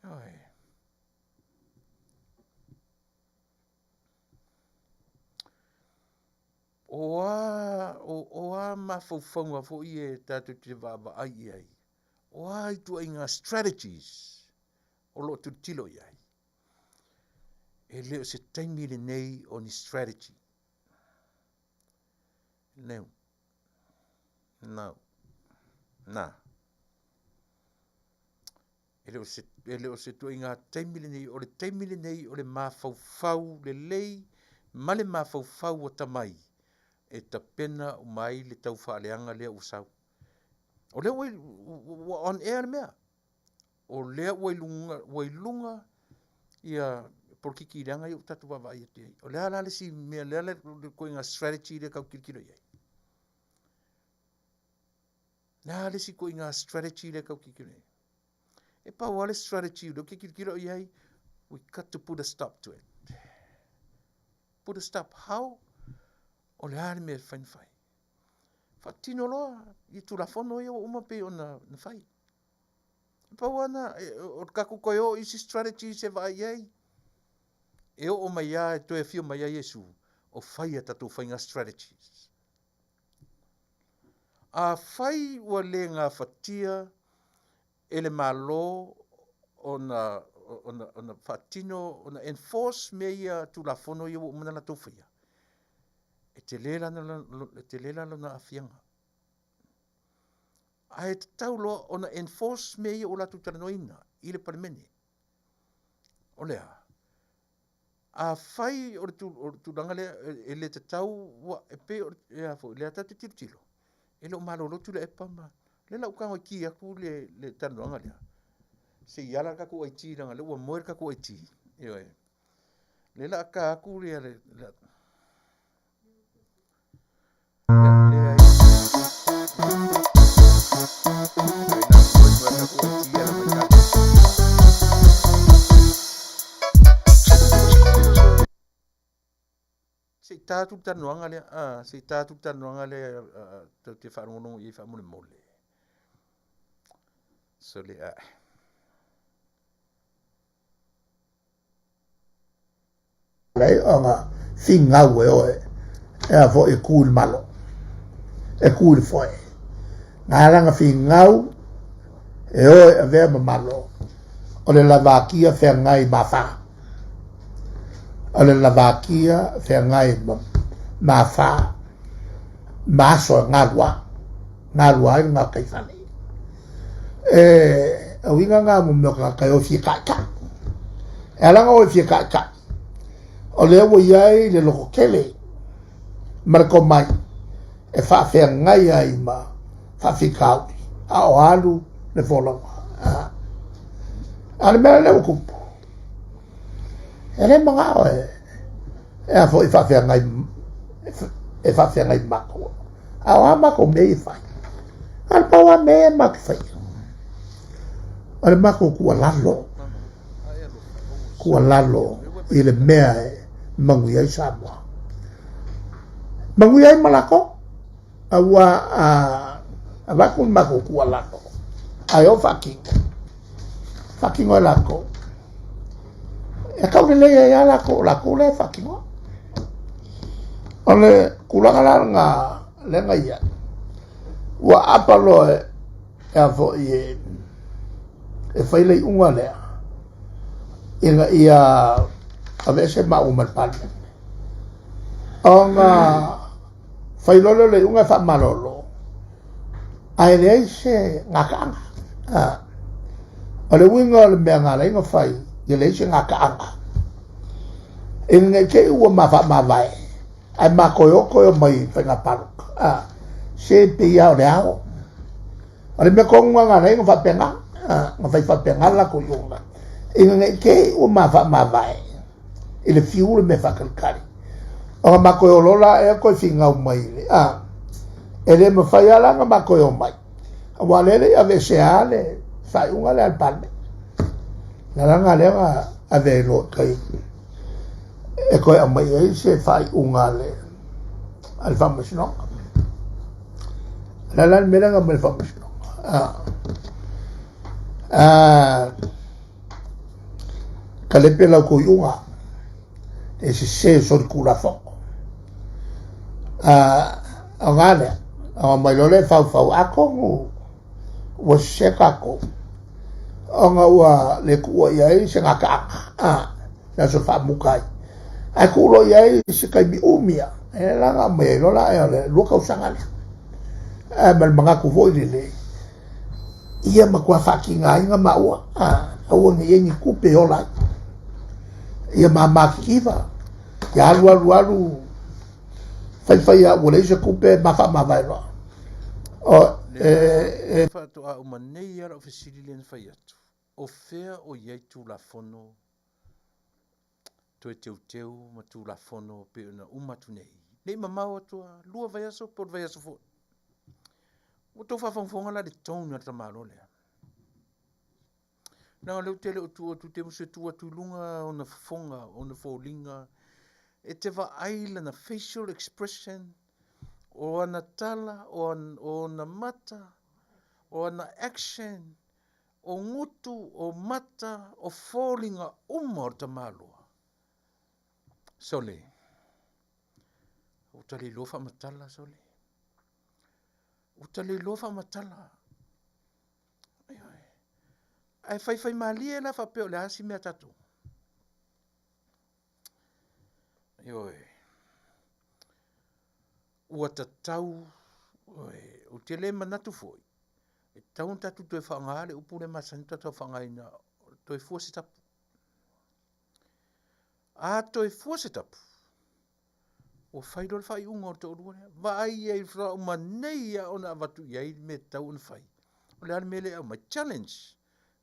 Speaker 2: Oi. O a, o, o a mafaufauga foi e tātou te vaavaai i ai, o a ituaiga strategies o lo o tilotilo i ai. E le o se taimi lenei o ni strategy. No. No. Na. E le o se, e le o se tuaiga taimi lenei, o le taimi lenei o le mafaufau lelei ma le mafaufau atamai e tapena uma ai le tau faaleaga lea ua sau. O lea ua, ua on air le mea. O lea ua i luga, ua i luga ia polokiki leaga ia ua tatou vaavaai atu i ai. O le a la le isi mea, le a le ituaiga strategy lea tau tilotilo i ai? Le a le isi ituaiga strategy lea tau tilotilo i ai? E pau lava le strategy lea ou te tilotilo i ai, we got to put a stop to it. Put a stop how? O le a le mea e fai na fai? Faatino loa i Tulafono ia ua uma pei ona na fai. E pau lava na, o le tatou toe oo i isi strategies e vaai i ai, e oo mai lava, e toe afio mai ai Iesu, o fai a tatou faiga strategies. Afai ua le gafatia e le Malo ona, ona, ona faatino, ona enforce mea ia, Tulafono ia ua uma ona latou faia, e tele lana, e tele la lona aafiaga. Ae tatau loa ona enforce mea ia ua latou talanoaina i le Palemene. O le a? Afai o le, o le tulaga lea e le tatau, ua, e pei o le a foi, lea tatou te tilotilo, e le o malolotu le EPA ma, lea la ua tago e ki atu le, le talanoaga lea. Se i ala le tatou IT, leaga o lea ua moe le tatou IT. Ioe. Lea la a ta atu le, le, le Se i ta atu le talanoaga lea, a, se i ta atu le talanoaga lea tou te faalogologo i ai faamolemole. Sole ae.
Speaker 3: Leai ona figau e oe e a foi e ku i le malo, e ku i le foe. Na ala na figau e oe e avea ma malo, o le lavakia feagai ma fa. O le lavakia feagai ma, ma fa, ma aso e galua, galua ai le gataifale. E uiga na mo mea o tagata e o e fia taʻitaʻi. E ala ona o e fia taʻitaʻi, o lea ua i ai le lototele ma le tomai e faafeagai ai ma faafitauli, a o alu le folauga. A o le mea lea ua tupu, e le manao e e a foi faafeagai e faafeagai ma matou. A o a matou mea ia e fai? A o le pau lava mea ia matou te faia, o le matou tuualalo, tuualalo i le mea e manuia ai Samoa. Manuia ai ma latou, aua a avatu le matou tuualalo, ae o faatino, faatino e latou. E taulelei ai lava latou, o latou lea e faatinoa. O le tulaga la lena lea na i ai, ua aapa loa e a foi e, e fai le iuga lea ina ia aveese maua ma le Palemene. Ona fai loa lea o le iuga e faamalolo, ae leai se gataaga. O le uiga o le mea na ala ai ona fai, ia leai se gataaga. Ina ne i te i ua ma faamavae, ae ma toe o toe omai i faiga palota. A, se pei lava o le ao. O le mea tonu lava na ala ai ona faapena, na fai faapena le latou iuga, ina ne i te i ua ma faamavae i le fiu le mea faatalitali. Ona ma toe o loa la ea toe finau mai i le, a, e le mafai lava la ona ma toe omai, aua o lea e le i aveesea lava le faaiuga lea a le Palemene. O le ala lena lea na ave ai loa i tai e toe aumai ai se faaiuga a le a le Faamasinoga. O le a la le mea lea na aumai e le Faamasinoga? Kalepe la outou iuga e sese solitulafono. Aoga lea, ona omai loa lea e faufau, atonu ua sese tatou, ona ua le tuua i ai se gataaga, le aso e faamuta ai, ae tuu loa i ai se taimi umi lava, ia la ona aumai ai loa lea o le 2 tausaga lea. Ae ma le manatu foi lele, ia matua faatigaina maua, aua ne i i ai ni tupe e ola ai. Ia mama kikiva, ia alu alu alu, fai fai lava ua leai se tupe ma faamavae loa. O,
Speaker 2: e, e... Faatoa uma nei lava lau fesili lea na fai atu, o fea o i ai Tulafono toe teuteu ma Tulafono pei ona uma atu nei? Ne i mamao atu lava, 2 vaiaso po o le vaiaso foi. Ua outou faafogafoga la i le tone a le tamaloa lea. Leaga o lea ou te le o tu atu, ou te musu e tu atu i luga ona fofoga, ona foliga. E te vaai lana facial expression, o ana tala, o ona mata, o ana action, o gutu, o mata, o foliga uma o le tamaloa. Sole, ua ta le iloa faamatala, sole. Ua ta le iloa faamatala. Ae faifai malie la faapea o le a si mea tatou. Ioe. Ua tatau, ioe, ou te le manatu foi, e tatau ona tatou toe faaaoga le upu lea masani ona tatou faaaogaina, toe fua se tapu. A toe fua se tapu, ua fai loa le faaiuga o le toalua lea. Vaai i ai faatoa uma nei lava ona avatu i ai le mea e tatau ona fai. O le a le mea lea e aumai? Challenge.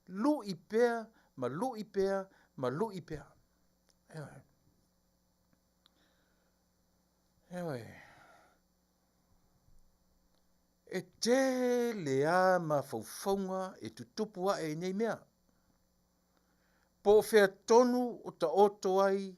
Speaker 2: Lui pea ma lui pea ma lui pea. Ioe. Ioe. E tele lava mafaufauga e tutupu ae i nei mea. Po o fea tonu o taoto ai,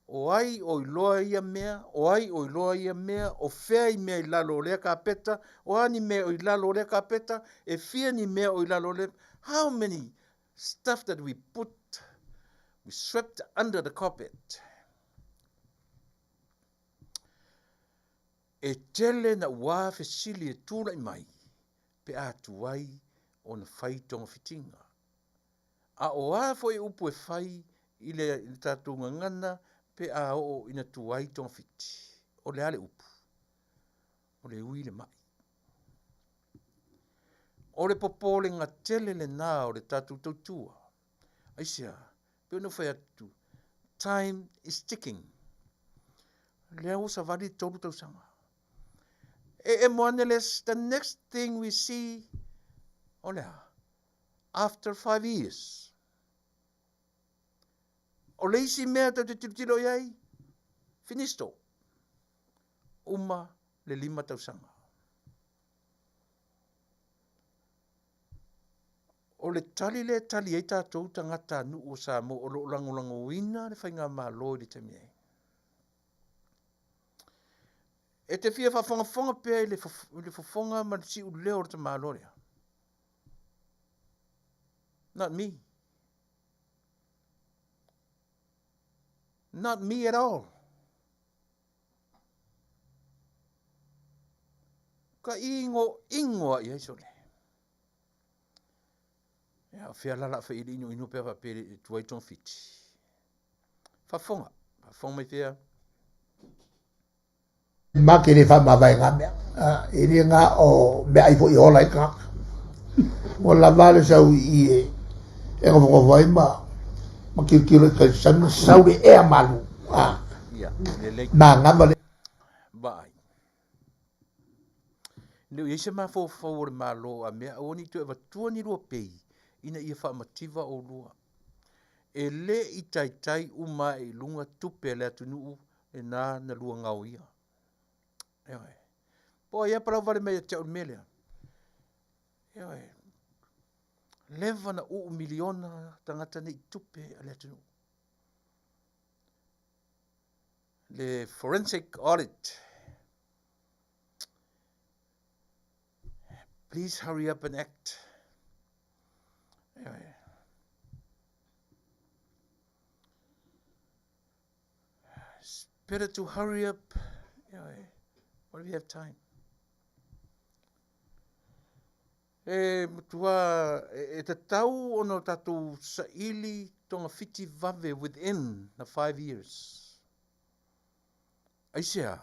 Speaker 2: o ai o iloa ia mea, o ai o iloa ia mea, o fea i mea i lalo o lea kapeta, o a ni mea o i lalo o lea kapeta, e fia ni mea o i lalo o lea, how many stuff that we put, we swept under the carpet. E tele na uā fesili e tulai mai pe a tuai ona fai togafitiga. A o a foi upu e fai i le tatou gagana pe a oo ina tuai togafiti? O le a le upu? O le ui le mai. O le popolega tele lena o le tatou tautua. Aisea? Pei ona ou fai atu, time is ticking. Lea ua savali le 3 tausaga. E emo ane le, the next thing we see, o le a? After 5 years. O le isi mea tou te tilotilo i ai, finisto. Uma le 5 tausaga. O le tali lea e tali ai tatou tagatanuu o Samoa o lo o lagolagoina le faigamalo i le taimi nei. E te fia faafogafoga pea i le fofoga ma le siuleo o le tamaloa lea. Not me. Not me at all. Ka ingo ingo a i ai sole. Ia, o fea la la whai ili inu inu pea wha pere e tuai tong fiti. Faafofoga, faafofoga mai fea.
Speaker 3: Ma ke le faamavae ngā mea. E le ngā o mea ai foi e ola ai tagata. Ua lava le sau i i e nofonofo ai ma ma tilotilo i tai sami sau le ea malu.
Speaker 2: Ia, lelei.
Speaker 3: Manava le.
Speaker 2: Vaai. E le o i ai se mafaufau o le Malo a mea aua ne i toe avatua ni lua pei ina ia faamativa oulua. E le i taitai uma ae i luga tupe a le atunuu lena na lua gaoia. Ioe. Po o ai lava palau vale mai ia te au i le mea lea. Ioe. Leva na uu miliona tagata nei i tupe a le atunuu. Le forensic audit. Please hurry up and act. Ioe. It's better to hurry up. Ioe. What do we have time? E matua, e, e tatau ona o tatou saili togafiti vave within the 5 years. Aisea?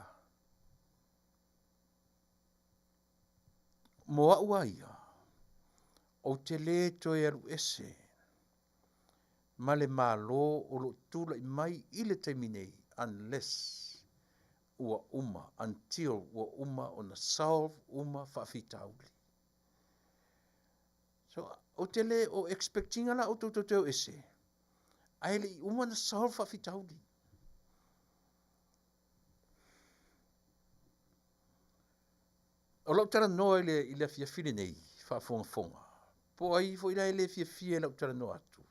Speaker 2: Mo au a ia, ou te lē toe alu ese ma le Malo o lo o tulai mai i le taimi nei unless ua uma, until ua uma ona solve uma faafitauli. So, ou te le o expect ina la outou tou te o ese, ae le i uma ona solve faafitauli. O lau talanoa i le, i le afiafi lenei, faafogafoga, po o ai foi la e le fiafia i lau talanoa atu.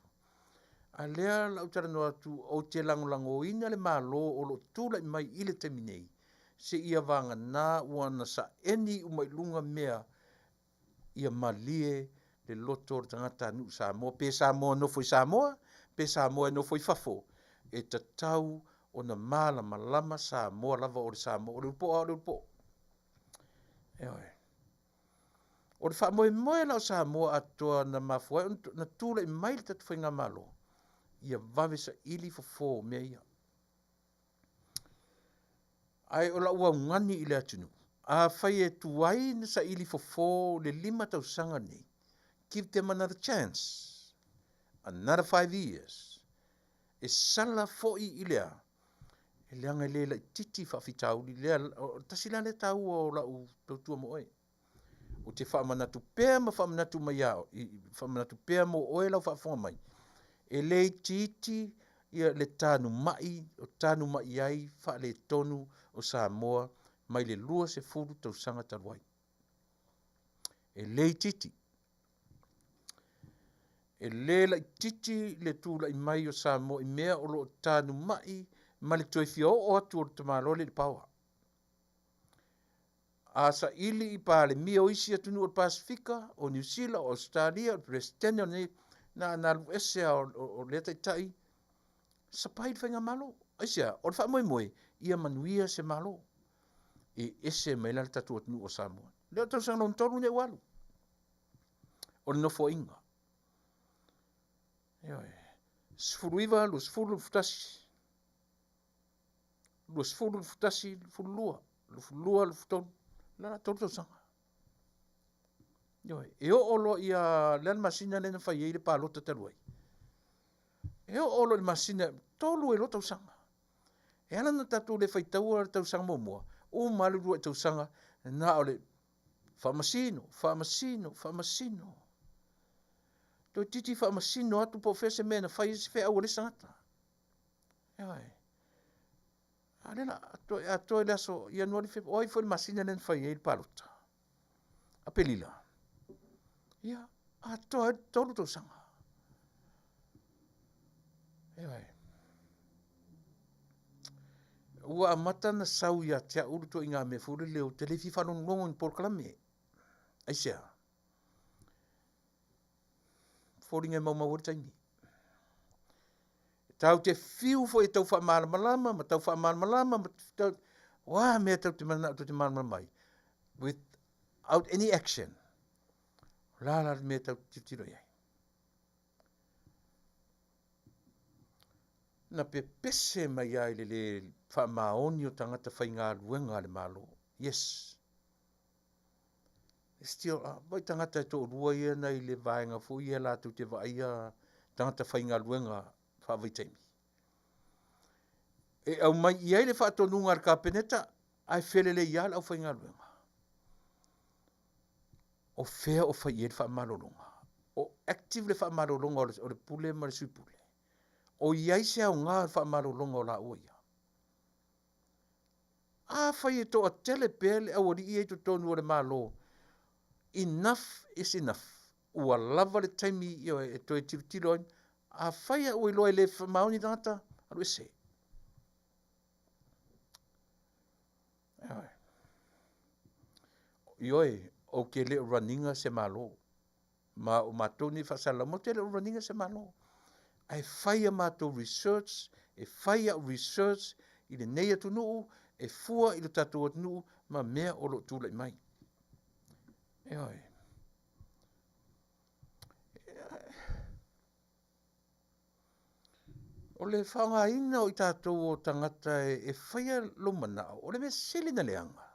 Speaker 2: A lea lau talanoa atu, ou te lagolagoina le Malo o lo o tulai mai i le taimi nei, seia vagana ua na saeni uma i luga mea ia malie le loto o le tagatanuu Samoa, pe Samoa nofo i Samoa, pe Samoa e nofo i fafo, e tatau ona malamalama Samoa lava o le Samoa, o le ulupo a o le ulupo. Ioe. O le faamoemoe la o Samoa atoa na mafua ai ona tulai mai le tatou faigamalo, ia vave saili fofo o mea ia. Ae o lau augani i le atunuu, afai e tuai na saili fofo le 5 tausaga lenei, give them another chance, another 5 years. E sala foi i le a? E leaga e le laitiiti faafitauli lea, tasi la lea taua o lau tautua mo oe. Ou te faamanatu pea ma faamanatu mai ia, faamanatu pea mo oe lau faafofoga mai, e le itiiti ia le tanumai o tanumai ai faaletonu o Samoa mai le 20 tausaga talu ai. E le itiiti. E le laitiiti le tulai mai o Samoa i mea o lo o tanumai ma le toe fia oo atu o le tamaloa lea i le power. A saili i Palemia o isi atunuu o le Pasefika, o Niu Sila, o Ausetalia, o le Peresetene o lenei, na na alu ese lava o lea taitai, sapai le faigamalo. Aisea? O le faamoemoe, ia manuia se Malo. E ese mai la le tatou atunuu o Samoa. Lea o le tausaga lona tolu lenei ua alu o le nofoaiga. Ioe. 19, 20, 21, 20, 21, 22, 22, 23, la la 3 tausaga. Ioe, e oo loa ia le a le masina lea na fai ai le palota talu ai. E oo loa i le masina, 3 ai loa tausaga. E ala ona tatou le faitaua le tausaga muamua, uma lava le uluai tausaga na o le faamasino, faamasino, faamasino. Toeitiiti faamasino atu po o fea se mea na fai ai se feau a le isi tagata. Ioe. A lea la toe atoa i le aso Ianuari, o ai foi le masina lea na fai ai le palota? Aperila. Ia, atoa ai le 3 tausaga. Ioe. Ua amata na sau ia te au le ituaiga mea foi lele ou te le fia faalogologo i ni polokalame. Aisea? Foliga e maumau ai le taimi. Tau te fiu foi e tau faamalamalama ma tau faamalamalama ma tau, o a mea tau te mananao tou te malamalama ai without any action. O la la le mea tau te tilotilo i ai. Na pepese mai ai le le faamaoni o tagata faigaluega a le Malo. Yes. Still, vai tagata e toalua ia na i le vaega foi ia latou te vaaia tagata faigaluega faavaitaimi. E aumai i ai le faatonuga a le Kapeneta, ae felelei lava le aufaigaluega. O fea o fai i ai le faamalologa? O active le faamalologa o le pule ma le sui pule. O i ai se aoga o le faamalologa o laua ia? Afai e toatele pea le aualii ia i totonu o le Malo, enough is enough. Ua lava le taimi e toe tilotilo ai. Afai lava ua iloa e le faamaoni tagata, alu ese. Ioe, ou te le o run ina se Malo. Ma o matou nei faasalalau, matou te le o run ina se Malo. Ae fai a matou research, e fai au research i lenei atunuu, e fua i lo tatou atunuu ma mea o lo o tulai mai. Ioe. O le faaaogaina o i tatou o tagata e faia lou manao, o le mea sili ona leaga,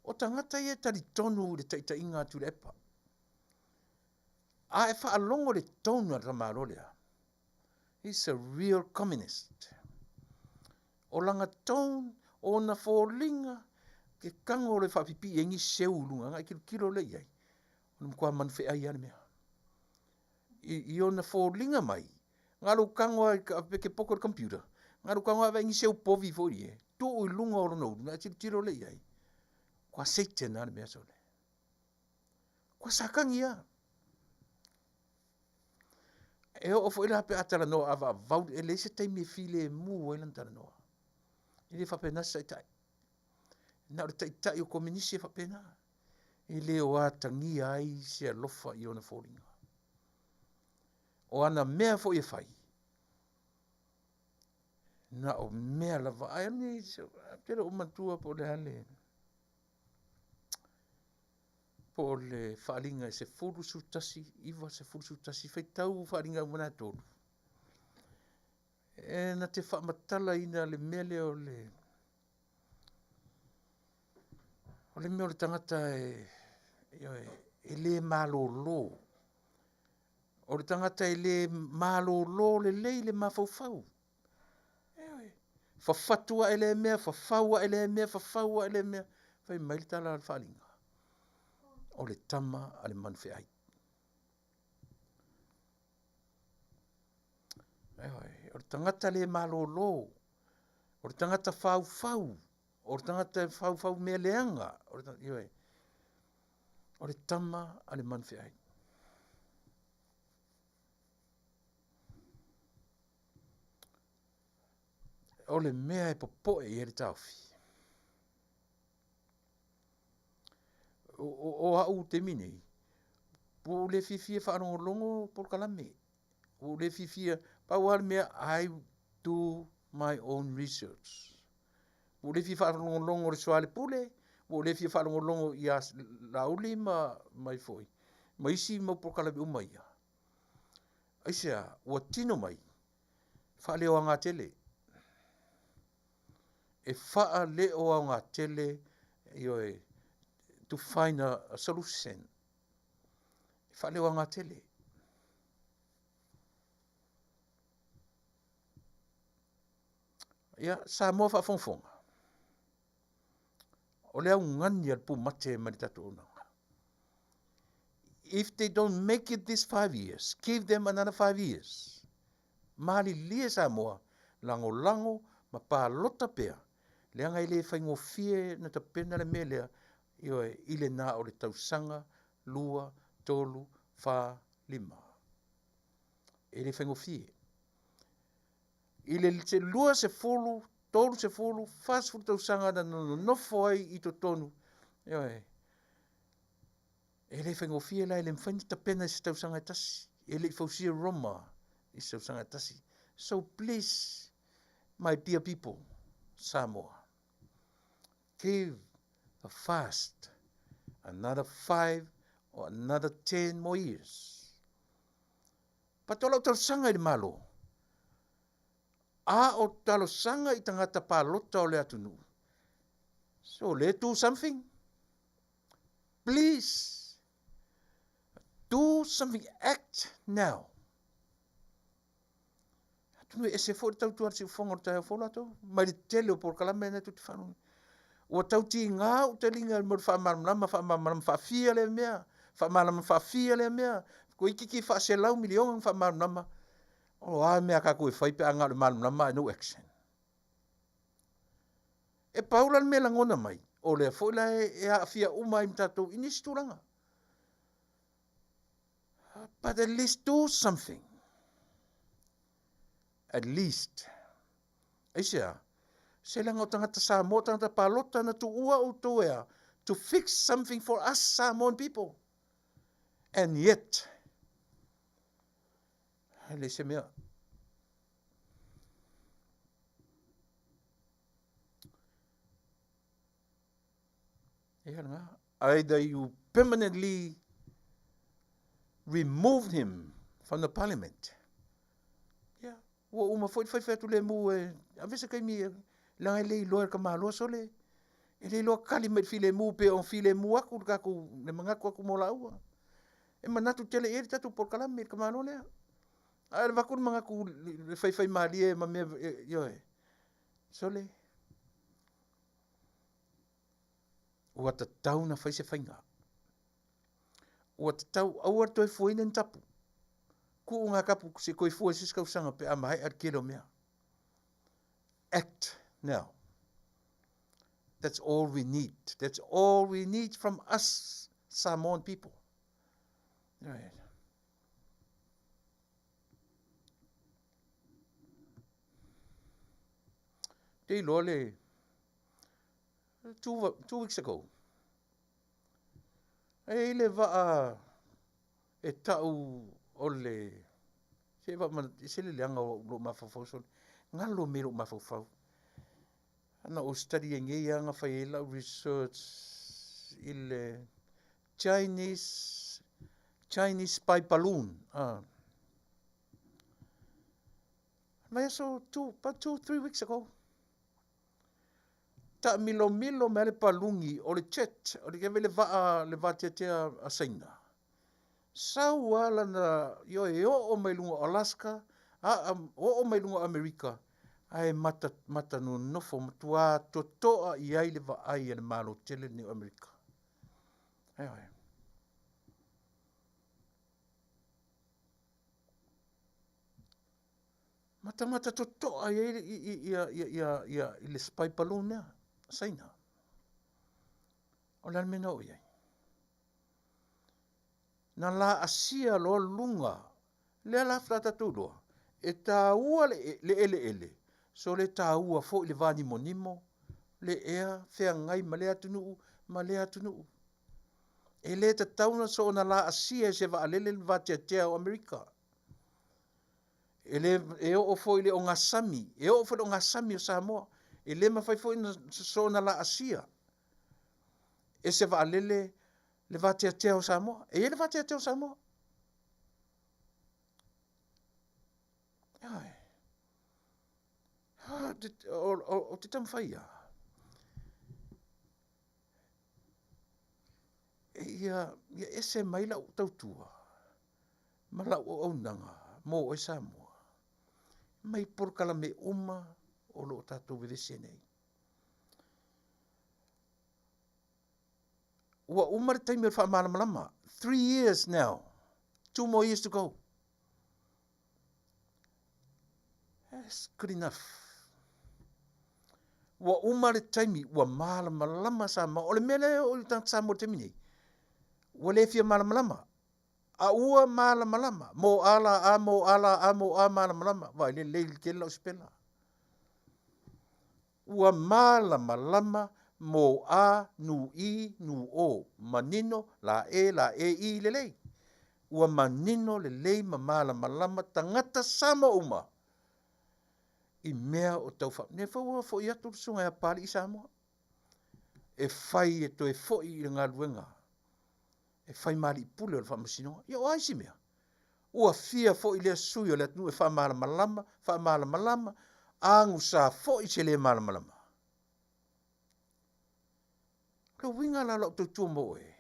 Speaker 2: o tagata ia e talitonu i le taitaiga a Tuilaepa. A e faalogo i le tone a le tamaloa lea, he's a real communist. O lana tone, o ona foliga, ke tago loa e faapipii ai ni seu i luga, ona e tilotilo lea i ai, o le matua manufeai lava le mea. I ona foliga mai, na o lou tago lava pe e te poto i le computer, na o lou tago lava vaai ni seu povi foi ie, tuu i luga o lona ulu, ona e tilotilo lea i ai, matua Satan lava le mea sole. Matua Satani lava. E oo foi la pe a talanoa avaavau, e leai se taimi e filemu ai lana talanoa. E le faapena se taitai. Na o le taitai o Kominisi e faapena. E le o atagia ai se alofa i ona foliga. O ana mea foi e fai, na o mea lava, ai ni, ou te le o manatua po o le a le, po o le faaaliga e 10, 11, 9, 10, 11, faitau faaaliga uma na e tolu. E na te faamatalaina le mea lea o le, o le mea o le tagata e, ioe, e le malolo. O le tagata e le malolo lelei le mafaufau. Ioe. Fafatu ae lea mea, fafau ae lea mea, fafau ae lea mea. Fai mai le tala a le faaaliga, o le tama a le manufeai. Ioe, o le tagata le malolo, o le tagata faufau, o le tagata e faufau mea leaga, o le, ioe, o le tama a le manufeai. O le mea e popoe i ai le taofi, o au i le taimi nei, ua ou le fiafia e faalogologo polokalame. Ua ou le fiafia, pau lava le mea, I do my own research. Ua ou le fia faalogologo i le soalepule, ua ou le fia faalogologo ia Laauli ma mai foi, ma isi mau polokalame uma ia. Aisea? Ua tino mai, faaleoagatele. E faaleoagatele, ioe, to find a solution. E faaleoagatele. Ia, Samoa faafogafoga, o le augani a le pumate mai le tatou auaunaga. If they don't make it this 5 years, give them another 5 years. Malilie Samoa, lagolago ma palota pea, leaga e le faigofie na tapena le mea lea, ioe, i le na o le tausaga, 2, 3, 4, 5. E le faigofie. I le 20, 30, 40 tausaga na nonofo ai i totonu, ioe, e le faigofie la, e le mafai ona tapena i se tausaga e tasi. E le i fausia Roma i se tausaga e tasi. So please, my dear people, Samoa, give a fast another 5 or another 10 more years. Pato lau talosaga i le Malo, a o talosaga i tagata palota o le atunuu. So let's do something. Please, do something. Act now. Atonu e ese foi le tautua a le siufofoga o le taeao fou latou, mai le tele o polokalame na tou te faalogo. Ua tautiga ou taliga mo le faamalamalama, faamalamalama faafia lea mea, faamalamalama faafia lea mea, toeitiiti faaselau miliona na faamalamalama. O a mea a tatou e fai pe a na o le malamalama ae no action? E pau la le mea lagona mai, o lea foi la e aafia uma ai ma tatou i nisi tulaga. But at least do something. At least. Aisea? Se leaga o tagata Samoa, tagata palota na tuua outou e a? To fix something for us Samoan people. And yet, e leai se mea. Ia lena. Either you permanently remove him from the parliament. Ia, ua uma foi le faifai atu lemu e ave se taimi e leaga e le iloa e le tamaloa sole. E le iloa kali mai le filemu pe o filemu atu le tatou le manatu atu mo laua. E manatu tele i ai le tatou polokalame i le tamaloa lea. Ae avatu le manatu le faifai malie ma mea ioe. Sole, ua tatau ona fai se faiga. Ua tatau, aua le toe fuaina ni tapu. Tuu ngā tapu se i toe fua i se isi tausaga pe a maea le tele o mea. Act now. That's all we need. That's all we need from us Samoan people. Right. Te iloa le 2 weeks ago. E i le vaa e tau o le se vaa e se le leaga o lou mafaufau sole. Galo me lou mafaufau. Na ou study ai nei lava na fai ai lau research i le Chinese spy balloon. Ah. Mai aso 2, about 2, 3 weeks ago. Taamilomilo mai le paluni o le jet, o le keve le vaa le vateatea a Saina. Sau lava lana, ioe, e oo mai luga o Alaska, oo mai luga o Amerika, ae mata, mata nonofo matua totoa i ai le vaai a le Malo tele lenei o Amerika. Ioe. Matamata totoa i ai i le spy balloon lea, Saina. O le a le mea na oo i ai? Na laasia loa luga, lea la faatoa tatou iloa, e taua le eleele, so le taua foi le vanimonimo, le ea feagai ma lea atunuu ma lea atunuu. E le tatau ona soona laasia e se vaalele le vateatea o Amerika. E le e oo foi i le ogasami, e oo foi i le ogasami o Samoa. E le mafai foi ona soona laasia e se vaalele le vateatea o Samoa. E i ai le vateatea o Samoa. Ai. O te taumafai ia. E ia ese mai lau tautua ma lau auaunaga mo oe Samoa mai polokalame uma o lo o tatou vevesi ai nei. Ua uma le taimi o le faamalamalama. 3 years now. 2 more years to go. That's good enough. Ua uma le taimi, ua malamalama Samoa. O le mea lea o le tagata Samoa i le taimi nei, ua le fia malamalama. A ua malamalama, mo a la a, mo a la a, mo a malamalama. Vai le lei tele lau sipela. Ua malamalama mo a, nu i, nu o. Manino, la e, la e i lelei. Ua manino lelei ma malamalama tagata Samoa uma i mea o tau fa. Ne foi ua foi atu le susuga ia Papalii Samoa. E fai e toe foi i le galuega. E fai ma alii pule o le faamasinoga. Ia o a isi mea? Ua fia foi lea sui o le atunuu e faamalamalama, faamalamalama, agusa foi se le malamalama. O le uiga la o lau tautua mo oe,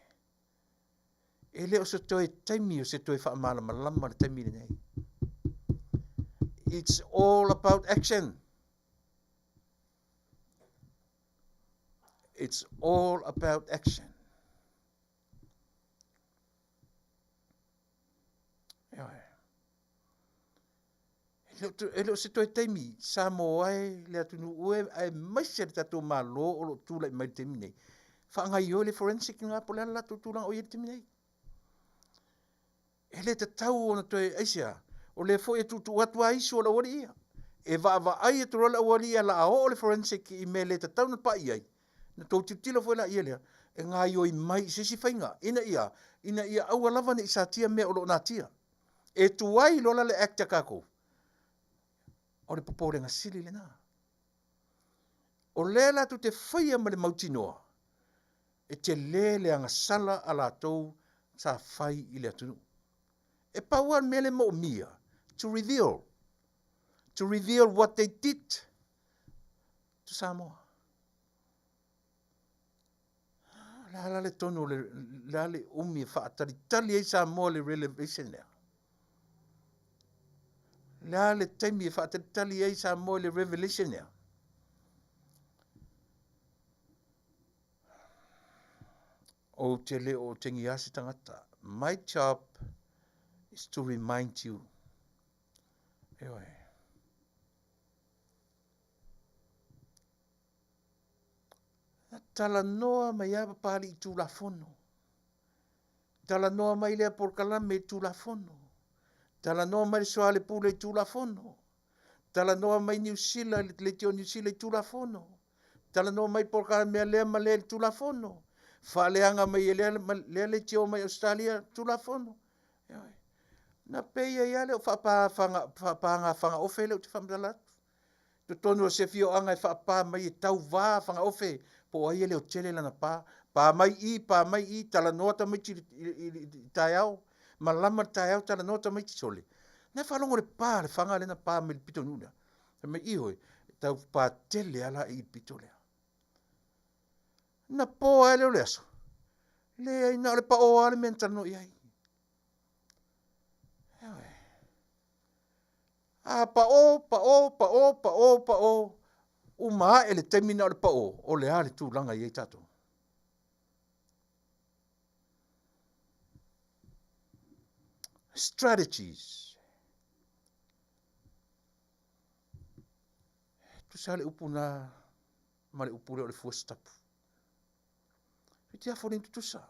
Speaker 2: e le o se toe taimi o se toe faamalamalama le taimi lenei. It's all about action. It's all about action. Ioe. E le o se toe taimi Samoa e le atunuu e aemaise le tatou Malo o lo o tulai mai le taimi nei. Faagaoioi le forensic lena po o le a le latou tulaga o i ai le taimi nei. E le tatau ona toe aisea. O lea foi e tuutuu atu a isi o le aualii ia. E vaavaai atu loa le aualii ia la a oo le forensic i mea le tatau ona pai ai. Na tou tilotilo foi la ia lea. e gaioi mai i se isi faiga, ina ia, ina ia aua lava ne i satia mea o lo o natia. E tuai loa la le act a tatou, o le popolega sili lena. O lea latou te faia ma le mautinoa, e tele le agasala a latou sa fai i le atunuu. E pau lava le mea lea e moomia, to reveal, to reveal what they did to Samoa. O le a la le tonu o le, le a le umi e faatalitali ai Samoa i le revelation lea? O le a le taimi e faatalitali ai Samoa i le revelation lea? Ou te le o otegia se tagata. My job is to remind you. Ioe. Na talanoa mai lava Papalii i Tulafono. Talanoa mai lea polokalame i Tulafono. Talanoa mai le Soalepule i Tulafono. Talanoa mai Niu Sila, le leitio Niu Sila i Tulafono. Talanoa mai polokalame a lea ma lea i le Tulafono. Faaleaga mai e lea, lea leitio mai Ausetalia Tulafono. Ioe. Na pei ai lava lea o faapāga fagaofe lea ou te faamatala atu. Totonu o se afioaga e faapa mai e tauva fagaofe po o ai e leotele lana pa. Pa mai i, pa mai i, talanoa tamaiti i le taeao, malama le taeao talanoa tamaiti sole. Na faalogo le pa le faga lea na pa mai le pitonuu lea. Fai mai, ioe, e tau pa tele lava la i le pito lea. Na po lava lea o le aso. Leai, na o le pao lava le mea na talanoa i ai. Ioe. A pao, pao, pao, pao, pao, uma ae le taimi na o le pao, o le a le tulaga e i ai tatou? Strategies. Tusa le upu na ma le upu lea o le fua sitapu. Fiti afo le tutusa.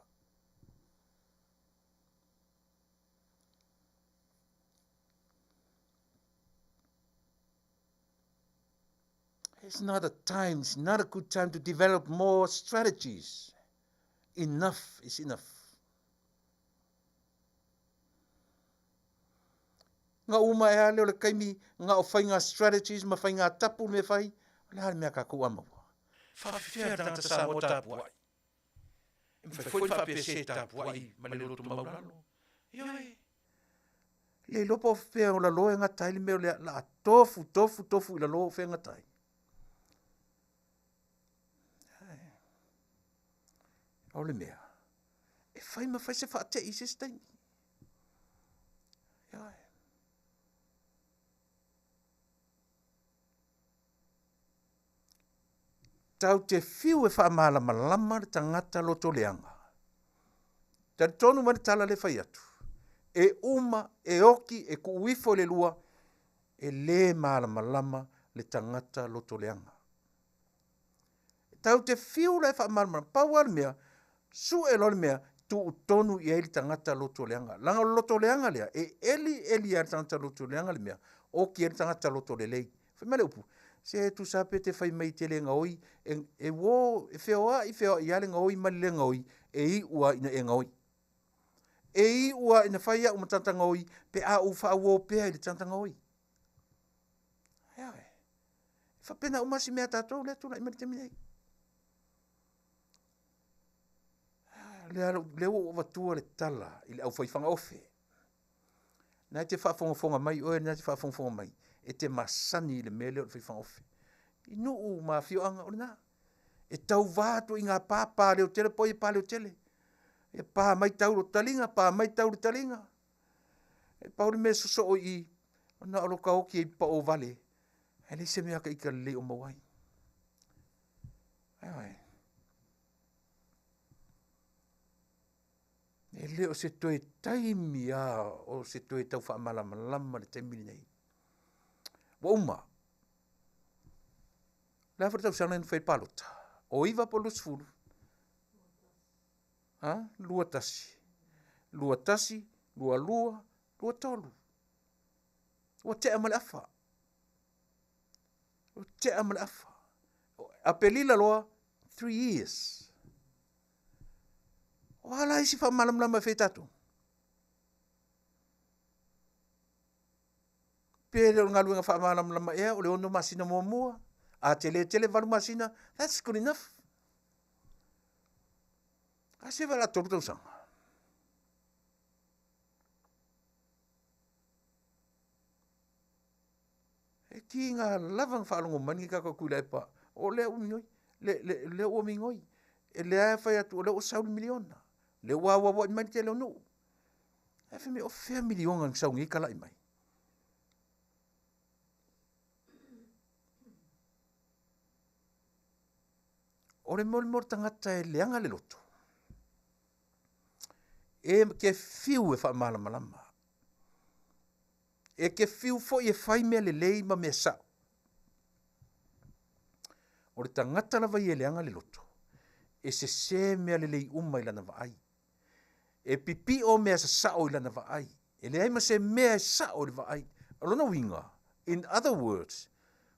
Speaker 2: It's not a time, it's not a good time to develop more strategies. Enough is enough. Nga uma e ale o le kaimi nga o whai ngā strategies ma whai ngā tapu me whai, o le a le mea kākou a maua. Whawhiwhia le tangata Samoa tapuai. E mafai foi ona faapea se tapuai ma le loto maualalo. Ioe. Le iloa po o fea o lalo e gata ai le mea o le a tofu, tofu, tofu i lalo o fea e gata ai. O le mea, e fai ma fai se faatei i se isi taimi. Ioe. Tau te fiu e faamalamalama le tagata loto leaga. Talitonu mai le tala lea e fai atu, e uma, e oki, e tuu ifo i le lua, e le malamalama le tagata loto leaga. Tau te fiu la e faamalamalama, pau lava le mea, sue loa le mea, tuu tonu i ai le tagata loto leaga. Leaga o le loto leaga lea, e eli eli lava e le tagata loto leaga le mea, oki ai le tagata loto lelei. Fai mai le upu, se tusa pe te fai mai e te le gaoi, e, e uo, e feoai feoai lava le gaoi ma le le gaoi, e iu lava ina e gaoi. E iu lava ina fai au ma tagata gaoi pe a ou faauo pea i le tagata gaoi. Ioe. E faapena uma si mea a tatou lea e tulai mai i le taimi nei. Lea, lea ua ou avatua le tala i le aufai fagaofe. Na e te faafogafoga mai oe, na e te faafogafoga mai, e te masani i le mea lea o le fai fagaofe. I nuu ma afioaga o lena. E tauva atu i ngā pā, pā leo tele, po ai e pā leo tele. E pā mai tau lo taliga, pā mai tau le taliga. E pau le mea sosoo i i, ona o lo ka oki ai pao vale. E leai se mea ka ika lelei o maua ai. Ioe. E le o se toe taimi a o se toe tau faamalamalama le taimi lenei. Ua uma. O le a foi le tausaga na fai palota? O 9 po o 20? Ha? 21. 21, 22, 23. Ua tea ma le afa. Ua tea ma le afa. Apelila loa, 3 years. O a la isi faamalamalama e fai e tatou? Pe le o le galuega faamalamalama ea o le 6 masina muamua, a tele tele 8 masina, that's good enough. A se vala 3 tausaga. E tiga lava na faalogo mai lenei tagata o Tuilaepa, o lea ua migoi, lea ua migoi. E lea e fai atu o lea ua sau le miliona, lea ua auauai mai le tele o nuu. Ae fai mai o fea miliona na sau nei talai mai? O le mea o le tagata e leaga le loto, e te fiu e faamalamalama, e te fiu foi e fai mea lelei ma mea sao. O le tagata lava ia e leaga le loto, e sese mea lelei uma i lana vaai. E pipio mea sasao i lana vaai. E leai ma se mea e sao i le vaai. O lona uiga, in other words,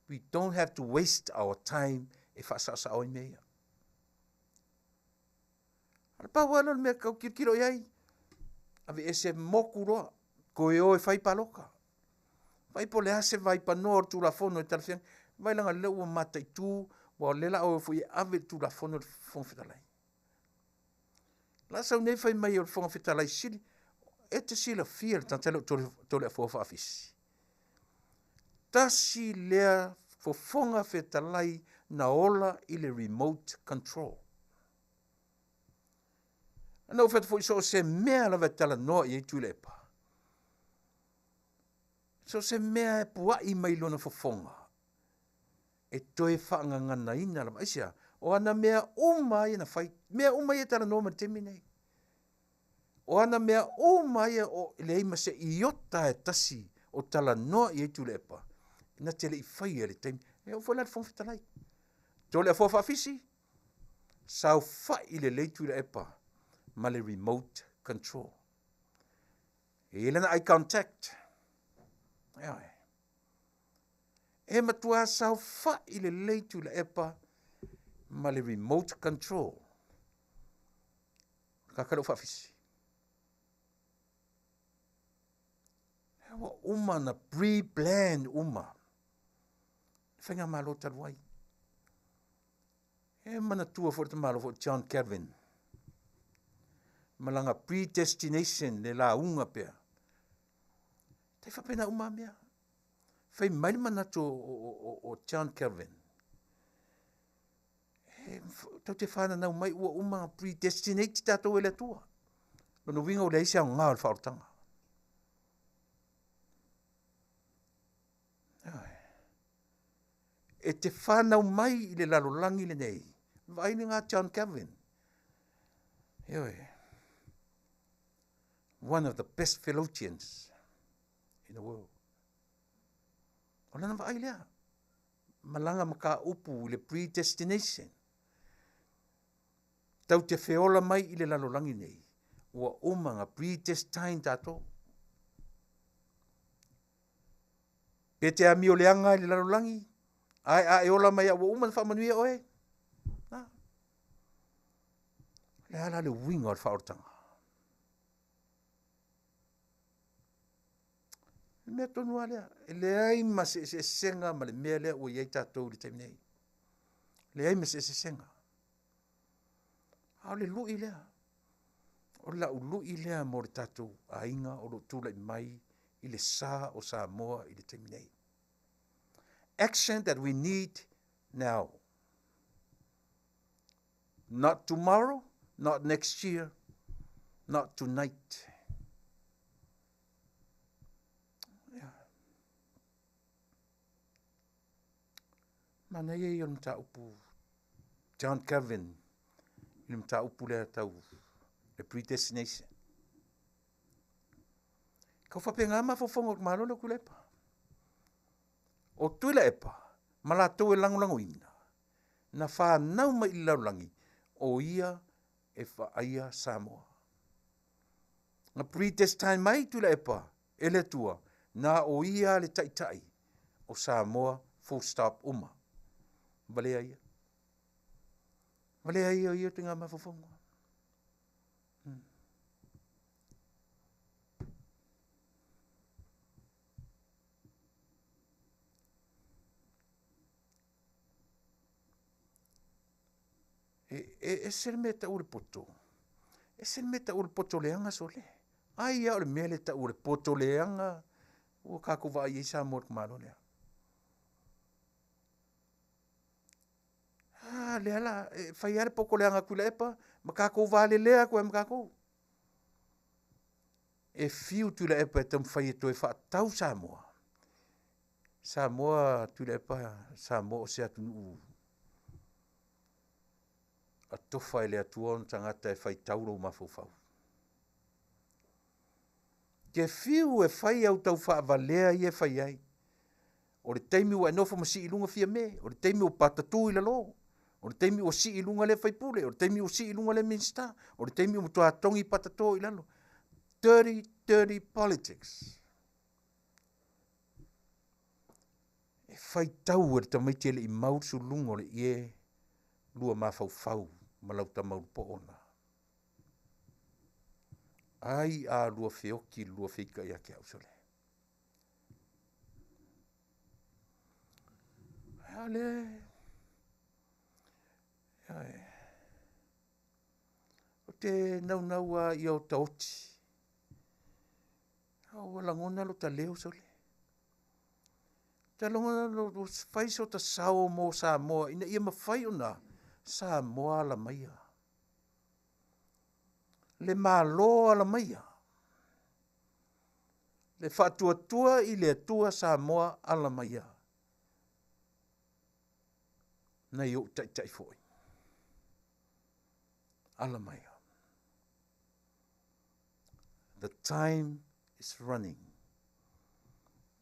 Speaker 2: we don't have to waste our time e faasaosao ai mea ia. A o le pau lava lea o le mea e tau tilotilo i ai, aveese motu loa, toe o e fai palota. Vaai po o le a se vaipanoa o le Tulafono e talafeagai. Vaai leaga o lea ua mataitu, aua o lea o le a o foi e ave le Tulafono i le Fofoga Fetalai. La sau nei fai mai o le Fofoga Fetalai sili, e te silafia le tagata lea o Toleafoa Faafisi. Tasi lea Fofoga Fetalai na ola i le remote control. Na ou fai atu foi so o se mea lava e talanoa i ai Tuilaepa, so o se mea e puai mai lona fofoga, e toe faagaganaina lava. Aisea? O ana mea uma ia na fai, mea uma ia e talanoa mai i le taimi lenei. O ana mea uma ia o leai ma se iota e tasi o talanoa i ai Tuilaepa, na te le i faia i le taimi. E oo foi la i le Fofoga Fetalai. Toleafoa Faafisi, saofai lelei Tuilaepa ma le remote control. E i ai lana eye contact. Ioe. E matua saofai lelei Tuilaepa ma le remote control. Kaka leo Faafisi. Ua uma na pre-plan uma. Faigamalo talu ai. E manatua foi le tamaloa foi John Calvin. Ma lana predestination le lauga pea. Tai faapena uma mea. Fai mai le manatu o John Calvin. E tau te whananau mai ua uma predestinate tatou e le Atua. Lona uiga ua leai se aoga o le faaolataga. E te whanau mai i le lalolagi lenei. Vaai le ngā John Calvin. Ioe. One of the best theologians in the world. O lana vaai lea. Malaga ma ka upu i le predestination. Tau te feola mai i le lalolagi nei. Ua uma nga predestined tatou. Pe te amio leaga i le lalolagi, ae a e ola mai a ua uma na faamanuia oe. Na. Le a la le uiga o le faaolataga. Le mea tonu lava lea, e leai ma se eseesega ma le mea lea ua i ai tatou i le taimi nei. Leai ma se eseesega. A o le lui lea, o lau lui lea mo le tatou aiga o lo o tulai mai i le sa o Samoa i le taimi nei. Action that we need now. Not tomorrow, not next year, not tonight. Yeah. Manaia ia o le mataupu John Calvin i le mataupu lea tau le predestination. Kau faapena mafaufauga o le Malo lea o Tuilaepa. O Tuilaepa ma latou e lagolagoina, na fanau mai i le lalolagi, o ia e vaaia Samoa. Na predestine mai Tuilaepa e le Atua, na o ia le taitai o Samoa, full stop uma. Valea ia. Valea ia o ia te ngā mafaufauga. E, e ese le mea e tau o le poto. Ese le mea e tau o le poto leaga sole. Ai a o le mea lea e tau o le poto leaga ua kākou vaai ai Samoa i le Malo lea. A lea la, e fai lava le poto leaga a Tuilaepa ma tatou valelea atu ai ma tatou. E fiu Tuilaepa e taumafai e toe faatau Samoa, Samoa Tuilaepa, Samoa o se atunuu atofa e le Atua ona tagata e faitau lou mafaufau. Te fiu e fai au tau faavalea ia e fai ai. O le taimi ua e nofo ma sii i luga Fiame, o le taimi ua patatu i lalo, o le taimi ua sii i luga lea faipule, o le taimi ua sii i luga lea Minisita, o le taimi ua matua togi patato i lalo. Dirty, dirty politics. E faitau e le tamaiti e le i mau le suluga o le ie lua mafaufau ma lau tama ulupoona. Ai a lua feoti i le lua feita ia te au sole. A le ou te naunau lava ia otaoti. A ua lagona lota leo sole. Ta lagona lo fai sota sao mo Samoa ina ia mafai ona Samoa ala maia. Le Malo ala maia. Le faatuatua i le Atua Samoa ala maia. Nai ou taitai foi. Ala maia. The time is running.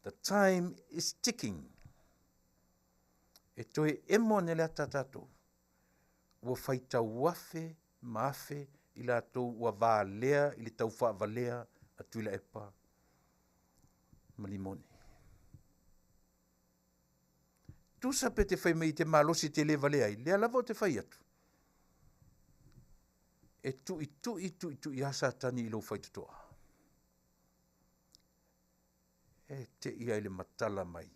Speaker 2: The time is ticking. E toe emo ane le ata tātou. Ua faitau afe ma afe i latou ua valea i le tau faavalea a Tuilaepa ma Limoni. Tusa pe te fai mai i te malosi e te le valea ai, lea lava ou te fai atu. E tuitui tuitui lava Satani i lou faitotoa. E te ia i le matala mai.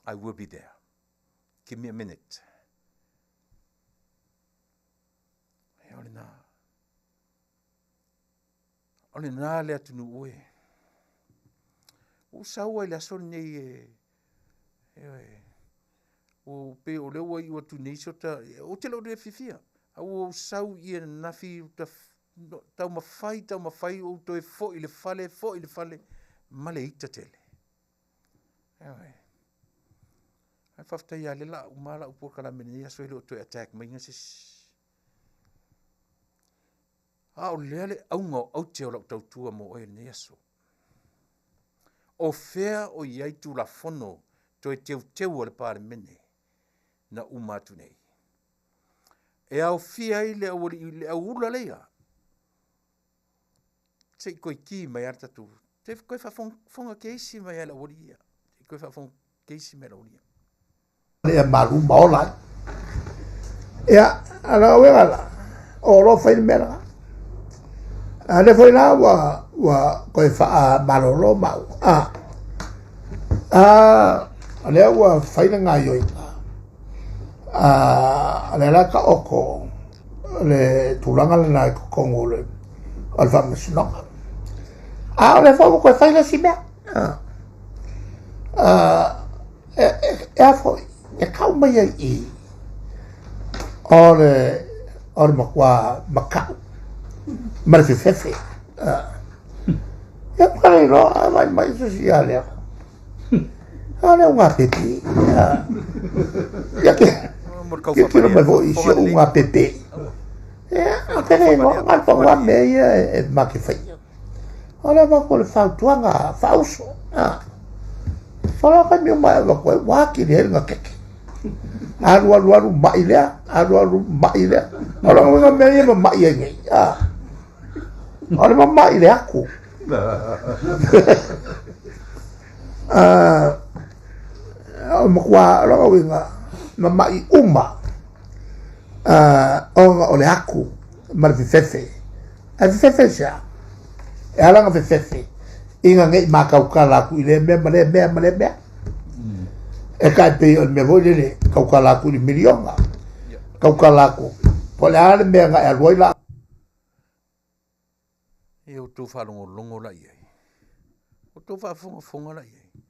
Speaker 2: I will be there. Give me a minute. E o lena. O lena le atunuu e. Ua sau ai le aso lenei e, e, ua pei o lea ua iu atu nei sota, ou te le o le fiafia, a ua ou sau i ananafi ta taumafai, taumafai ou toe foi i le fale, foi i le fale, ma le ita tele. Ioe. Ae faafetai lava lea la uma lau polokalame i lenei aso e le o toe attack mai se isi. A o lea le auga o aute o lau tautua mo oe i lenei aso. O fea o i ai Tulafono toe teuteu a le Palemene na uma atu nei? E aofia ai le aualii, le auula leia. Se i koe ki mai a le tatou, te koe faafogafoga keisi mai a le aualii ia. Se i koe faafogafoga keisi mai a le aualii ia.
Speaker 3: Ia malu ma ola ai. Ia, ala uega la, o lo fai le mea la. A le foi la ua, ua koe whaa malolo mau. A, a, a lea ua fai le gaioiga. A, a lea la ka oko le tulaga lena i totonu o le, o le faamasinoga. A o lea foi ua toe fai le isi mea. A, a, e a foi, e kau mai ai i o le o le matua makau ma le fefefe. Ia ka le iloa mai mai se isi ia lea. A lea unga pepe. Ia ke ke mai foi si unga pepe. Ia a te le iloa ngai pa ua mea ia e ma ke fai. O le avatu o le fautuaga faauso. Fala ka mi mai avatu ai ua atili ai le gatete. Alu alu alu mai lea, alu alu mai lea. O lona uiga mea ia e mamai ai nei. O le mamai le aku. O matua, o lona uiga, mamai uma ona o le aku ma le fefefe. Ae fefefe i se a? E ala ona fefefe ina ne i mākaukala atu i lea mea ma lea mea ma lea mea. E tai pei o le mea foi lele, kaukala atu i le miliona, kaukala atu. Po o le a le mea na e alu ai la.
Speaker 2: Ia outou faalogologo la i ai. Outou faafogafoga la i ai.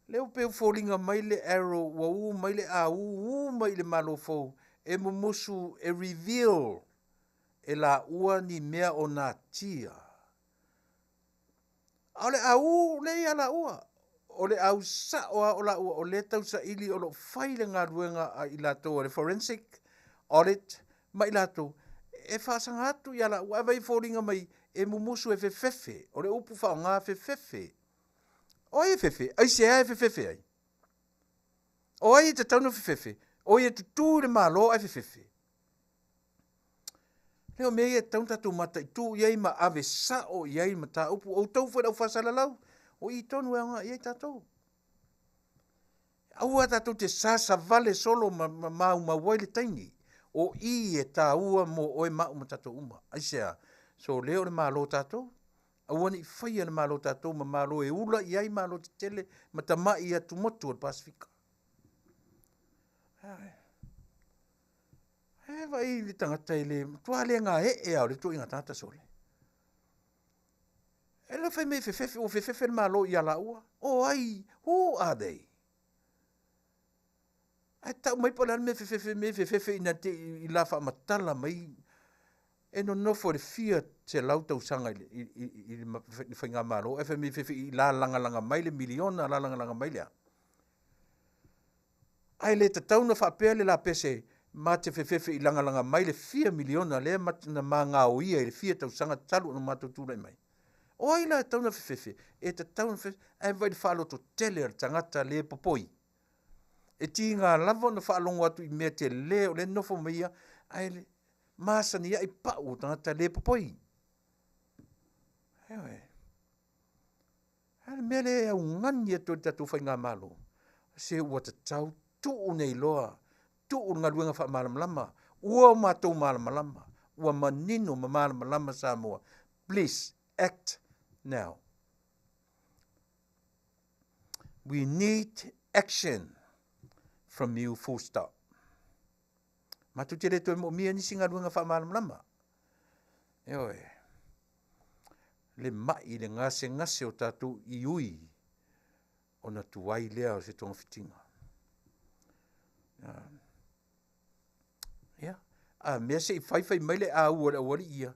Speaker 2: Lea ua pei ua foliga mai le arrow ua u mai le a u u mai i le Malo fou e mumusu e reveal e laua ni mea o natia. A o le au lea ia laua, o le au sao lava o laua o lea e tausaili o lo o fai le galuega a i latou a le forensic audit ma i latou e faasaga atu ia laua. Ae vaai e foliga mai e mumusu e fefefe, o le upu faaaoga fefefe. O ai e fefe? Aisea e fefefe ai? O ai e tatau ona fefefe? O ia tutū i le Malo ae fefefe? Lea o mea ia e tatau ona tatou mataitu i ai ma ave sao i ai le mataupu. O outou foi le au faasalalau, o i tonu e aoga i ai tatou. Aua tatou te sasavale solo ma, ma maumau ai le taimi. O i e taua mo oe ma au ma tatou uma. Aisea? So lea o le Malo tatou. Aua ne i faia le Malo tatou ma Malo e ula i ai Malo tetele ma tamai atumotu o le Pasefika. E vaai le tagata e le matua le gaee lava o le ituaiga tagata sole. E le fai mai fefefe, ua fefefe le Malo ia laua. O ai, who are they? Ae tau mai po o le a le mea fefefe, mea fefefe ina te i la faamatala mai e nonofo i le fia selau tausaga i le, i, i, i le faigamalo, ae fai mai fefe i la lagalaga mai le miliona, la lagalaga mai le a. Ae le tatau ona faapea le lapese ma te fefefe i lagalaga mai le fia miliona lea na magaoia i le fia tausaga talu ona matou tulai mai. O ai la e tatau ona fefefe? E tatau ona fefefe ae vaai i le faalototele o le tagata le popoi. E tiga lava ona faalogo atu i mea tele o lea e nofo mai ia, ae masani ai pau o tagata le popoi. Ioe. A le mea lea e augani atu ai le tatou faigamalo, se ua tatau tuu nei loa, tuu le galuega faamalamalama, ua o matou malamalama, ua manino ma malamalama Samoa. Please act now. We need action from you full stop. Matou te le toe moomia nisi galuega faamalamalama. Ioe. Le mai le gasegase o tatou i ui ona tuai lea o se togafitiga. Ia, a mea se i fai fai mai le au a le aualii ia,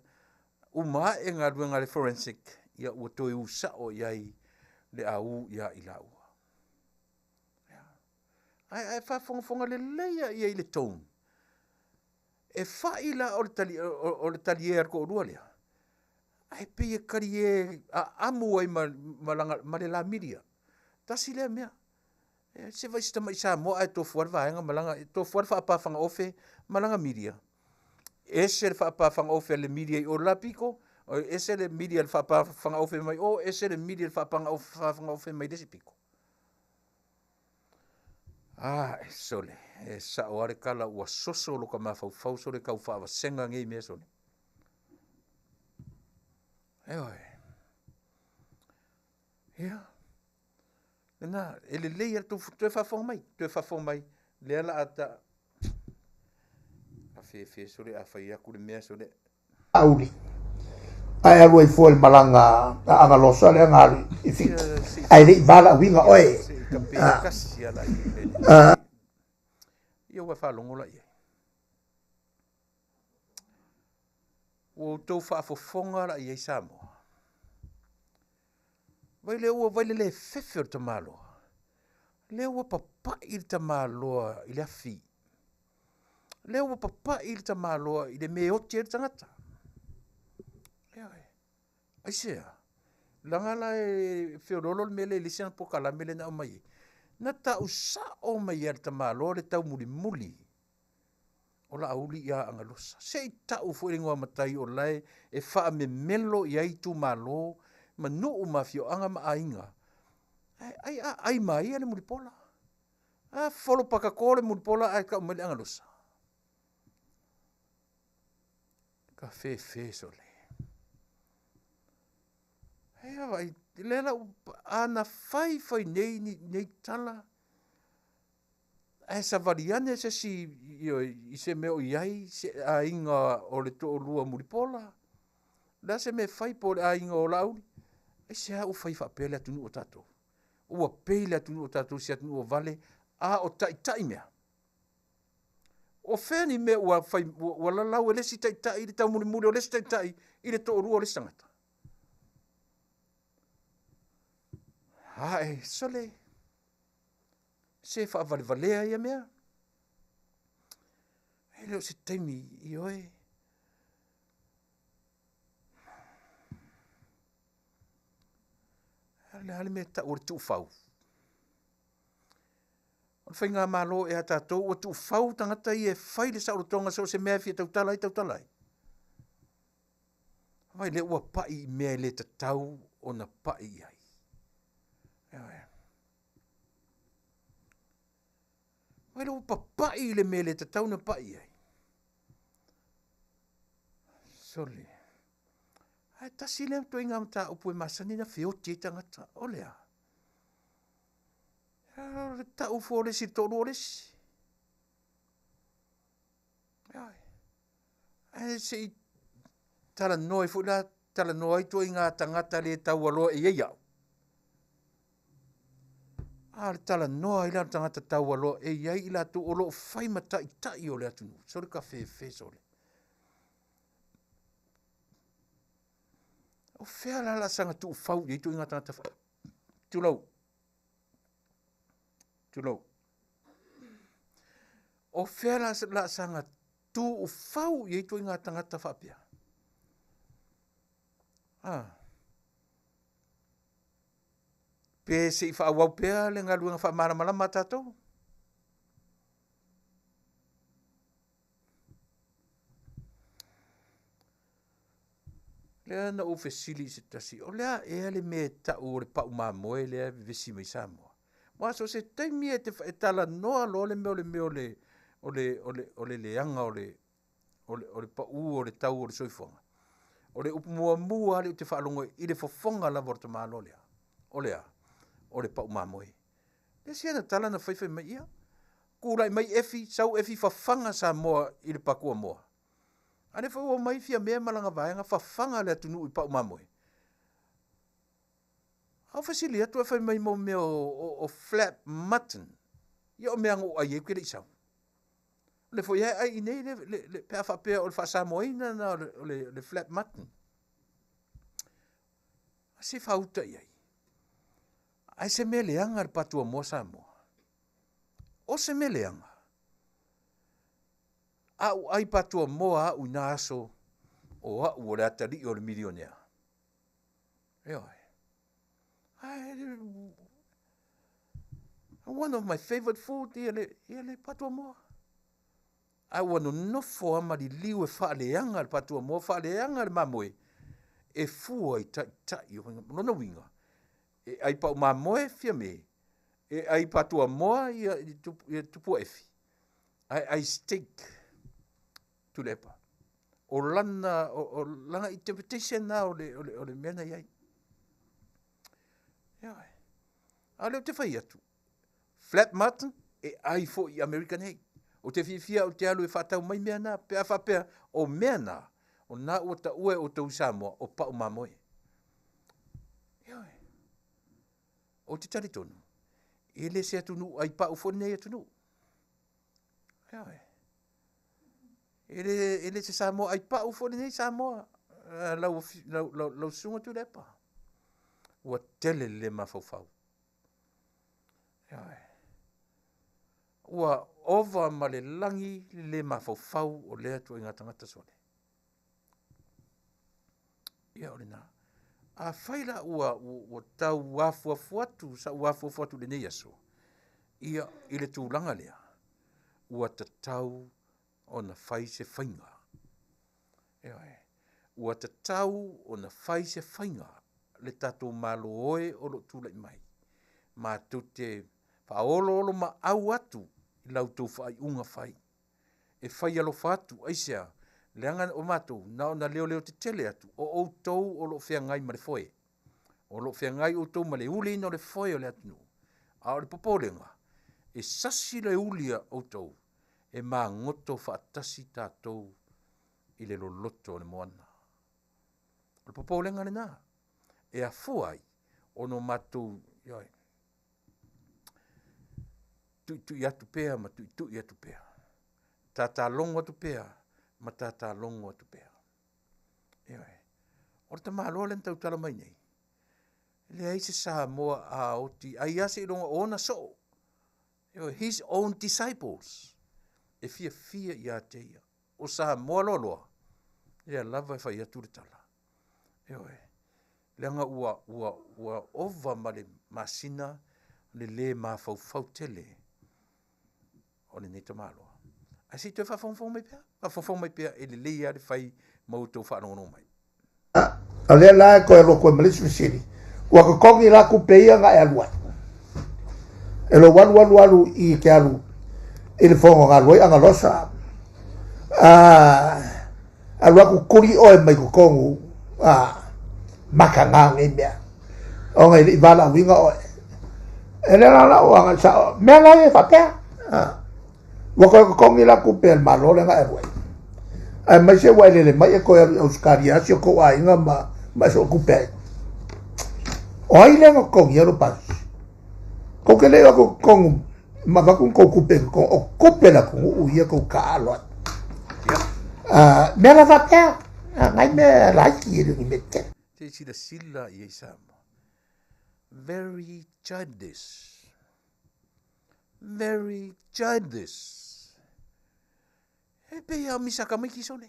Speaker 2: uma ae galuega a le forensic, ia ua toe u sao i ai le au ia i laua. Ae, ae faafogafoga lelei a ia i le tone. E fai la o le tali, o, o le talie a le toalua lea. Ae pei e talie aamu ai ma, ma, langa, ma le lamilia. Tasi lea mea. E, se vai se tamai Samoa ae tofu le vaega ma langa, tofu le faapafanga ofe ma langa milia. Ese le faapafanga ofe a le milia i o la piko, ese le milia le faapafanga ofe mai o, ese le milia le faapafanga ofe mai le isi piko. Ah, sole, e sao lava le tala ua soso lo ka mafaufau sole tau faavasega nei mea sole. Ioe. Ia. Lena, e lelei lava le toe faafofoga mai, toe faafofoga mai, lea la a ta afefe sole a fai atu le mea sole.
Speaker 3: Auli. Ae alu ai fua i le malaga a Agalosa lea na alu i Fiti. Ae le i valaauina oe.
Speaker 2: Ia ua faalogo la i ai. Ua outou faafofoga la i ai Samoa. Vai lea ua vai le le fefe o le tamaloa. Lea ua papai le tamaloa i le afi. Lea ua papai le tamaloa i le mea e oti ai le tagata. Ioe. Aisea? Leaga la e feoloolo le mea lea i le isi ana polokalame lea na aumai ai. Na tau sao mai lava e le tamaloa le taumulimuli o Laauli ia Agalosa. Se i tau foi le igoa matai o lae e faamemelo i ai itumalo ma nuu ma afioaga ma aiga. Ae ai a ai ma ia le mulipola. A folo pakato le mulipola ae tau mai le Agalosa. Ka fefe sole. Ia vaai, lea la ana fai fai nei, nei tala. Ae savali ane se isi ioe i se mea o i ai se aiga o le toalua Mulipola, o le a se mea e fai po o le aiga o Laauli, aisea ua fai faapea le atunuu o tatou? Ua pei le atunuu o tatou i se atunuu ua vale, a o taitai mea. O fea ni mea ua fai ua lalau e le isi taitai le taumulimuli o le isi taitai i le toalua o le isi tagata? Ae, sole, se faavalevalea ia mea. E le o se taimi, ioe. O le a le mea e tau o le tuufau? O le faigamalo ea a tatou ua tuufau tagata ia e fai le saolotoga so o se mea e fia tautala ai, tautala ai? Vaai lea ua pai i mea e le tatau ona pai i ai. Ioe. Vaai lea ua papai i le mea e le tatau ona pai i ai. Sole. Ae tasi lea ituaiga mataupu e masani ona feoti ai tagata, o le a? O le tau fua o le isi i le toalua o le isi. Ioe. Ae se i talanoa ai foi la, talanoa ai ituaiga tagata le taualoa e i ai au. A o le talanoa ai la o le tagata taualoa e i ai i latou o lo o fai ma taitai o le atunuu. Sole kafefe sole. O fea la la saga tuufau i ai ituaiga tagata fa... Tulou. Tulou. O fea la la saga tuufau i ai ituaiga tagata faapea? Ah. Pe se i faaauau pea le galuega faamalamalama a tatou? Lea na ou fesili i se tasi, o le a ea le mea e tau o le pau mamoe lea e vevesi mai Samoa? Aua so o se taimi e te e talanoa loa le mea o le mea o le o le o le o le leaga o le o le o le pau o le tau o le soifuaga, o le upu muamua lava lea ou te faalogo ai i le fofoga lava o le tamaloa lea, o le a? O le pau mamoe. Le isi ana tala na fai fai mai, ia, tulai mai Efi, sau Efi fafaga Samoa i le patuamoa. A lea foi ua omai Fiamē ma lana vaega fafaga le atunuu i pau mamoe. A ou fesili atu ae fai mai mo mea o flap mutton. Ia o mea na ou ai ai ou te le i sau. O lea foi e ai i nei le, le, le, pe a faapea o le faasamoaina na o le, o le, le flap mutton. A se faauta i ai. Ae se mea leaga le patuamoa Samoa. O se mea leaga. A ou ai patuamoa au i na aso, o au o le atalii o le milionea. Ioe. Ae, one of my favorite food ia le, ia le patuamoa. Ae ua nonofo lava ma liliu e faaleaga le patuamoa, faaleaga le mamoe, e fua i taitai o faiga. Lona uiga, e ai pau mamoe Fiame, e ai patuamoa ia, ia Tupua Efi, ae ai steak Tuilaepa. O lana, o, o lana interpretation na o le, o le, o le mea na i ai. Ioe. A o lea ou te fai atu, flat mutton e ai foi i Amerika nei. Ou te fiafia ou te alu e faatau mai mea na, pe a faapea o mea na, o na ua taua e outou i Samoa, o pau mamoe. Ioe. Ou te talitonu, e le se atunuu ai pau foi lenei atunuu. Ioe. E le, e le se Samoa ai pau foi lenei Samoa, lau, lau, lau, lau susuga Tuilaepa. Ua tele le le mafaufau. Ioe. Ua ova ma le lagi le le mafaufau o lea ituaiga tagata sole. Ia o lena. Afai la ua, ua, ua tau afuafu atu, sa'u afuafu atu i lenei aso, ia, i le tulaga lea, ua tatau ona fai se faiga. Ioe. Ua tatau ona fai se faiga le tatou Malo e o lo o tulai mai. Matou te faaoloolomaau atu i la outou faaiuga fai. E fai alofa atu, aisea? Leaga o matou, na ona leoleo tetele atu, o outou o lo o feagai ma le foe. O lo o feagai outou ma le uliina o le foe o le atunuu. A o le popolega, E sasi le uli a outou e magoto faatasi tatou i le loloto o le moana. O le popolega lena e afua ai ona o matou ioe, tuitui atu pea ma tuitui atu pea, tatalogo atu pea ma tatalogo atu pea. Ioe. O le tamaloa lea na tautala mai nei, e leai se Samoa a oti ai lava seiloga o ona soo. Ioe, his own disciples e fiafia ia te ia. O Samoa loaloa, lea lava e fai atu le tala. Ioe. Leaga ua, ua, ua ova ma le masina le lē mafaufau tele o lenei tamaloa. Ae se i toe faafogafoga mai pea, faafogafoga mai pea, e lelei lava le fai ma outou faalogologo mai.
Speaker 3: O lea la e toe alu atu ai ma le isi fesili, ua totogi la tupe ia na e alu ai? E lou alu alu alu i te alu i le fono na alu ai Analosa, alu atu tuli oe mai totonu a mataga nei mea, ona e le i valaauina oe. E le la lau agai sao, mea la ia faapea. Ua toe totogi la tupe a le Malo lea na e alu ai. Aemaise ua e lele mai e toe alu i Ausetalia si o tou aiga ma ma e sootupe ai. O ai lea na totogia lou pasese? Tou te le o atu i totonu ma avatu ni tou tupe i totonu, o tupe a le atunuu ia tou taaalo ai. Mea la faapea, nai mea laiti e le o ni mea tetele.
Speaker 2: Se i silasila i ai Samoa. Very childish. Very childish. E pei a misa ka maiki sole.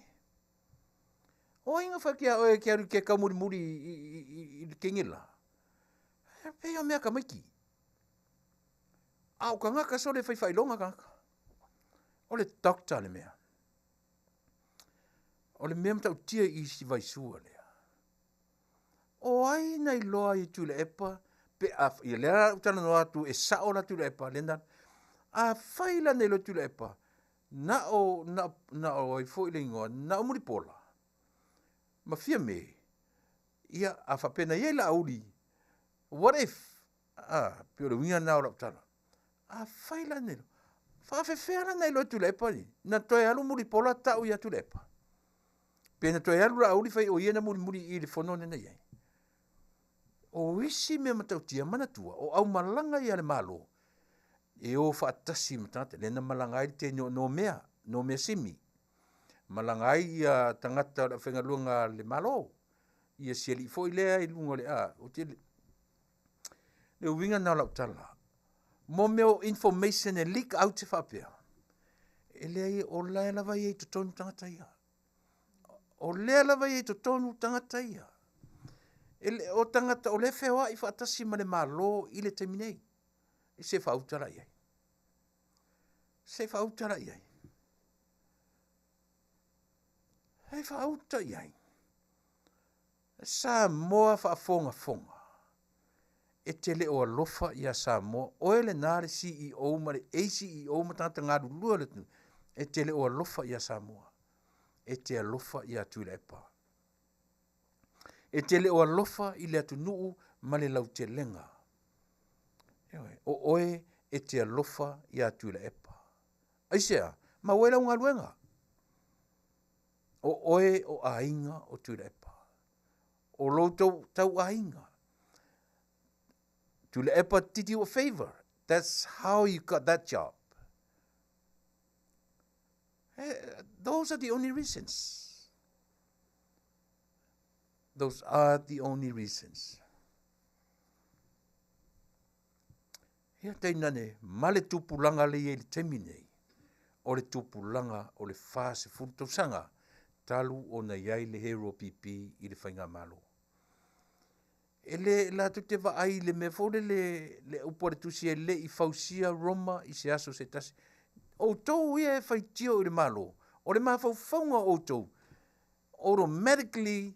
Speaker 2: O ai na whakia oe ke aru ke kaumurimuri i, i, i, i le kengela. E pei o mea ka maiki. A o kangaka sole whai whailonga kangaka. O le doctor le mea. O le mea matautia i si vaisua lea. O ai na iloa i Tuilaepa pe a, ia lea la ou talanoa atu e sao la Tuilaepa lea na, afai la na iloa Tuilaepa, na o, na, na o ai foi le igoa, na o Mulipola ma Fiame, ia a faapea na i ai Laauli, what if, a, pei o le uiga lena o lau tala. Afai la na iloa, faafefea la na iloa e Tuilaepa ni, na toe alu Mulipola tau ia Tuilaepa. Pe na toe alu Laauli fai o ia na mulimuli i le fono lea na i ai. O isi mea matautia, manatua, o aumalaga ia a le Malo, e o faatasi ma tagata, lea na malaga ai le teine o Nomea, Nomea Simi, malaga ai ia tagata o le aufaigaluega a le Malo, ia si alii foi lea i luga o le a, ou te le uiga lena o lau tala, mo mea o information e leak out se faapea, e leai, o la lava e i ai i totonu tagata ia. O lea lava e i ai i totonu tagata ia. E le, o tagata o lea e feoai faatasi ma le Malo i le taimi nei. E se faauta la i ai. Se faauta la i ai. E faauta i ai. Samoa faafogafoga, e te le o alofa ia Samoa, oe lena le CEO ma le ACEO ma tagata galulue o le atunuu, e te le o alofa ia Samoa, e te alofa ia Tuilaepa. E te le o alofa i le atunuu ma le lautelega. Ioe, o oe e te alofa ia Tuilaepa. Aisea? Maua ai lau galuega. O oe o aiga o Tuilaepa. O lou tau, tau aiga. Tuilaepa did you a favor. That's how you got that job. Eh, those are the only reasons. Those are the only reasons. Ia tainane ma le tupulaga lea i ai i le taimi nei, o le tupulaga o le 40 tausaga talu ona i ai le Hero PP i le Faigamalo. E le latou te vaai i le mea foi lele le upu a le tusi e le i fausia Roma i se aso se tasi. Outou ia e faitio i le Malo, o le mafaufauga o outou, automatically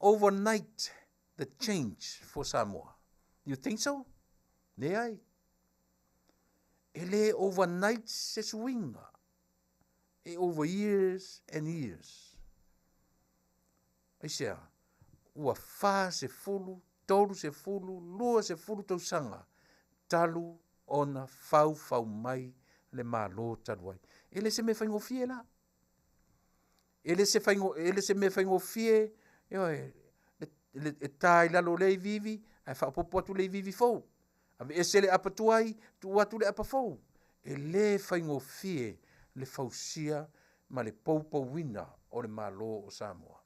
Speaker 2: overnight the change for Samoa. You think so? Leai. E le overnight se suiga. E over years and years. Aisea, ua 40, 30, 20 tausaga talu. ona faufau mai le Malo talu ai. E le se mea faigofie la. E le se faigo, e le se mea faigofie, ioe, le, e ta i lalo o lea iviivi, ae faaopoopo atu le iviivi fou. Aveese le apa tuai, tuu atu le apa fou. E le faigofie le fausia ma le poupouina o le Malo o Samoa.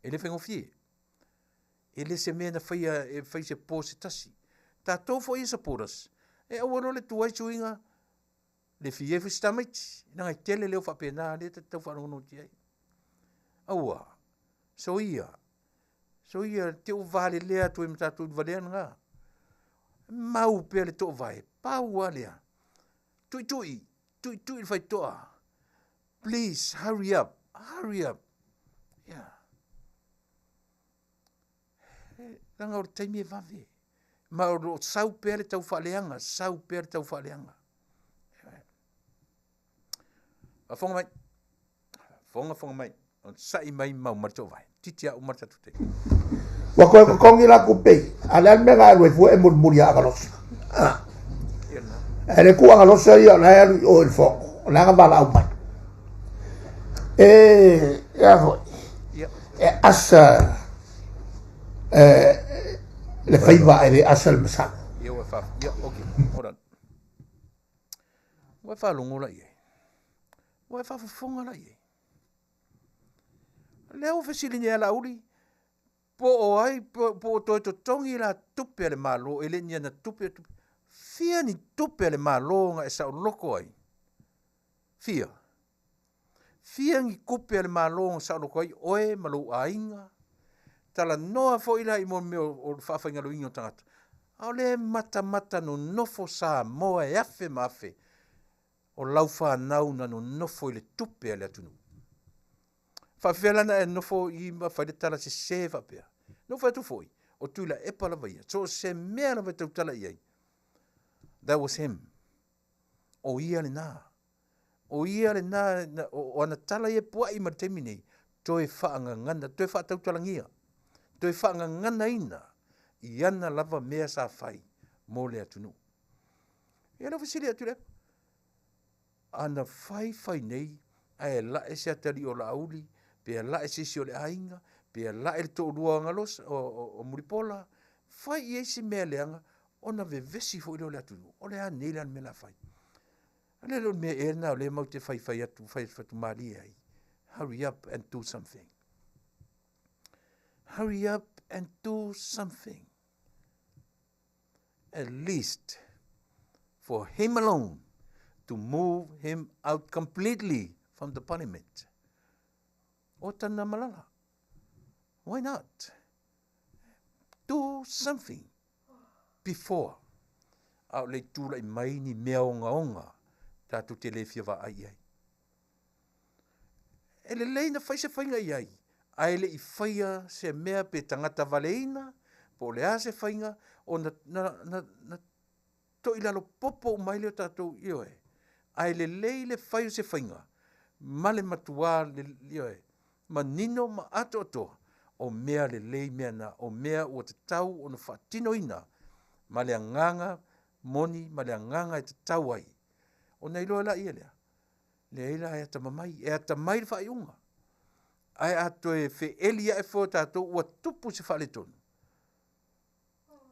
Speaker 2: E le faigofie. E le se mea na faia e fai se po se tasi. Tatou foi ia supporters, e aua loa le tuai suiga, le fia ai foi se tamaiti, leaga e tele leo faapena lea ta te tau faalogologo ai. Aua, soia, soia te u valelea atu ai ma tatou i le valea lena. Mau pea le toovae, pau lava lea. Tuitui, tuitui le faitotoa. Please, hurry up, hurry up. Yeah. Leaga o le taimi e vave. Ma o lo o sau pea le tau faaleaga, sau pea le tau faaleaga. Faafofoga mai, fofoga mai, onosai mai ma mau le toovae. Titi a uma le tatou taimi.
Speaker 3: Ua toe totogi la tupe, a o le a le mea na alu ai fua e mulimuli ia Agalosa? E le tuu Agalosa ia o la e alu i o i le fono, o la e na valaau mai. E, e a foi, e asa e, le faiva e le asa le masalo.
Speaker 2: Ia, ua fa, ia, okay, hold on. Ua e faalogo la i ai. Ua e faafofoga la i ai. Lea ua fesili nei a Laauli, po o ai, po o toe totogi la tupe a le Malo, e le ni ana tupe, tupe. Fia ni tupe a le Malo na e saoloko ai? Fia? Fia ni tupe a le Malo na saoloko ai oe ma lou aiga? Talanoa foi la i mo mea o le faafaigalueina o tagata. A o lea e matamata nonofo Samoa e afe ma afe o lau fanau na nonofo i le tupe a le atunuu. Faafefea la na e nofo i ma fai le tala sese faapea? Na ou fai atu foi, o Tuilaepa lava ia, so o se mea lava e tautala i ai, that was him. O ia lena. O ia lena, o ana tala ia e puai mai le taimi nei, toe faagagana, toe faatautalagia, toe faagaganaina i ana lava mea sa fai mo le atunuu. Ia lea ua fesili atu le ana fai fai nei ae lae se atalii o Laauli, pe lae se isi o le aiga, pe lae le toalua o Agalosa, o Mulipola, fai i ai se mea leaga, ona vevesi foi lea o le atunuu. O le a nei la le mea o le a fai? O le le mea ea lena o lea matou te faifai atu, fai atu malie ai. Hurry up and do something. Hurry up and do something. At least for him alone to move him out completely from the parliament. O tana malala. Why not? Do something before. A o le tulai mai ni mea ogaoga tatou te le fia vaai i ai. E lelei na fai se faiga i ai, ae le i faia se mea pe tagata valeina, po o le a se faiga, ona na, na, na toilalo popo uma ai lea o tatou, ioe. Ae lelei le fai o se faiga, ma le matuā, ioe, manino ma atoatoa, o mea lelei mea na, o mea ua tatau ona faatinoina ma le agaga moni ma le agaga e tatau ai. Ona iloa laia lea, leai la e atamamai, e atamai le faaiuga. Ae a toe feeli ae foi o tatou ua tupu se faaletonu,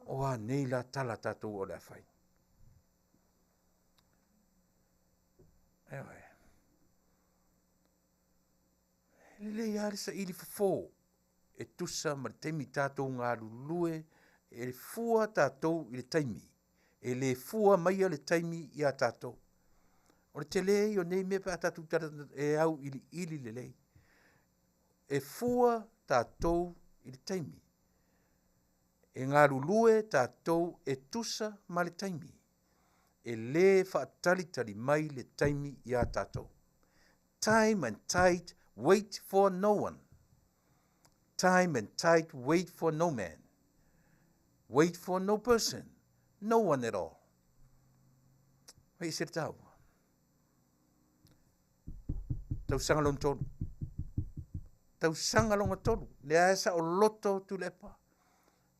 Speaker 2: o a nei la tala tatou o le a fai? Ioe. E lelei lava le saili fofo e tusa ma le taimi tatou galulue, e fua tatou i le taimi. E le fua maia le taimi iā tatou. O le tele ia o nei mea pe a tatou tala e auiliili lelei. E fua tatou i le taimi. E galulue tatou e tusa ma le taimi. E le faatalitali mai le taimi iā tatou. Time and tide wait for no one. Time and tide wait for no man. Wait for no person. No one at all. Fai se le taua. Tausaga lona tolu. Tausaga lona tolu. Lea e saoloto Tuilaepa.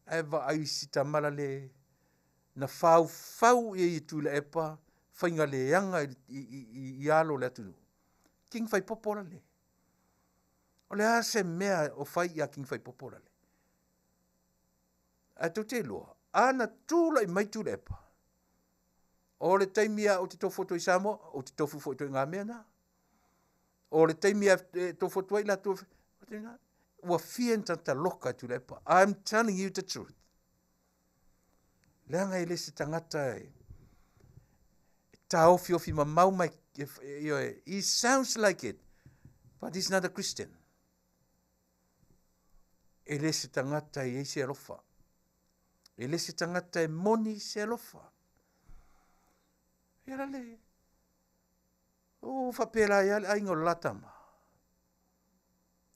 Speaker 2: Ae vaai si tamala le. Na faufau ia i Tuilaepa faiga leaga i alo o le atunuu. King Faipopo lale. O le a se mea o fai ia King Faipopo lale? Ae tou te iloa, a na tulai mai Tuilaepa, o le taimi lava ou te tofu atu ai i Samoa, ou te tofu foi i ituaiga mea na. O le taimi e tofu atu ai latou, ua fia ni tagata loka e Tuilaepa. I'm telling you the truth. Leaga e le se tagata e taofiofi mamau ma e, he sounds like it, but he's not a Christian. E le se tagata e i ai se alofa. E le se tagata e moni se alofa. Ia la le, o faapela ai le aiga o le la tama.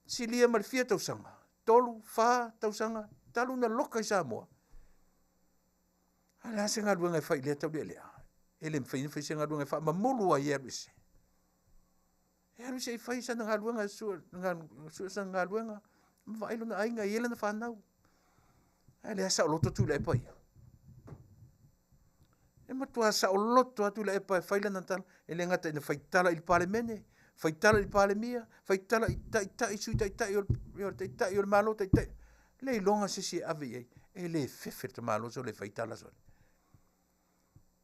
Speaker 2: Silia ma le fia tausaga, 3, 4 tausaga, talu na loka i Samoa. A le a se galuega e fai i lea taulealea? E le mafai ona fai se galuega e faamamulu ai e alu ese. E alu se i fai sana galuega, sue sana galuega, ma vaai lona aiga, e i ai lana fanau. Ae le a saoloto Tuilaepa ia. E matua saoloto lava Tuilaepa e fai lana tala, e le gata ina fai tala i le Palemene, fai tala i le Palemia, fai tala i taitai, sui taitai o le, taitai o le Malo, taitai. Le iloga se isi e ave i ai, e le fefe le tamaloa sole e fai tala sole.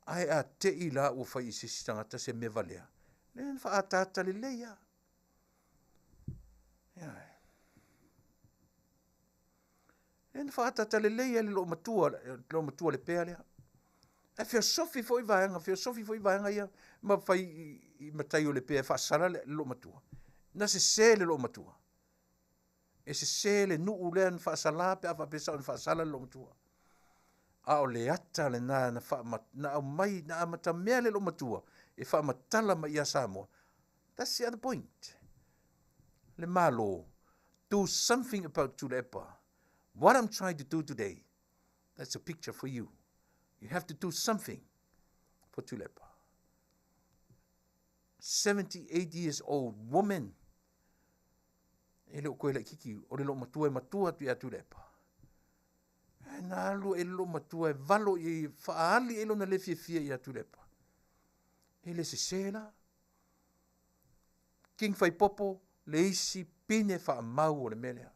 Speaker 2: Ae a te i la ua fai i se isi tagata se mea valea, le na faaataata lelei lava. Lea na faaataata lelei lava le loomatua, le loomatua Lepea lea. Ae feosofi foi vaega, feosofi foi vaega ia ma fai i matai o Lepea e faasala le loomatua. Na sese le loomatua. E sese le nuu lea na faasala pe a faapea sao na faasala le loomatua. A o le ata lena na, faama, na aumai, na amatamea le loomatua e faamatala mai ia Samoa. That's the other point. Le Malo, do something about Tuilaepa. What I'm trying to do today, that's a picture for you. You have to do something for Tuilaepa. 78 years old woman. E le o koe laititi, o le loomatua e matua atu ia Tuilaepa. Ae na alu e le loomatua e valo i faaali e lona le fiafia ia Tuilaepa. E le sese la. King Faipopo le isi pine faamau o le mea lea.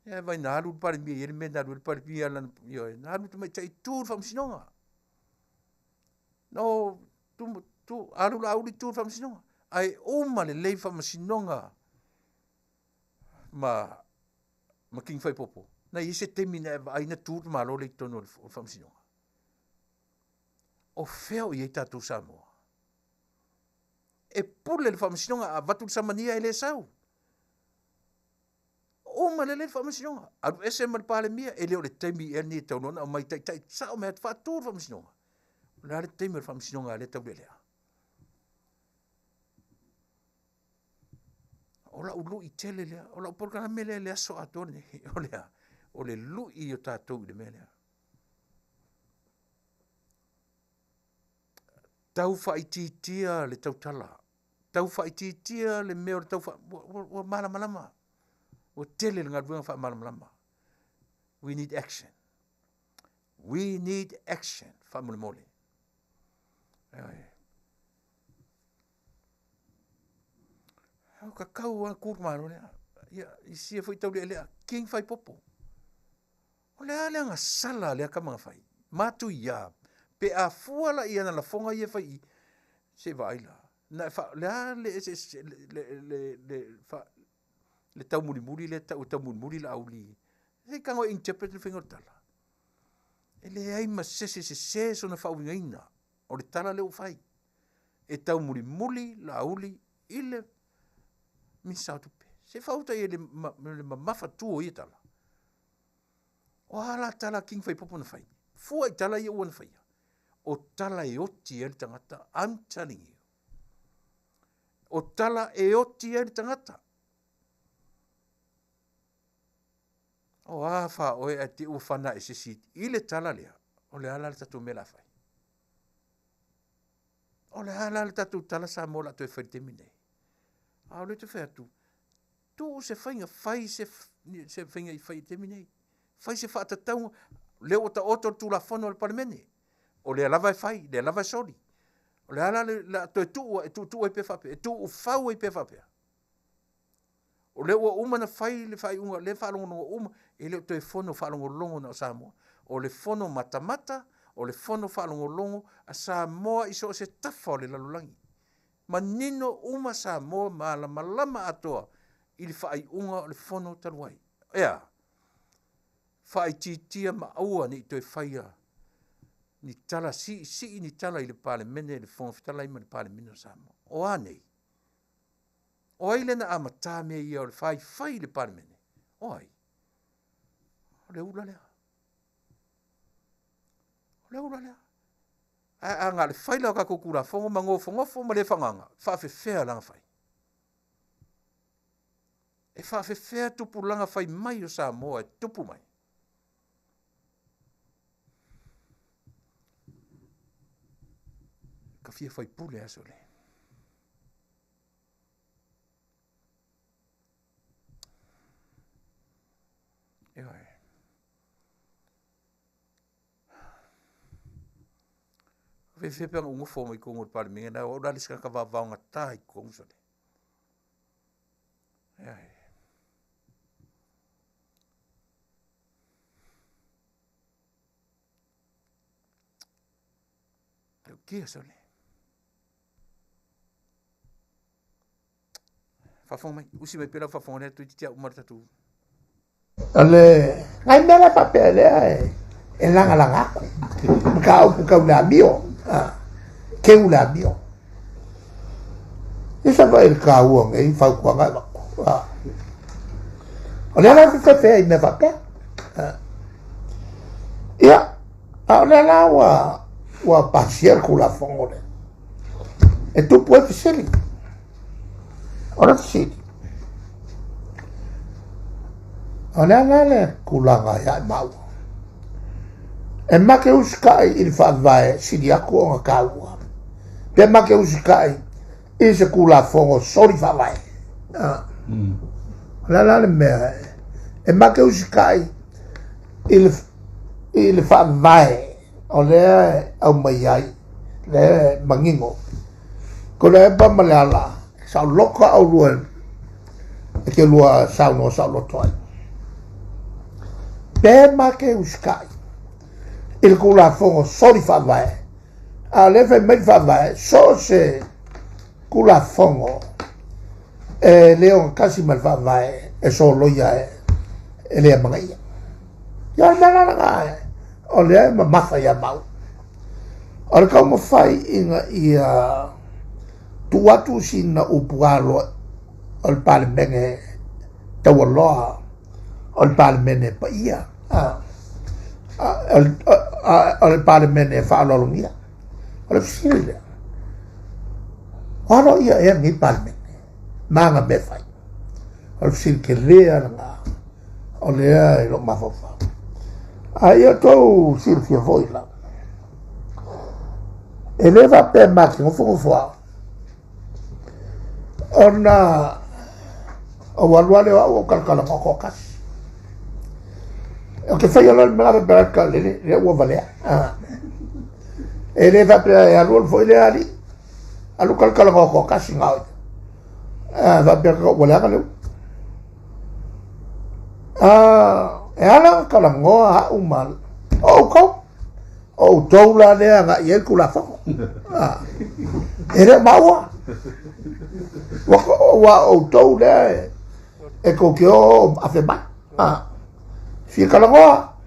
Speaker 2: Ia vai na alu le Palemia i le mea na alu le Palemia lana, ioe, na alu tamaitai tu le faamasinoga. No, tu, tu, alu Laauli tu le faamasinoga. Ae uma lelei faamasinoga ma King Faipopo. Na i ai se taimi na e vaai na tu le Malo lea i totonu o le faamasinoga. O fea o i ai tatou Samoa? E pule le faamasinoga, a avatu le samania e le sau. Uma lelei le faamasinoga. Alu ese ma le Palemia, e le o le taimi ea lenei e tatau loa ona aumai taitai sao mai atu faatu le faamasinoga. O le a le taimi o le faamasinoga a lea taulealea? O lau lui tele lea, o lau polokalame lea le aso atoa lenei, o le a? O le lui o tatou i le mea lea. Tau faaitiitia le tautala, tau faaitiitia le mea o le tau faa, ua malamalama, ua tele le galuega faamalamalama. We need action. We need action, faamolemole. O ka kau a kuru malo lea. Ia, i sia foi taulealea, King Faipopo. O le a le agasala a lea tama na fai? Matuia, pe a fua la i ana lafoga ia e fai i, se i vaai la. Na e fa, le a le eseese, le taumulimuli lea e tau e taumulimuli Laauli. Se i tago e interpret le faiga o le tala. E leai ma se isi e sese sona faauigaina o le tala lea ua fai. E taumulimuli Laauli i le Minisita o Tupe. Se i faauta i ai le mamafa tu o ia tala. O a la tala a King Faipopo na fai? Fua i tala ia ua na faia. O tala e oti ai le tagata, I'm telling you. O tala e oti ai le tagata. O a fa oe ae te ua whana e se si i le tala lea. O le a la le tatou mea la fai. O le a la le tatou tala Samoa la toe fai le taimi nei. A o le te fai atu, tuu se faiga, fai se faiga i fai i le taimi nei. Fai se faatatauga, lea ua taoto le Tulafono a le Palemene, o lea lava e fai, lea lava e soli. O le a la le a toe tuu e tuutuu ai pea faapea, e tuufau ai pea faapea. O lea ua uma ona fai le faaiuga, o lea e faalogologo uma, e le o toe fono faalogologo na o Samoa. O le fono matamata, o le fono faalogologo a Samoa i so o se tafa o le lalolagi. Manino uma Samoa malamalama atoa i le faaiuga o le fono talu ai. E a? Faaitiitia ma aua ne i toe faia ni tala siisii ni tala i le Palemene, le Fofoga Fetalai ma le Palemene o Samoa. O a nei? O ai lea na amatā mea ia o le faifai i le Palemene? O ai? O le ula lea. O le ula lea. Ae a na o le fai la o tatou Tulafono ma nofonofo ma le faagaga, faafefea lana fai? E faafefea tupulaga fai mai o Samoa e tupu mai? Ka fia faipule aso le. Ioe. Fefe pe ona ou nofo mai totonu o le Palemene la, o au la le isi tagata vaovaogata i totonu sole. Ioe. Tautia sole. Faafofoga mai, usi mai pea lau faafofoga lea toeitiiti a uma le tatou.
Speaker 3: O le nai mea la faapea lea e, e lagalaga aku. Mataupu tau le amio, keu le amio. I sa vai le taua nei fautuaga e avatu. O lea la e fefefea i mea faapea. Ia, a o lea la ua, ua pasia le Tulafono lea e tupu ai fesili. O le fesili, o le a la le tulaga ia i maua? E ma te usitai i le faavae sili atu ona taua, pe ma te usitai i se Tulafono soli faavae? O le a la le mea e ma te usitai i le, i le faavae o lea e aumai ai, lea e manino. Tuilaepa ma Leala, saoloto lava oulua e te lua saunoa saoloto ai. Pe ma te usitai i le Tulafono soli faavae, a o lea e fai mai le faavae, so o se Tulafono e le ogatasi ma le faavae e soloia e le amanaia. Ia o le mea la lena o lea e mamafa ia maua. O le taumafai ina ia tuu atu sina upu alo o le Palemene taualoa, o le Palemene paia, o le Palemene faaaloalogia. O le fesili lea, o aloaia ea lenei Palemene ma ana mea e fai? O le fesili tele lava lena o lea i lou mafaufau. A ia outou silafia foi la, e le faapea ma te nofonofo lava, ona ou alu lava lea o au ou talatalanoa toatasi. Ou te faia loa le mea la faapea atu lele, lea ua valea. E le faapea e alu alu foi lea alii, alu talatalanoa toatasi na o ia. Faapea ua leaga le upu. E ala ona talanoa au ma o outou, o outou la lea e agai i ai le Tulafono. E le o maua. Ua o outou lea e tou te o afe mai. Fia talanoa.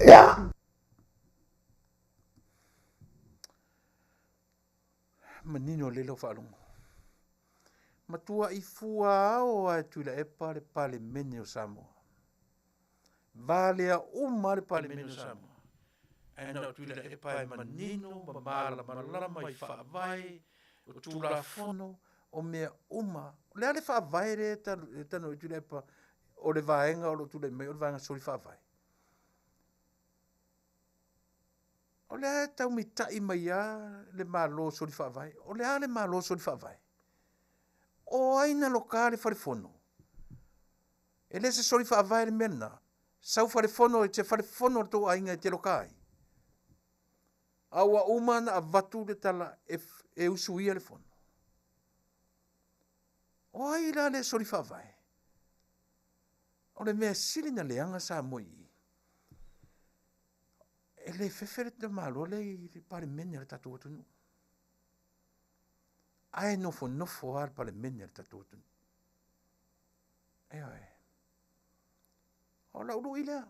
Speaker 3: Ia.
Speaker 2: Manino lelei lau faalogo. Matuai fua ao lava e Tuilaepa le Palemene o Samoa. Valea uma lava le Palemene o Samoa. Ae na o Tuilaepa e manino ma malamalama i faavae, o Tulafono, o mea uma. O le a le faavae lea e talanoa ai Tuilaepa o le vaega o lo o tulai mai o le vaega soli faavae? O lea e tau mitai mai lava le Malo soli faavae. O le a le Malo soli faavae? O ai na loka le fale fono? E le se soli faavae le mea lena. Sau falefono i se falefono o le tou aiga e te loka ai. A ua uma ona avatu le tala e, e usuia le fono. O ai la le soli faavae? O le mea sili na leaga Samoa i i. E le fefe le Malo lea i le Palemene a le tatou atunuu. Ae nofonofo lava le Palemene a le tatou atunuu. Ioe. O lau lui lea.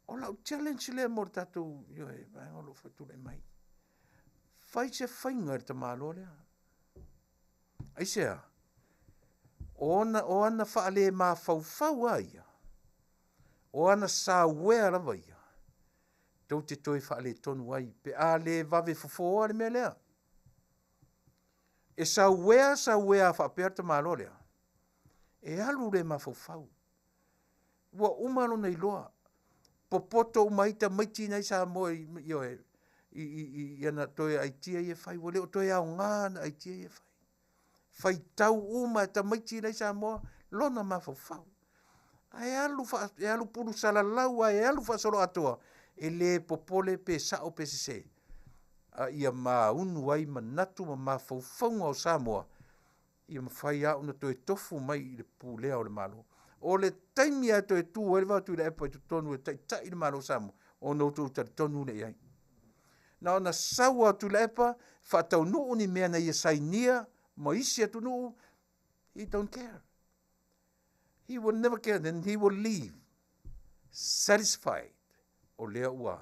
Speaker 2: O lau challenge lea mo le tatou, ioe, vaega o lo o faatulai mai. Fai se faiga i le tamaloa lea. Aisea? O ona, o ana faalemafaufau a ia, o ana sauea lava ia, tou te toe faaletonu ai pe a le vave fofoa le mea lea. E sauea sauea faapea le tamaloa lea, e alu le mafaufau. Ua uma lona iloa. Popoto uma ai tamaiti nai Samoa i, ioe, i, i, i, i ana toe aitia ia e fai. Ua le o toe aoga ana aitia ia e fai. Faitau uma e tamaiti nai Samoa lona mafaufau. Ae alu, faa, e alu pulu salalau ae alu faasoloatoa, e le popole pe sao pe sese. A ia maunu ai manatu ma mafaufauga o Samoa, ia mafai lava ona toe tofu mai i le pulea o le Malo. O le taimi lava e toe tu ai le Vao Tuilaepa i totonu e taitai le Malo o Samoa, ona outou talitonu lea i ai. Na ona sau lava o Tuilaepa, faataunuu ni mea na ia sainia ma isi atunuu, he don't care. He will never care, then he will leave satisfied. O lea ua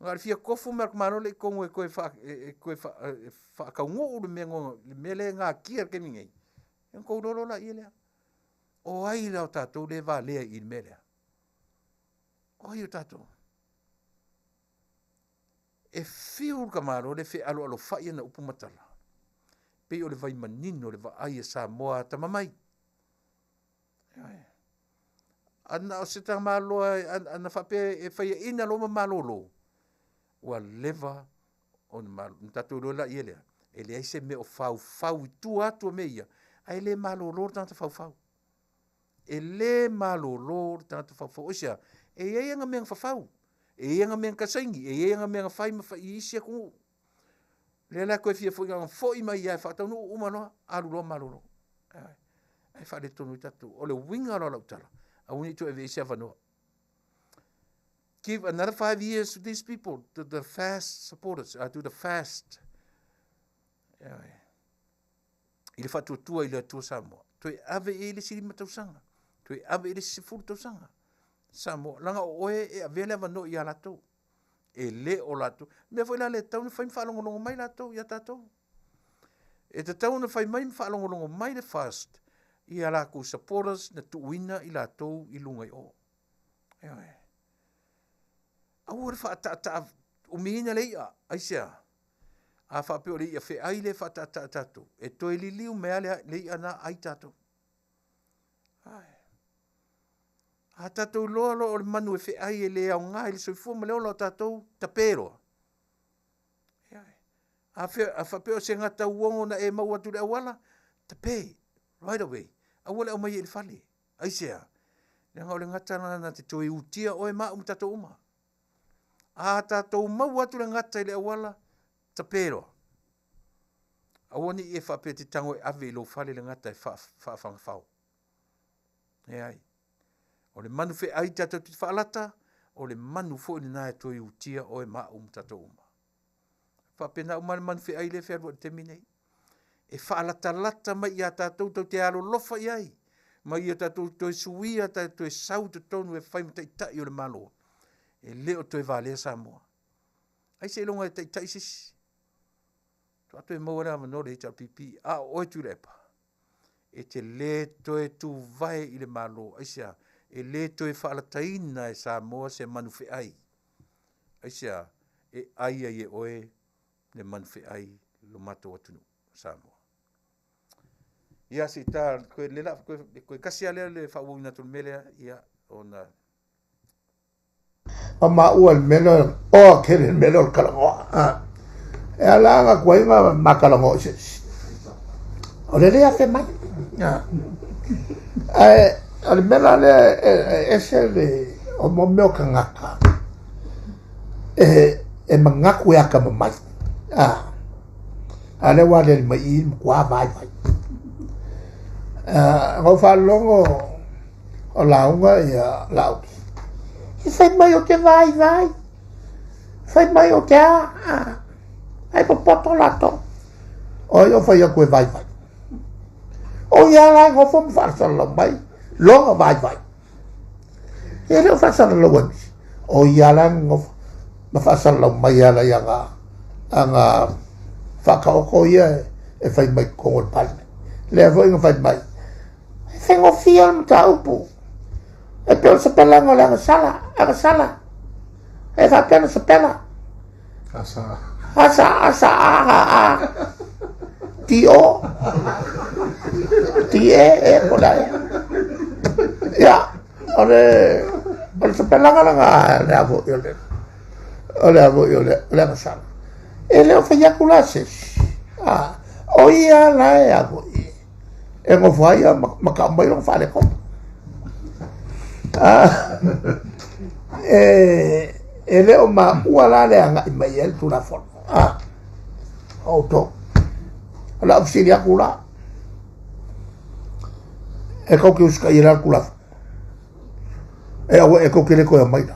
Speaker 2: na o le fia kofu mai o le Malo lea i totonu e toe faa, e toe faa, e faataunuu le mea le mea lea e natia i le taimi nei. Ia ona tou iloa loa laia lea. O ai la o tatou lea e valea i le mea lea? O ai o tatou? E fiu le tamaloa lea e fealoalofai ana upu ma tala. Pei o le vai manino o le vaai a Samoa atamamai. A na o se tamaloa ana faapea e faiaina loa ma malolo, ua leva ona malo. Na tatou iloa laia lea, e leai se mea o faufau i tua atu o mea ia, ae le malolo le tagata faufau. E le malolo le tagata faufau. Aisea? E i ai ana mea na fafau, e i ai ana mea na tasaini, e i ai ana mea na fai ma fai i isi atunuu. Lea la toe fia foi na foi mai ia e faataunuu uma loa, alu loa malolo. Ae faaletonu ai tatou. O le uiga la o lau tala, aua ne i toe ave i ai se avanoa. Give another 5 years to these people, to the fast supporters, to the fast. I le faatuatua i le Atua Samoa. Toe ave i ai le isi 5 tausaga. Toe ave i ai le isi 10 tausaga. Samoa, leaga o oe e avea le avanoa ia latou. E le o latou. Mea foi la le tatau ona fai ma faalogologo mai latou ia tatou. E tatau ona fai mai ma faalogologo mai le FAST ia latou supporters na tuuina i latou i luga i o. Ioe. Aua le faataataa umiina le i'a, aisea? A faapea o le i'a feai lea e faataataa tatou, e toe liliu mai lava le i'a na ai tatou. Ai. A tatou iloa loa o le manu e feai e le aoga i le soifua ma le ola o tatou, tape loa. Ioe. A, fe, a faapea o se gata uogo na e maua atu i le auala, tape, right away. Aua le aumaia i le fale. Aisea? Leaga o le gata lena na te toe utia oe ma au ma tatou uma. A tatou maua atu le gata i le auala, tape loa. Aua ne i e faapea e te tago e ave i lou fale le gata e faafagafao. Leai. O le manu feai tatou te faalata, o le manu foi lena e toe utia oe ma au ma tatou uma. Faapena uma le manu feai lea e fealuai i le taimi nei. E faalatalata mai ia tatou tou te alolofa i ai, ma ia tatou toe suia, tatou toe sau i totonu e fai ma taitai o le Malo. E le o toe valea Samoa. Ai seiloga e taitai se isi. Faatoa toe maua le avanoa o le HRPP, a o oe Tuilaepa, e te le toe tuvae i le Malo. Aisea? E le toe faalataina e Samoa se manu feai. Aisea? E ai ai e oe le manu feai lo matou atunuu Samoa. Ia se i ta koe le la koe koe kasi lea le faaauauina atu o le mea lea ia ona
Speaker 3: Ma maua le mea lea, oa tele le mea lea o le talanoa. E ala aga atu ai na ma talanoa i se isi. O le le afe mai. Ae O le mea la lea e ese le o mo mea o tagata e manatu e atamamai. A lea ua aliali mai i i le matua vaivai. Na ou faalogo o lauga ia Laauli, e fai mai ou te vaivai, fai mai ou te a, ae popoto latou. O ai o fai atu e vaivai? O ia la e nofo ma faasalalau mai lona vaivai. E le o faasalalau e nisi. O ia la e nofo ma faasalalau mai ala i ana faataoto ia e fai mai totonu o le Palemene. Lea foi na fai mai, e faigofie le mataupu. E pei o le sapelaga o le agasala, agasala. E faapea na sapela.
Speaker 4: Asa.
Speaker 3: Asa, asa, a, a, a. T O T E E po la e. Ia, o le o le sapelaga lena le a foi o le o le a foi o le o le agasala. E le o fai atu la se isi. A, o ia la e a foi e nofo ai ma tau mai lona faaletonu. E le o maua la le agai mai ai le Tulafono. O outou. O le a ou fesili atu la. E tou te usitaia la le Tulafono. E aua e tou te le toe omai la.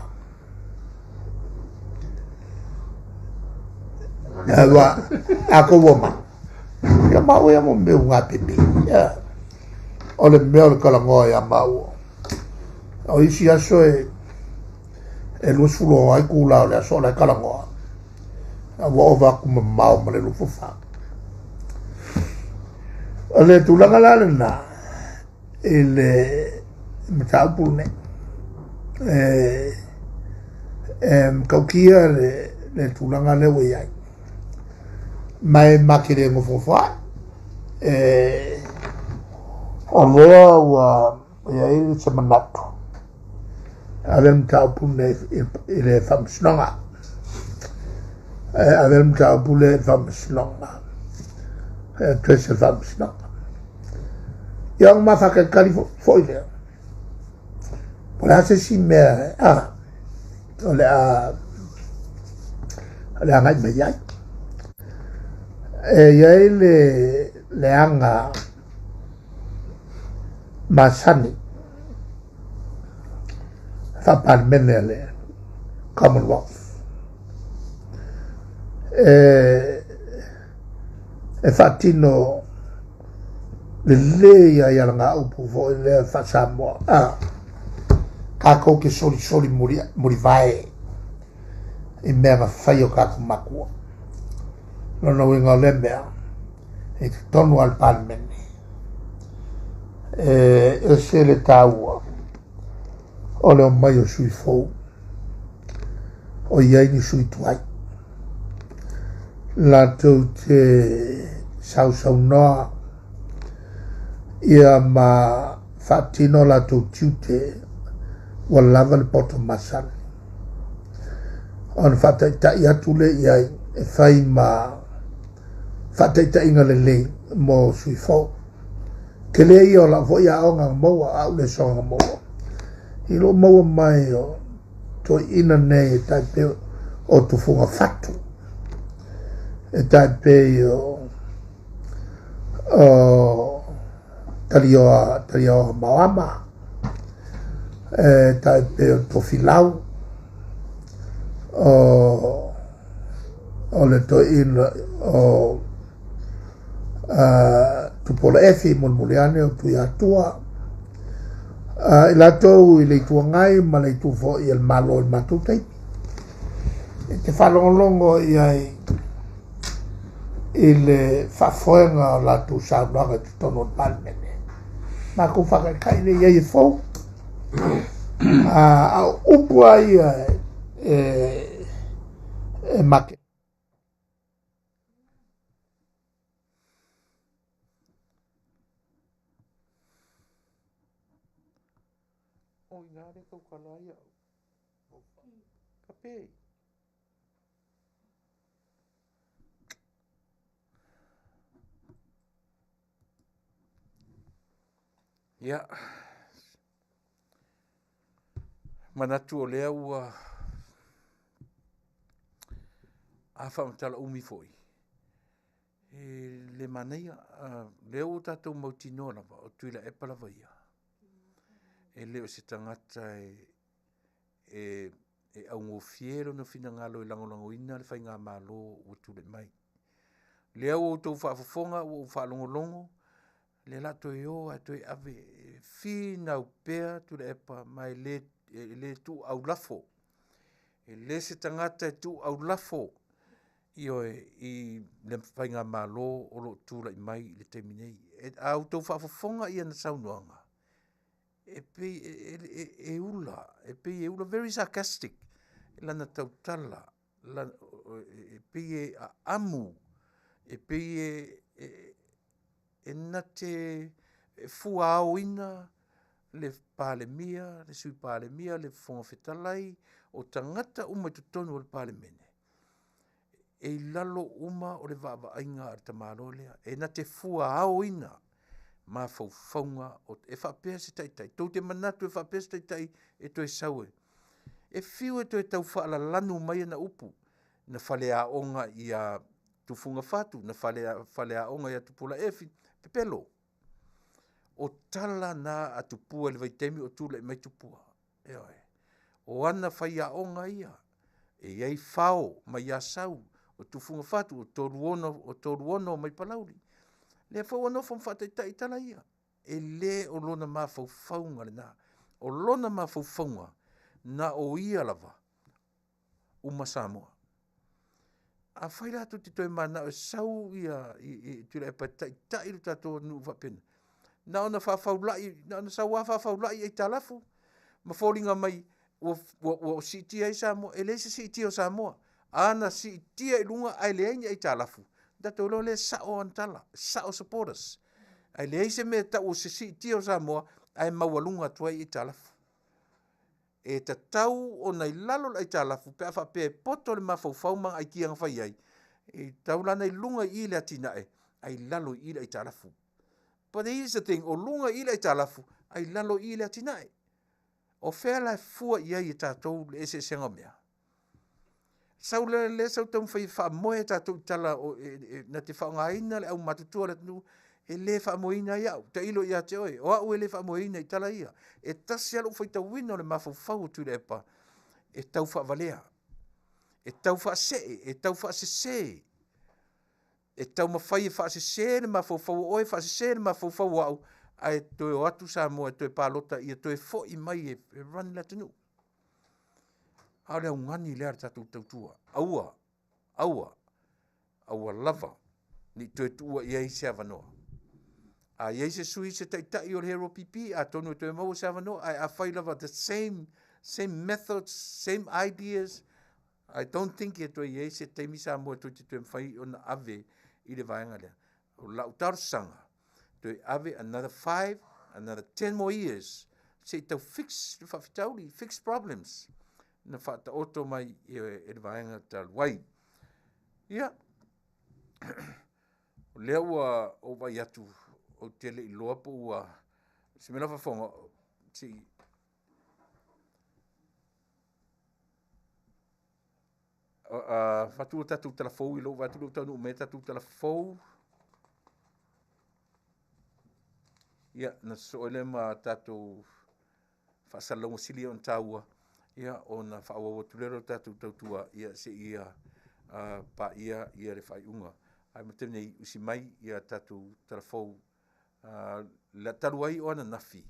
Speaker 3: Aua a tou omai, ia maua ia mo mea ua gapepe. O le mea o le talanoa ia maua. O isi aso e 20 itula o le aso o la e talanoa. Ua ova atu mamao ma le 24. O le tulaga la lena i le mataupu lenei. E matautia le tulaga lea ua i ai. Ma e ma te le nofonofo ai. O lea ua i ai se manatu ave le mataupu lenei i le Faamasinoga. E ave le mataupu lea i le Faamasinoga. E address le Faamasinoga. Ia ona ma faatalitali foi lea. Po o le a se isi mea o le a agai mai ai. E i ai le aga masani faa-Palemene a le Commonwealth e faatino lelei ai alagaupu foi lea faa-Samoa. Tatou te solisoli mulivae i mea na fai e o tatou matua. Lona uiga o lea mea, i totonu lava o le Palemene, e ese le taua o le omai o sui fou, o i ai ni sui tuai, latou te sausaunoa ia ma faatino latou tiute ua lava le poto masani. Ona faataitai atu lea i ai e fai ma faataitaiga lelei mo sui fou. Tele ia o lau foi aoga na maua, au lesoga na maua. I lou maua mai o toeaiina nei e tai pei o Tufuga Fatu, e tai pei o Talioa Maoama, e tai pei o Tofilau, o le toeaina o Tupuola Efi, mulimuli ane o Tuiatua, i latou i le Itu Agai ma le itu foi a le Malo i le matou taimi. E te faalogologo i ai i le faafoega o latou saunoaga i totonu o le Palemene. Matou faataitai lea i ai e fou. A o upu lava ia e make.
Speaker 2: O ina le tautala ai au. Ka pei. Ia. Manatu o lea ua a faamatala umi foi, e le manaia. Lea ua tatou mautinoa lava, o Tuilaepa lava ia, e le o se tagata e augofie lona finagalo e lagolagoina le faigamalo ua tulai mai. O lea ua outou faafofoga ua ou faalogologo, o lea o le a toe o lava e toe ave, e finau pea Tuilaepa ma e le tuu aulafo. E le se tagata e tuu aulafo, ioe, i le faigamalo o lo o tulai mai i le taimi nei. A outou faafofoga i ana saunoaga, e pei e ula, e pei e ula, very sarcastic lana tautala, e pei e amu, e pei e na te fuaoina le Palemia, le Sui Palemia, le Fofoga Fetalai, o tagata uma i totonu o le Palemene, e i lalo uma o le vaavaaiga a le tamaloa lea. E na te fuaoina mafaufauga, e faapea se taitai, tou te manatu e faapea se taitai e toe sau e, e fiu e toe tau faalalanu mai ana upu, na faleaoga ia Tufuga Fatu, na faleaoga ia Tupuola Efi, pepelo. O tala na a tupua i le vaitaimi o tulai mai tupua, ioe. O ana faiaoga ia, e i ai Fao mai Asau, o Tufuga Fatu, o Toluono mai Palauli. Lea foi ua nofo ma faataitai i tala ia. E le o lona mafaufauga lena. O lona mafaufauga, na o ia lava, uma Samoa. Afai la tou te toe mananao e sau Tuilaepa e taitai lo tatou atunuu faapena, na ona faafalai, na ona sau lava faafalai aitalafu ma foliga mai ua siitia ai Samoa. E leai se siitia o Samoa. A na siitia i luga ae leai ni aitalafu, ona tatou iloa lea e sao ana tala, sao supporters. Ae leai se mea e tau o se siitia o Samoa ae maualuga atu ai aitalafu. E tatau ona i lalo le aitalafu pe a faapea e poto le mafaufau ma ana aikia na fai ai, e tatau la ona i luga i i le atinae, ae i lalo i i le aitalafu. But here is the thing, o luga i i le aitalafu, ae i lalo i i le atinae. O fea la e fua i ai e tatou le eseesega o mea? Sau la lea sau taumafai e faamoe tatou i tala na te faaaogaina le aumatutua o le atunuu, e le faamoeina ai au. Tailo ia te oe, o au e le faamoeina i tala ia. E tasi lava lou faitauina o le mafaufau o Tuilaepa, e tau faavalea, e tau faasee, e tau faasese, e taumafai e faasese le mafaufau o oe, faasese le mafaufau o au, ae toe o atu Samoa e toe palota ia toe foi mai e run le atunuu. A o le augani lea a le tatou tautua, aua, aua, aua lava ne i toe tuua i ai se avanoa. A i ai se sui se taitai o le HRPP, atonu e toe maua se avanoa, ae afai lava the same, same methods, same ideas, I don't think e toe i ai se taimi Samoa toe te toe mafai ona ave i le vaega lea. O lau talosaga, toe ave another 5, another 10 more years se i tau fix le faafitauli, fix problems na faataoto mai e le vaega talu ai. Ia, o lea ua ou vaai atu, ou te le i iloa po ua se mea la faafofoga, se i avatu le tatou tala fou i lou vaai atu lea ua taunuu mai le tatou tala fou. Ia, ona sosoo ai lea ma tatou faasalalauga sili ona taua, ia ona faaauau atu lea o le tatou tautua, ia seia paia le faaiuga. Ae mo le taimi nei, usi mai le tatou tala fou. Talu ai o ananafi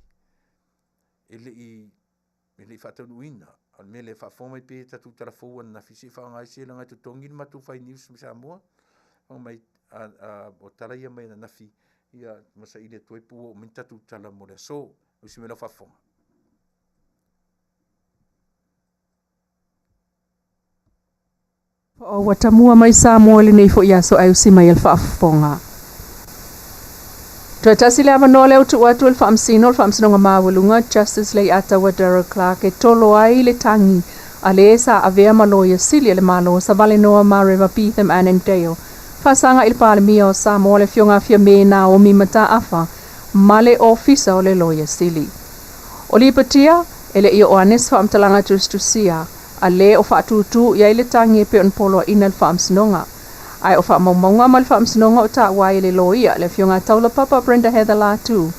Speaker 2: e le i faataunuuina, o le mea lea e faafofoga mai pea i tatou tala fou ananafi se i faaaoga ai se leaga e totogi le matou fai news mai Samoa. Fai mai o tala ia mai ananafi ma saili atu ai po ua oo mai ni tatou tala mo le aso. Usi mai lau faafofoga.
Speaker 4: Ua tamua mai Samoa i lenei foi aso ae usi mai e le faafofoga. Toe tasi le avanoa lea ua tuu atu e le Faamasino o le Faamasinoga Maualuga, Justice Leiataua Darrell Clarke e tolo ai le tagi a le sa avea ma Loia Sili a le Malo, Savalenoa Mareva Beetham Annandale, faasaga i le Palemia o Samoa le Afioga Fiame Naomi Mataafa ma le Ofisa o le Loia Sili. O Lipatia E le i oo ane se faamatalaga tusitusia a le o faatūtū i ai le tagi e pei ona poloaiina e le Faamasinoga. Ae o faamaumauga ma le Faamasinoga o taua ai e le Loia, le Afioga ia Taulapapa Brenda Heather Latu,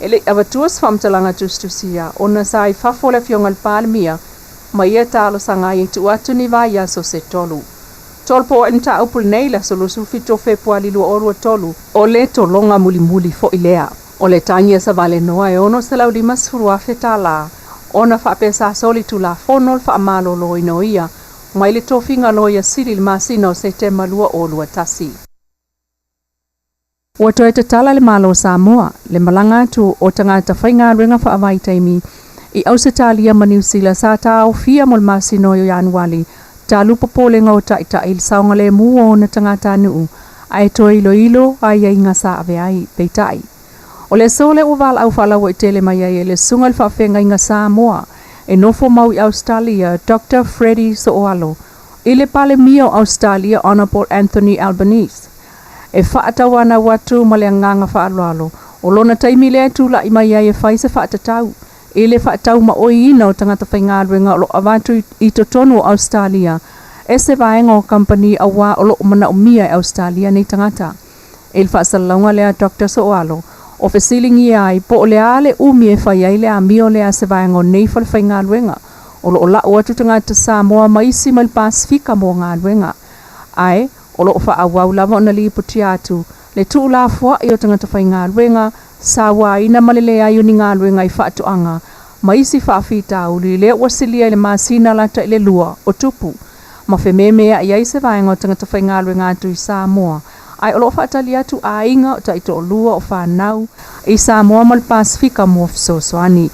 Speaker 4: e le i avatua se faamatalaga tusitusia ona sa i fafo le Afioga i le Palemia ma ia talosaga ai e tuu atu ni vaiaso se tolu. Tolopo ai le mataupu lenei i le aso 27 o Fepuali 2023, o le tologa mulimuli foi lea. O le tagi a Savalenoa e $650,000 tala ona faapea sa soli tulafono le faamaloloina o ia mai le tofiga Loia Sili i le masina o Setema 2021. Ua toe tatala le Malo o Samoa le malaga atu o tagata faigaluega faavaitaimi i Ausetalia ma Niu Sila sa taofia mo le masina o Ianuali talu popolega o taitai i le saogalemu o ona tagatanuu ae toe iloilo aiaiga sa ave ai. Peitai, o le aso lea ua valaau faalauaitele mai ai e le Susuga i le Faafeagaiga Samoa e nofo mau i Ausetalia, Doctor Freddie Sooalo, i le Palemia o Ausetalia Honourable Anthony Albanese, e faatauanau atu ma le agaga faaaloalo o lona taimi lea e tulai mai ai e fai se faatatau i le faataumaoiina o tagata faigaluega o lo o avatu i totonu o Ausetalia e se vaega o kamupani auā o lo o manaomia e Ausetalia nei tagata. I le faasalalauga lea a Doctor Sooalo, o fesiligia ai po o le a le umi e fai ai le amio lea a se vaega o nei falefaigaluega o lo o lau atu tagata Samoa ma isi mai le Pasefika mo galuega, ae o lo o faaauau lava ona lipotia atu le tuulafoai o tagata faigaluega, sauaina ma le leai o ni galuega i faatoaga ma isi faafitauli lea ua silia i le masina lata i le lua o tupu ma fememeai ai se vaega o tagata faigaluega atu i Samoa ae o lo o faatali atu aiga o taitoalua o fanau i Samoa ma le Pasefika mo fesoasoani.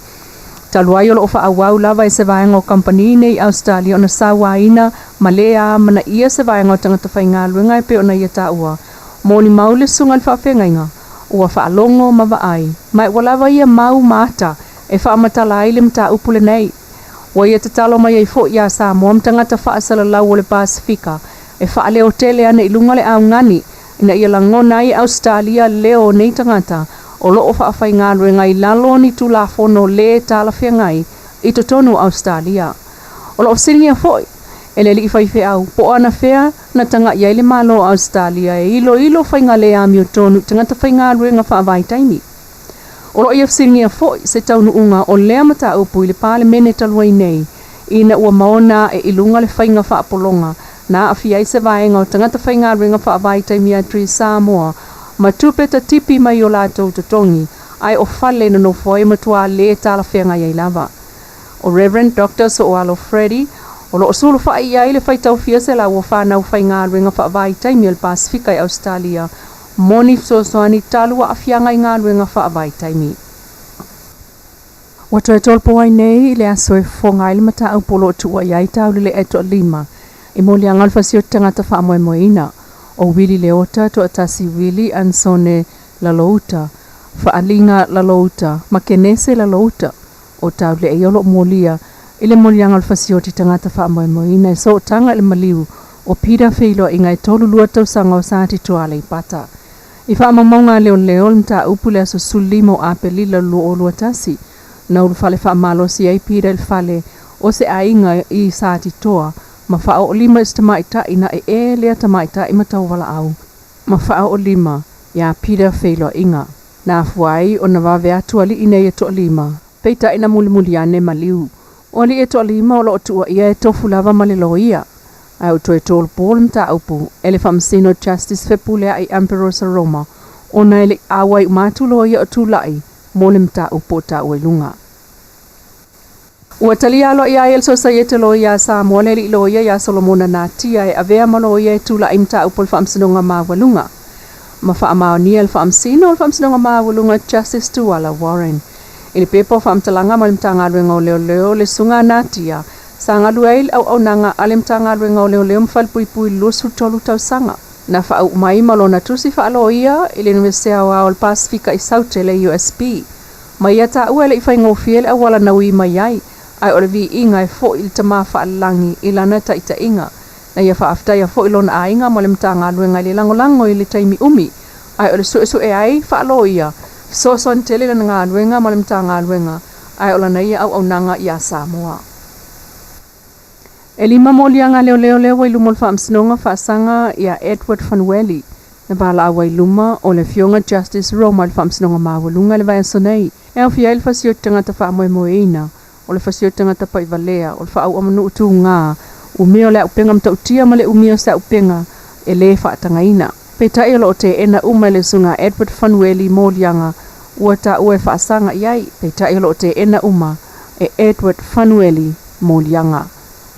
Speaker 4: Talu ai o lo o faaauau lava e se vaega o kamupani nei i Ausetalia ona sauaina ma le amanaia se vaega o tagata faigaluega e pei ona ia taua, molimau le susuga i le faafeagaiga ua faalogo ma vaai ma ua lava ia mau ma ata e faamatala ai le mataupu lenei. Ua ia tatalo mai ai foi iā Samoa ma tagata faasalalau o le Pasefika e faaleo tele ane i luga le augani ina ia lagona ai e Ausetalia leo o nei tagata o lo o faafaigaluega i lalo o ni tulafono lē talafeagai i totonu o Ausetalia. O lo o fesiligia foi e le alii faifeau po o anafea na taga'i ai le Malo o Ausetalia e iloilo faiga lē amiotonu i tagata faigaluega faavaitaimi. O lo o ia fesiligia foi se taunuuga o lea mataupu i le Palemene talu ai nei ina ua maona ae i luga le faiga faapologa na aafia ai se vaega o tagata faigaluega faavaitaimi atu i Samoa ma tupe tatipi mai o latou totogi ae o fale e nonofo ai e matuā lē talafeagai ai lava. O Rev. Doctor Sooalo Freddie o lo o sulufai i ai le faitau fia selau o fanau faigaluega faavaitaimi a le Pasefika i Ausetalia mo ni fesoasoani talu aafiaga i galuega faavaitaimi. Ua toe tolopo ai nei i le aso e fofoga ai le mataupu o lo o tuua i ai taulele'a e toalima i moliaga o le fasioti tagata faamoemoeina o Willie Leota Toatasi Willie Ansone Lalouta, Faaliga Lalouta ma Kenese Lalouta o taulele'a ia o lo o molia i le moliaga o le fasioti tagata faamoemoeina e sootaga i le maliu o Peter Feiloaiga e 32 tausaga o Satitoa Aleipata. I faamaumauga a leoleo le mataupu i le aso 15 o Aperila 2021, na ulufale faamalosi ai Peter i le fale o se aiga i Satitoa ma faaoolima i se tamaitai na ee lea tamaitai ma tauvalaau ma faaoolima iā Peter Feiloaiga. Na afua ai ona vave atu alii nei e toalima, peitai na mulimuli ane maliu. O alii e toalima o lo o tuuaia e tofu lava ma le loia. Ae ua toe tolopo le mataupu e le Faamasino Justice Fepuleai Amperosa Roma ona e le i auai uma atu loia o tulai mo le mataupu o taua i luga. Ua talia aloaia ai e le Sosaiete Loia a Samoa le alii loia iā Solomona Natia e avea ma loia e tulai i mataupu o le Faamasinoga Maualuga ma faamaonia e le Faamasino o le Faamasinoga Maualuga Justice Tuala Warren. I le pepa o faamatalaga mai le Matagaluega o Leoleo le Susuga a Natia sa galue ai i le auaunaga a le Matagaluega o Leoleo ma Falepuipui i le 23 tausaga. Na faauu mai ma lona tusi faaloia i le Iunivesite Aoao o le Pasefika i Saute le USP. Ma ia taua e le i faigofie le auala na ui mai ai, ae o le viiga e foi i le Tama Faalelagi i lana taitaiga. Na ia faafetaia foi lona aiga ma le Matagaluega i le lagolago i le taimi umi, ae o le suesue ai faaloia, fesoasoani tele lana galuega ma le Matagaluega ae o lana ia auaunaga iā Samoa. E lima moliaga a leoleo lea ua i luma o le Faamasinoga Faasaga ia Edward Fanueli, na valaau ai i luma o le Afioga Justice Roma i le Faamasinoga Maualuga i le vaiaso nei, e aofia ai le fasioti tagata faamoemoeina, o le fasioti tagata paivalea, o le faaauamanuu tuga, umia o le auupega matautia ma le umia o se auupega e lē faatagaina. Peitai o lo o teena uma e le Susuga Edward Fanueli moliaga ua taua e faasaga i ai, peitai o lo o teena uma e Edward Fanueli moliaga.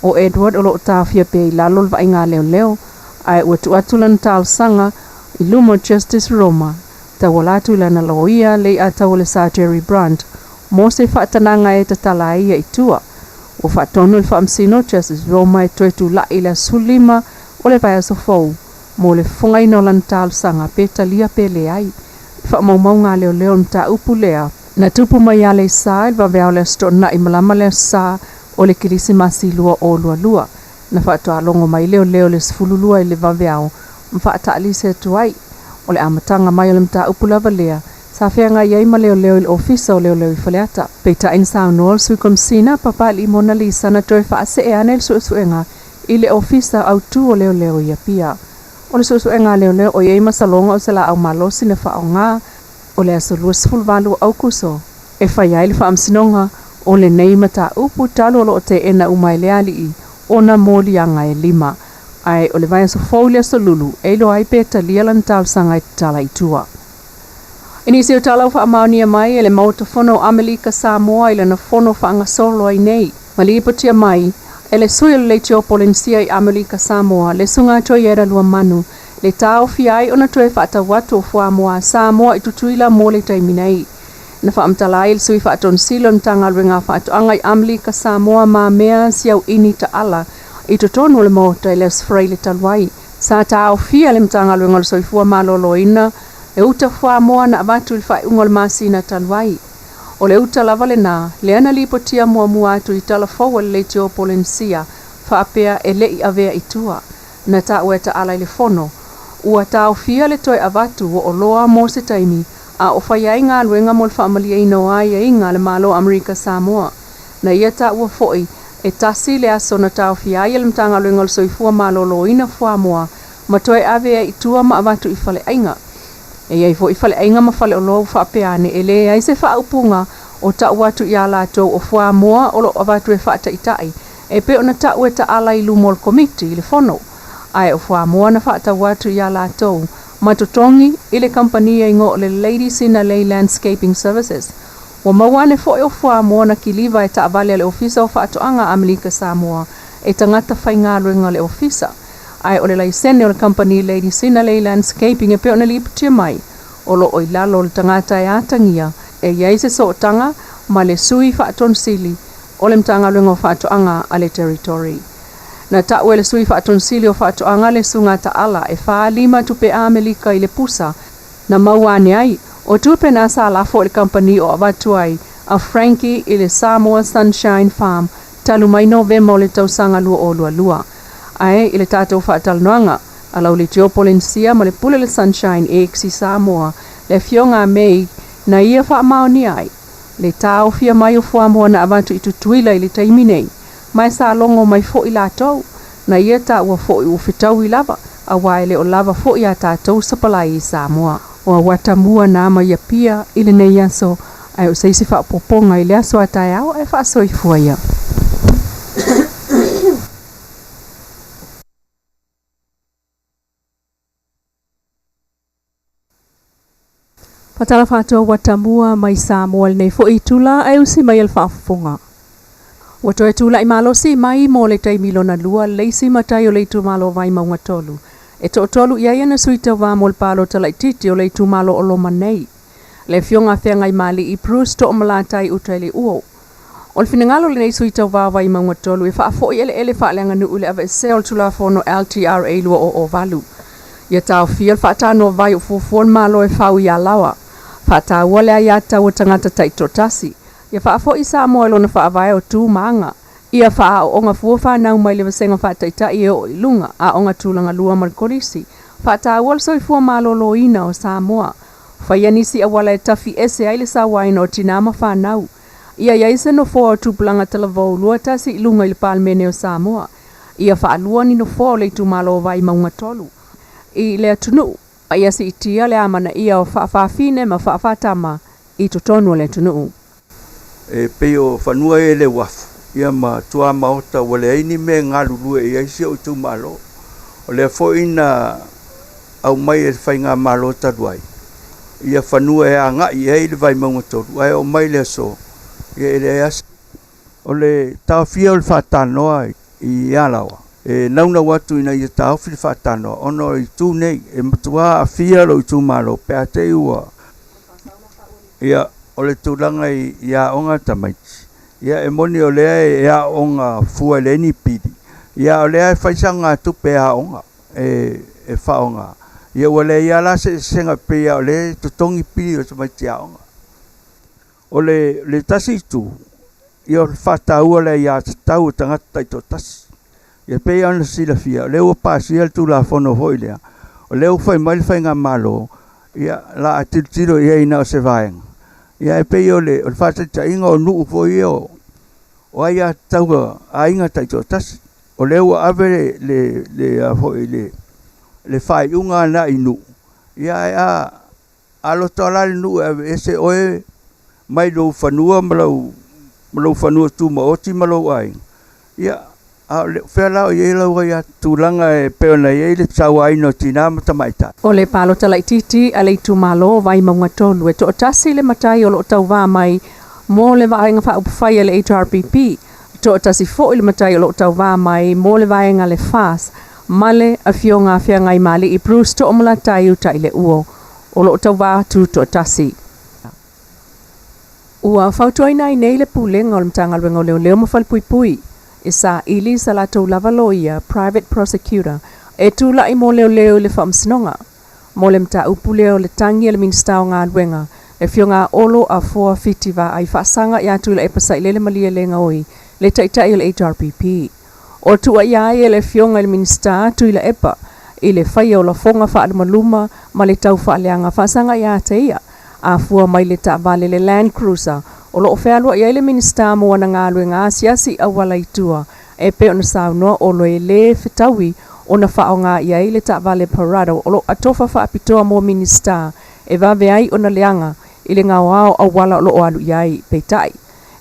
Speaker 4: O Edward o lo o taofia pea i lalo o le vaaiga a leoleo, ae ua tuu atu lana talosaga i luma o Justice Roma tauala atu i lana loia Lei'ataua le Sir Jerry Brunt mo se faatanaga e tatala ai ia i tua. Ua faatonu e le Faamasino Justice Roma e toe tula'i i le aso 15 o le vaiaso fou mo le fofogaina o lana talosaga pe talia pe leai. I faamaumauga a leoleo o le mataupu lea, na tupu mai ia Aleisa i le vaveao o le Aso Toonai malama le Aso Sa o le Kerisimasi 2022. Na faatoa logo mai leoleo i le 12 i le vaveao ma faataalise atu ai. O le amataga mai o le mataupu lava lea, sa feagai ai ma leoleo i le Ofisa o Leoleo i Faleata. Peitai na saunoa le Sui Komesina Papali'i Monalisa na toe faasee ane le suesuega i le Ofisa Autu o Leoleo i Apia. O le suesuega a leoleo o i ai masaloga o se laau malosi na faaaoga o le aso 28 o Aukuso e fai ai le faamasinoga o lenei mataupu talu o lo o teena uma e le alii ona moliaga e lima. Ae o le vaiaso fou i le aso Lulu e iloa ai pe talia lana talosaga e tatala i tua. I nisi o tala ua faamaonia mai e le Maota Fono o Amelika Samoa i lana fono faagasolo ai nei, ma lipotia mai e le sui o le Leitio Polenisia i Amelika Samoa, le Susuga Toiera Luamanu, le taofia ai ona toe faatau atu o fuamoa a Samoa i Tutuila mo le taimi nei. Na faamatala ai e le Sui Faatonisili o le Matagaluega a Faatoaga i Amelika Samoa ma mea siauini taala i totonu o le Maota i le Aso Faraile talu ai. Sa taofia e le Matagaluega o le Soifua Maloloina le uta fuamoa na avatu i le faaiuga o le masina talu ai. O le uta lava lena, lea na lipotia muamua atu i tala fou a le Leitio Polenisia faapea e le i avea i tua. Na taua e Taala i le Fono, ua taofia le toe avatu o oloa mo se taimi a o fai ai galuega mo le faamalieina o aiaiga a le Malo o Amerika Samoa. Na ia taua foi, e tasi le aso na taofia ai e le Matagaluega o le Soifua Maloloina fuamoa ma toe ave ai i tua ma avatu i faleaiga. E i ai foi faleaiga ma faleoloa ua faapea ane e leai se faaupuga o tau atu iā latou o fuamoa o lo o avatu e faataitai e pei ona tau e taala i luma o le Komiti i le Fono, ae o fuamoa na faatau atu iā latou ma totogi i le kamupani e igoa o le Lady Sinalei Landscaping Services. Ua maua ane foi o fuamoa na kiliva e taavale a le Ofisa o Faatoaga a Amelika Samoa e tagata faigaluega o le Ofisa, ae o le laisene o le kamupani Lady Sinalei Landscaping e pei ona lipotia mai, o lo o i lalo o le tagata e atagia e i ai se sootaga ma le Sui Faatonisili o le Matagaluega o Faatoaga a le Territory. Na tau e le Sui Faatonisili o Faatoaga le Susuga Taala e 45 tupe Amelika i le pusa na maua ane ai, o tupe na sa lafo i le kamupani o avatu ai a Frankie i le Samoa Sunshine Farm talu mai Novema o le tausaga 2022. Ae i le tatou faatalanoaga a lau Leitio Polenisia ma le pule le Sunshine Eggs i Samoa, le Afioga a May na ia faamaonia ai le taofia mai o fuamoa na avatu i Tutuila i le taimi nei, ma e sa logo mai foi latou, na ia taua foi ua fetaui lava, aua e le o lava foi a tatou sapalai i Samoa. O auata mua na mai Apia i lenei aso, ae o se isi faaopoopoga i le aso a taeao ae faasoifua ia. Faatalofa atu Auata mua mai Samoa i lenei foi itula ae usi mai e le faafofoga. Ua toe tula'i malosi mai mo le taimi lona lua le isi matai o le itumalo Vaimauga 3. E toatolu i ai ana sui tauva mo le palota laitiiti o le itumalo o loma nei. Le Afioga Feagaimali'i Bruce To'omalatai Utaileuo. O le finagalo o lenei sui tauva o Vaimauga 3 e faafo'i eleele faaleaganuu i le aveesea o le Tulafono LTRA 2008. Ia taofia le faatanoavai o fuafua le Malo e fau i Alaoa. Faataua le aiatatau a tagata taitoatasi. Ia faafo'i Samoa i lona faavae o tu ma aga. Ia faaaooga fua fanau mai le vasega faataitai e oo i luga, aoga tulaga lua ma le kolisi. Faataua le soifua maloloina o Samoa. Faia nisi auala e tafi ese ai le sauaina o tinā ma fanau. Ia i ai se nofoa o tupulaga talavou 21 i luga i le Palemene o Samoa. Ia faalua ni nofoa o le itumalo o Vaimauga 3 i le atunuu, ma ia siitia le amanaia o faafafine ma faafatama i totonu o le atunuu.
Speaker 5: E pei o fanua ia i le uafu ia ma tuamaota ua leai ni mea e galulue i ai si ou itumalo. O lea foi na aumai e le faigamalo talu ai ia fanua e agai i ai le Vaimauga 3, ae oo mai le aso ia e leai lava se. O le taofia o le faatanoa i Alaoa, e naunau atu ina ia taofi le faatanoa ona o itu nei e matua aafia lou itumalo pe a te i ua ia o le tulaga i aoga a tamaiti, ia e moni o lea e aooga fua e leai ni pili, ia a o lea e fai saogatupe e aoga e faaaoga, ia ua leai lava la se eseesega pei lava o lea e totogi pili o tamaiti aoga. O le tasi itu, ia o le faataua o le aiatatau a tagata taitoatasi. Ia pei lava ona silafia, o lea ua pasia le Tulafono foi lea, o lea ua fai mai le faigamalo, ia o le a tilotilo i ai na o se vaega. Ia ae pei o le faataitaiga o nuu foi ia o aiatatau a aiga taitoatasi. O lea ua ave le faaiuga lena i nuu, ia ae a loto lava la le nuu e aveese oe mai lou fanua ma lou fanua tumaoti ma lou aiga, ia, a o fea la o i ai lau tulaga e pei ona i ai le sauaina o tina ma tamaitai.
Speaker 4: O le palota laitiiti a le itumalo o Vaimauga 3 e toatasi le matai o lo o tauvā mai mo le Vaega Faaupufai a le HRPP, toatasi foi le matai o lo o tauvā mai mo le Vaega a le FAST ma le Afioga a Feagaimali'i Bruce Toomalatai Utaileuo o lo o tauvā tutoatasi. Ua fautuaina ai nei le Pulega o le Matagaluega o Leoleo ma Falepuipui e saili sa latou lava loia, private prosecutor, e tulai mo leoleo i le Faamasinoga mo le mataupu lea o le tagi a le Minisita o Galuega, le Afioga a Olo Afoa Fiti Vaai faasaga ia Tuilaepa Sailele Malielegaoi, le Taitai o le HRPP. O tuuaia ai e le Afioga i le Minisita Tuilaepa i le faia o lafoga faalumaluma ma le tau faaleaga faasaga ia te ia, afua mai le taavale le Land Cruiser o lo o fealuai ai le Minisita mo ana galuega asiasi auala i tua, e pei ona saunoa Olo e lē fetaui ona faaaoga i ai le taavale Prado o lo o atofa faapitoa mo Minisita e vave ai ona leaga i le gaoao auala o lo o alu i ai. Peitai,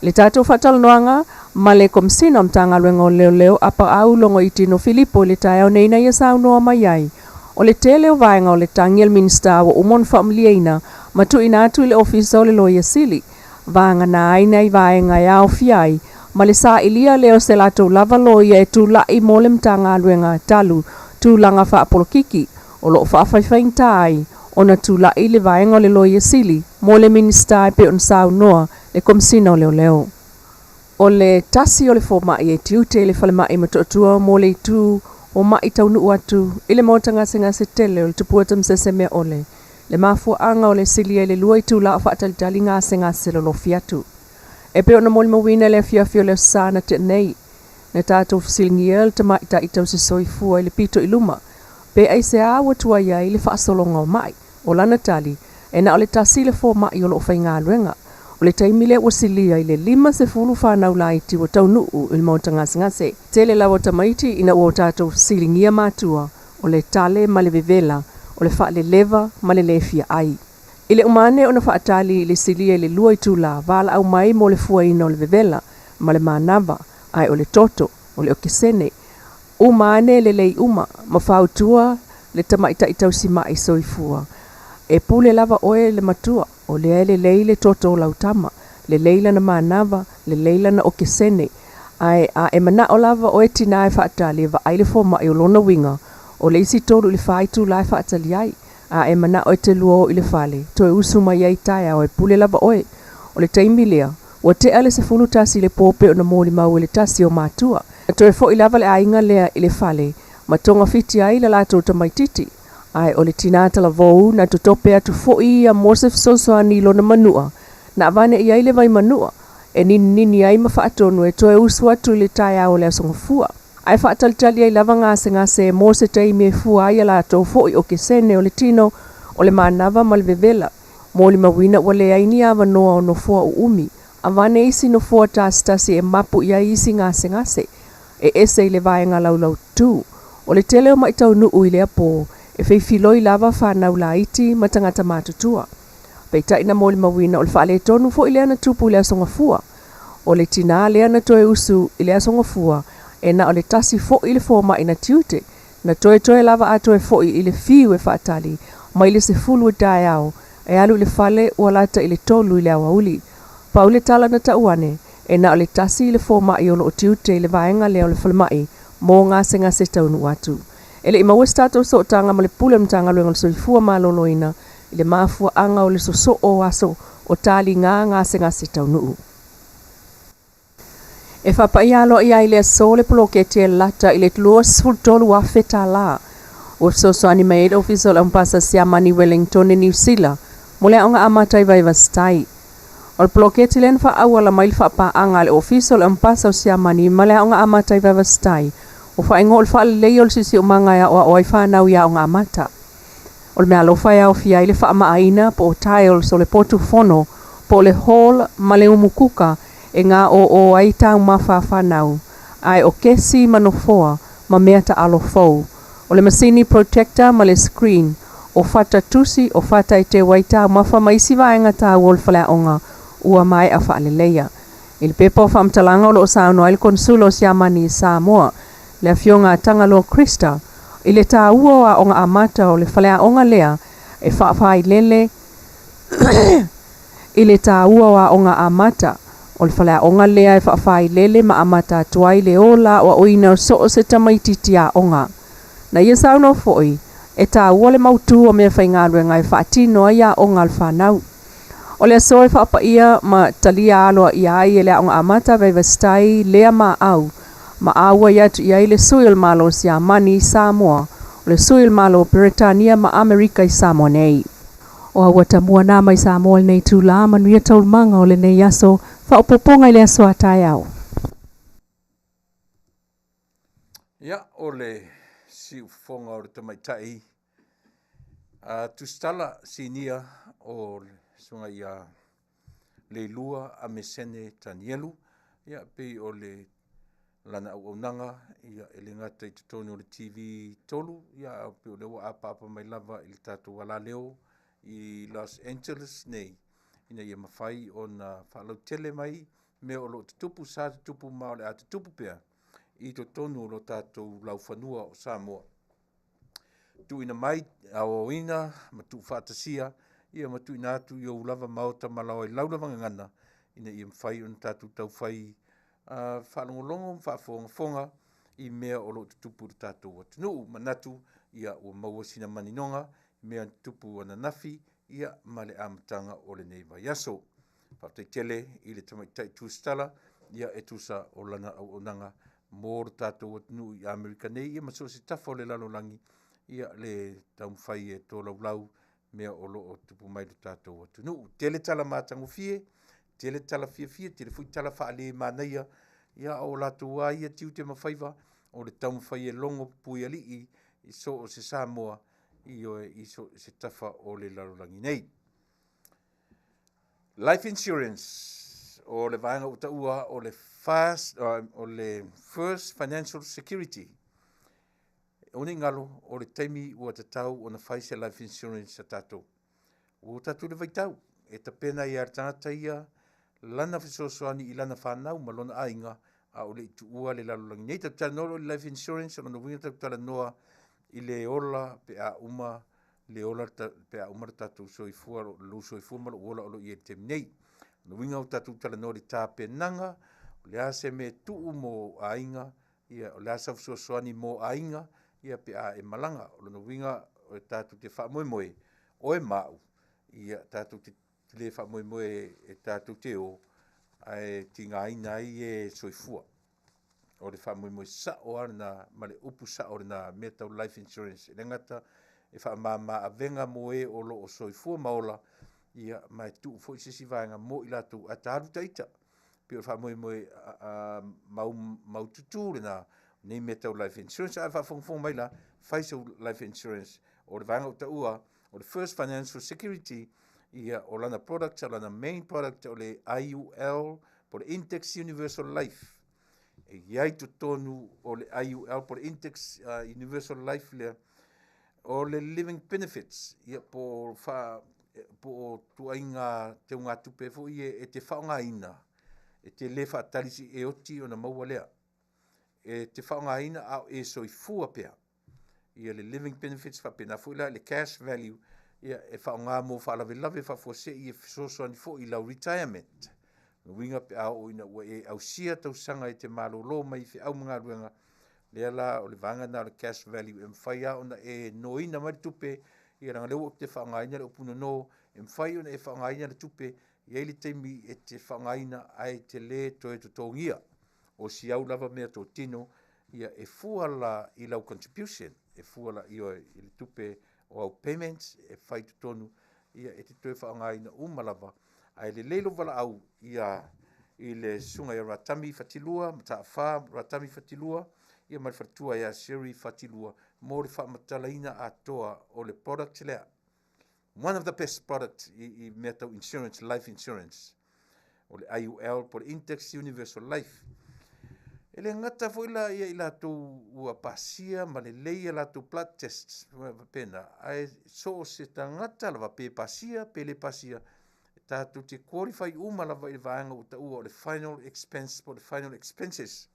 Speaker 4: i le tatou faatalanoaga ma le Komesina o Matagaluega o Leoleo Apaau Logoitino Filipo i le taeao nei na ia saunoa mai ai, o le tele o vaega o le tagi a le Minisita ua uma ona faamalieina ma tuuina atu i le Ofisa o le Loia Sili, vagana ai nai vaega e aofia ai ma le sailia lea o se latou lava loia e tulai mo le Matagaluega talu tulaga faapolokiki o lo o faafaifaigata ai ona tulai le vaega o le Loia Sili mo le Minisita e pei ona saunoa le Komesina o Leoleo. O le tasi o le fomai e tiute i le falemai Motootua mo le itu o ma'i taunuu atu i le maota gasegase tele o le tupua tamasese-meaole, le mafuaaga o le silia i le lua itula o faatalitali gasegase lolofi atu. E pei ona molimauina i le afiafi o le Aso Sa na tea nei, na tatou fesiligia le tamaitai tausisoifua i le pito i luma pe aisea ua tuai ai le faasologa o ma'i. O lana tali, e na o le tasi le fomai o lo o faigaluega. O le taimi lea ua silia i le 50 fanau laiti ua taunuu i le maota gasegase. Tele lava o tamaiti ina ua o tatou fesiligia matua, o le tale ma le vevela, o le faaleleva ma le lē fia ai. I le uma ane ona faatali i le silia i le lua itula, valaau mai mo le fuaina o le vevela ma le manava, ae o le toto, o le okesene, uma ane lelei uma, ma fautua le tamaitai tausima'i soifua, E pule lava oe le matua, o lea e lelei le toto o lau tama, lelei lana manava, lelei lana okesene, ae a e mana'o lava oe tinā e faatali e vaai le foma'i o lona uiga, o le isi tolu i le fa itula e faatali ai, a e mana'o e te lua o i le fale, toe usu mai ai taeao e pule lava oe. O le taimi lea, ua tea le 11 i le po pei ona molimau e le tasi o matua. Na toe fo'i lava le aiga lea i le fale ma togafiti ai le latou tamaitiiti, ae o le tinā talavou na totope atu fo'i ia mo se fesoasoani i lona manua, na avane i ai le vai manua e nininini ai ma faatonu e toe usu atu i le taeao o le Aso Gafua. Ae faatalitali ai lava gasegase mo se taimi e fua ai a latou fo'i okesene o le tino, o le manava ma le vevela. Molimauina ua leai ni avanoa o nofoa uumi Avane isi nofoa tasitasi e mapu i ai isi gasegase e ese i le vaega laulautu. O le tele o ma'i taunuu i lea pō, e feifiloi lava fanau laiti ma tagata matutua. Peitai na molimauina o le faaletonu foi lea na tupu i le Aso Gafua. O le tinā lea na toe usu i le Aso Gafua, e na o le tasi foi le fomai na tiute, na toetoe lava a toe foi i le fiu e faatali, mai le 10 o taeao, e alu i le fale ua lata i le 3 i le aoauli. Pau le tala na tau ane, e na o le tasi le fomai o lo o tiute i le vaega lea o le falemai mo gasegase taunuu atu. E le i maua se tatou sootaga ma le Pule o le Matagaluega o le Soifua Maloloina i le mafuaaga o le sosoo o aso o taliga gasegase taunuu. E faapaia aloaia ai le aso le poloketi e lata i le $23,000 ua fesoasoani mai ai le Ofisa o le Aupasa Siamani Wellington i Niu Sila mo le Aoga Amata i Vaivasitai. O le poloketi lea na faaauala mai le faapaaga a le Ofisa o le Aupasa o Siamani ma le Aoga Amata i Vaivasitai ua faaigoa o le Faaleleia o le Siosiomaga e Aoao ai Fanau i Aoga Amata. O le meaalofa e aofia ai le faamaaina po o tiles o le potu fono po o le hall ma le umukuka e gaoō ai taumafa a fanau, ae o kesi ma nofoa ma mea taalo fou. O le masini protector ma le screen, o fata tusi, o fata e teu ai taumafa ma isi vaega taua o le faleaoga ua maea faaleleia. I le pepa o faamatalaga o lo o saunoa ai le Konesula o Siamani i Samoa, le Afioga a Tagaloa Krista, i le taua o aoga amata o le faleaoga lea e faafailele i le taua o aoga amata o le faleaoga lea e faafailele ma amata atu ai le ola aoaoina o so o se tamaitiiti aoga. Na ia saunoa foi, e taua le mautu o meafaigaluega e faatino ai aoga a le fanau. O le aso e faapaia ma talia aloaia ai e le Aoga Amata Vaivasitai lea maau ma auai atu i ai le Sui o le Malo o Siamani i Samoa, o le Sui o le Malo o Peretania ma Amerika i Samoa nei. O au atamua nā mai Samoa i lenei itulā, manuia taualumaga o lenei aso, faaopoopoga i le aso a taeao.
Speaker 2: Ia, o le siufofoga o le tamaitai a Tusitala Sinia o le susuga ia Leilua Amesene Tanielu, ia pei o le lana auaunaga ia e le gata i totonu o le TV 3, ia a pei o lea ua apaapa mai lava i le tatou alaleo i Los Angeles nei, ina ia mafai ona faalautele mai mea o lo o tutupu, sa tutupu ma o le a tutupu pea i totonu o lo tatou laufanua o Samoa. Tuuina mai, aoaoina ma tuufaatasia ia ma tuuina atu i ou lava maota ma lao ai lau lava gagana ina ia mafai ona tatou taufai faalogologo ma faafogafoga i mea o lo o tutupu i le tatou atunuu. Manatu ia ua maua sina maninoga i mea na tutupu ananafi ia ma le amataga o lenei vaiaso. Faafetai tele i le tamaitai Tusitala ia e tusa o lana auaunaga mo le tatou atunuu i Amerika nei ia ma so o se tafa o le lalolagi ia le taumafai e tolaulau mea o lo o tupu mai i le tatou atunuu. Tele tala matagofie, tele tala fiafia, tele foi tala faalemanaia, ia o latou lava ia tiute ma faiva o le taumafai e logo puialii i so o se Samoa, ioe, i so o se tafa o le lalolagi nei. Life Insurance, o le vaega ua taua o le first, o le First Financial Security. O nei galo, o le taimi ua tatau ona fai se life insurance a tatou. Ua tatou le vaitau, e tapena ai lava le tagata ia lana fesoasoani i lana fanau ma lona aiga, a o le i tuua le lalolagi nei. Tatou talanoa loa i le life insurance, o lona uiga tatou talanoa i le ola pe a uma le ola pe a uma le tatou soifua, lou soifua ma lou ola o lo o i ai i le taimi nei. O lona uiga ua tatou talanoa i le tapenaga, o le a se mea e tuu mo aiga, ia o le a sau fesoasoani mo aiga, ia pe a e malaga. O lona uiga e tatou te faamoemoe, oe ma au, ia tatou te le faamoemoe e tatou te o, ae tigaina ai e soifua. O le faamoemoe sao lava lena ma le upu sao lena mea tau life insurance. E le gata e faamama avega mo e o lo o soifua ma ola, ia ma e tuu foi se isi vaega mo i latou ae ta alu ta ita. Pei o le faamoemoe mau, maututu lena nei mea tau life insurance. Ae faafogafoga mai la, fai sau life insurance. O le vaega ua taua, o le First Financial Security, Ia, o lana product, o lana main product o le IUL, po o le Index Universal Life. E i ai totonu o le IUL po o le Index Universal Life lea, o le living benefits, ia po o fa, po o tuaiga teugatupe foi ia e te faaaogaina, e te le faatali seia e oti ona maua lea. E te faaaogaina a o e soifua pea. Ia le living benefits faapena foi la le cash value, ia e faaaoga mo faalavelave faafuasei e fesoasoani foi i lau retirement. O lona uiga pe a oo ina ua e ausia tausaga e te malolo mai feau ma galuega, lea la o le vaega lena o le cash value e mafai lava ona e nonoina mai le tupe, ia leaga o lea ua ou te faaaogaina le upu nono, e mafai ona e faaaogaina le tupe, e i ai le taimi e te faaaogaina ae te le toe totogia. O si au lava meatotino, ia e fua la i lau contribution, e fua la ioe i le tupe o au payments e fai i totonu, ia e te toe faaaogaina uma lava. Ae lelei lou valaau ia i le susuga ia Ratami Fatilua, Mataafa Ratami Fatilua, ia ma le faletua ia Sherry Fatilua mo le faamatalaina atoa o le product lea. One of the best product i mea tau insurance, life insurance. O le IUL po o le Index Universal Life. E le gata foi la ia i latou ua pasia ma lelei a latou blood tests faapena, ae so o se tagata lava pe pasia pe le pasia, tatou te qualify uma lava i le vaega ua taua o le final expense po o le final expenses.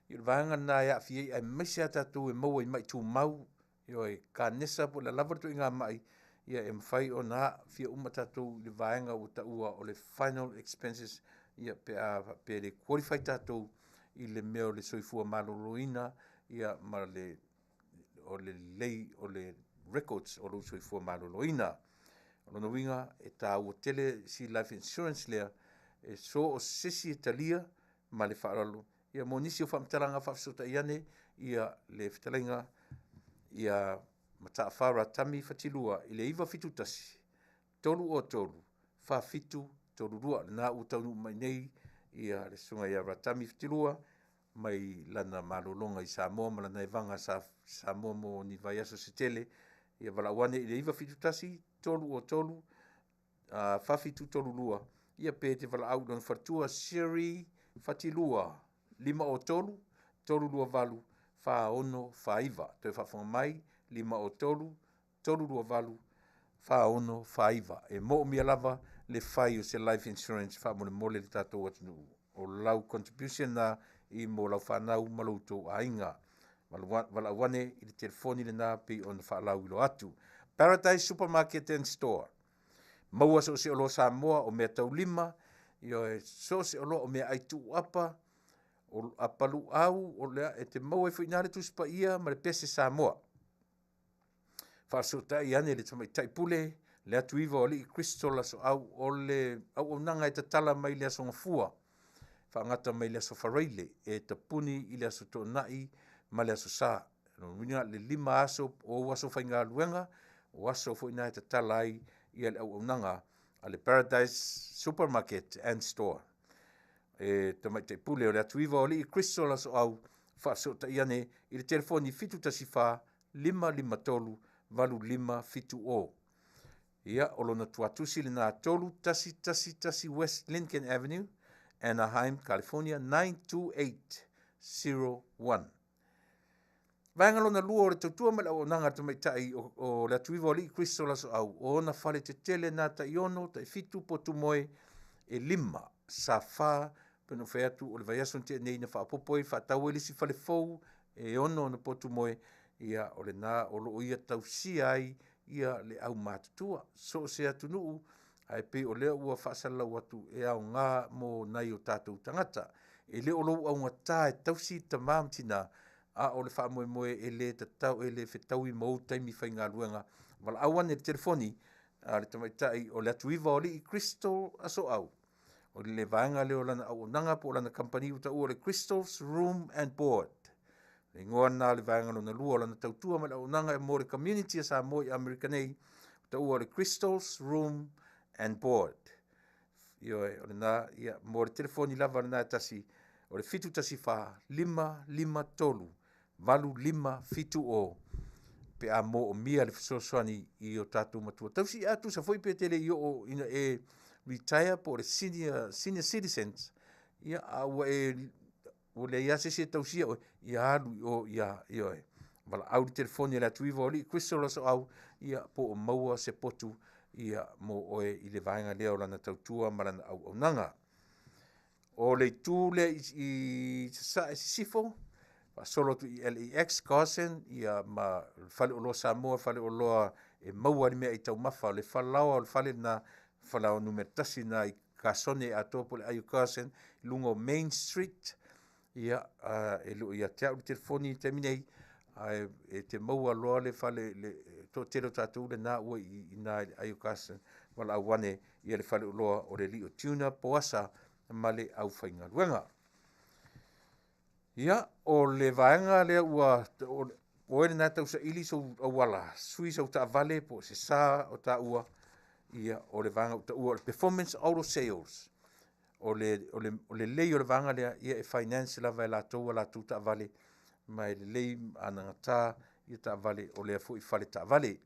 Speaker 2: I le vaega lena e aafia ai aemaise a tatou e maua i mai tumau, ioe, kanesa po o le a lava le ituaiga mai, ia e mafai ona aafia uma tatou i le vaega ua taua o le final expenses, ia pe a faapea e le qualify tatou i le mea o le soifua maloloina, ia ma le o le lelei o le records o lou soifua maloloina. O lona uiga e taua tele si life insurance lea, e so o se isi e talia ma le faaaloalo. Ia mo nisi o faamatalaga faafesootai ane ia le fetalaiga ia Mataafa Ratami Fatilua i le 971 303 4732. Lena ua taunuu mai nei ia le susuga ia Ratami Fatilua mai lana malologa i Samoa ma lana evaga sa Samoa mo ni vaiaso se tele. Ia valaau ane i le 971 303 4732, ia pe te valaau i lona faletua Sherry Fatilua 503 328 4649. Toe faafofoga mai 503 328 4649. E moomia lava le fai o se life insurance faamolemole le tatou atunuu. O lau contribution na i mo lau fanau ma lo outou aiga. Valaau ane i le telefoni lena pei ona faalauiloa atu. Paradise Supermarket and Store. Maua so o se oloa Samoa, o mea taulima, ioe, so o se oloa o mea ai tuuapa, o apa luau, o lea e te maua ai foi i ina le Tusi Paia ma le Pese Samoa. Faafesootai ane le Tamaitai Pule, le atu iva o Alii Crystal Asoau, o le auaunaga e tatala mai le Aso Gafua, faagata mai le Aso Faraile, e tapuni i le Aso Toonai ma le Aso Sa. Lona uiga le 5 aso o ou aso faigaluega, o aso foi na e tatala ai ia le auaunaga a le Paradise Supermarket and Store. E Tamaitai Pule o le atu iva o Alii Crystal Asoau, faafesootai ane i le telefoni 714 553 8570. Ia, o lona tuatusi lena 3111 West Lincoln Avenue, Anaheim, California 92801. Vaega lona lua o le tautua ma le auaunaga a le tamaitai o le atu iva o Alii Crystal Asoau, o ona fale tetele na tai ono, tai fitu, potu moe e lima, sa fa, pei ona ou fai atu o le vaiaso na tea nei na faaopoopo ai faatau ai le isi fale fou e ono ona potu moe, ia o lena o lo o ia tausia ai ia le aumatutua so o se atunuu, ae pei o lea ua faasalalau atu e aoga mo nai o tatou tagata. E le o lou augata e tausi tama ma tina, a o le faamoemoe e le tatau, e le fetaui ma ou taimi faigaluega. Valaau ane i le telefoni a le tamaitai o le atu iva o Alii Crystal Asoau. O le vaega lea o lana auaunaga po o lana kamupani ua taua o le Crystal's Room and Board. Le igoa lena o le vaega lona lua o lana tautua ma le auaunaga mo le community a Samoa i Amerika nei, ua taua o le Crystal's Room and Board. Ioe, o lena, ia, mo le telefoni lava lena e tasi, o le 714 553 8570. pe a moomia le fesoasoani i o tatou matua tausi, a tusa foi pe te le i oo ina e retire po o le senior, senior citizens, ia a ua e ua leai lava se isi e tausia oe, ia alu i o ia, ioe, valaau i le telefoni a le Atuiva o Alii Crystal Asoau, ia po o maua se potu ia mo oe i le vaega lea o lana tautua ma lana auaunaga. O le itu lea i, i Sasae Sisifo, faasolo atu i LAX, Carson, ia ma le faleoloa Samoa, faleoloa e maua ai le meaai taumafa, o le falaoa o le fale lena, falaoa numera 1 lena i Kasone atoa po o le aai o Carson i luga o Main Street. Ia, e le o ia te au le telefoni i le taimi nei, ae e te maua loa le fale, le toatele o tatou lena ua i ina i le aai o Carson, valaau ane ia le faleoloa o le Alii o Tuna Poasa ma le aufaigaluega. Ia, o le vaega lea ua o oe lena e tausaili sou auala, sui sau taavale po o se sa o taua, ia o le vaega ua taua o le Performance Auto Sales. O le o le o le lelei o le vaega lea, ia e finance lava e latou a latou taavale, ma e lelei anagata ia taavale o lea foi fale taavale.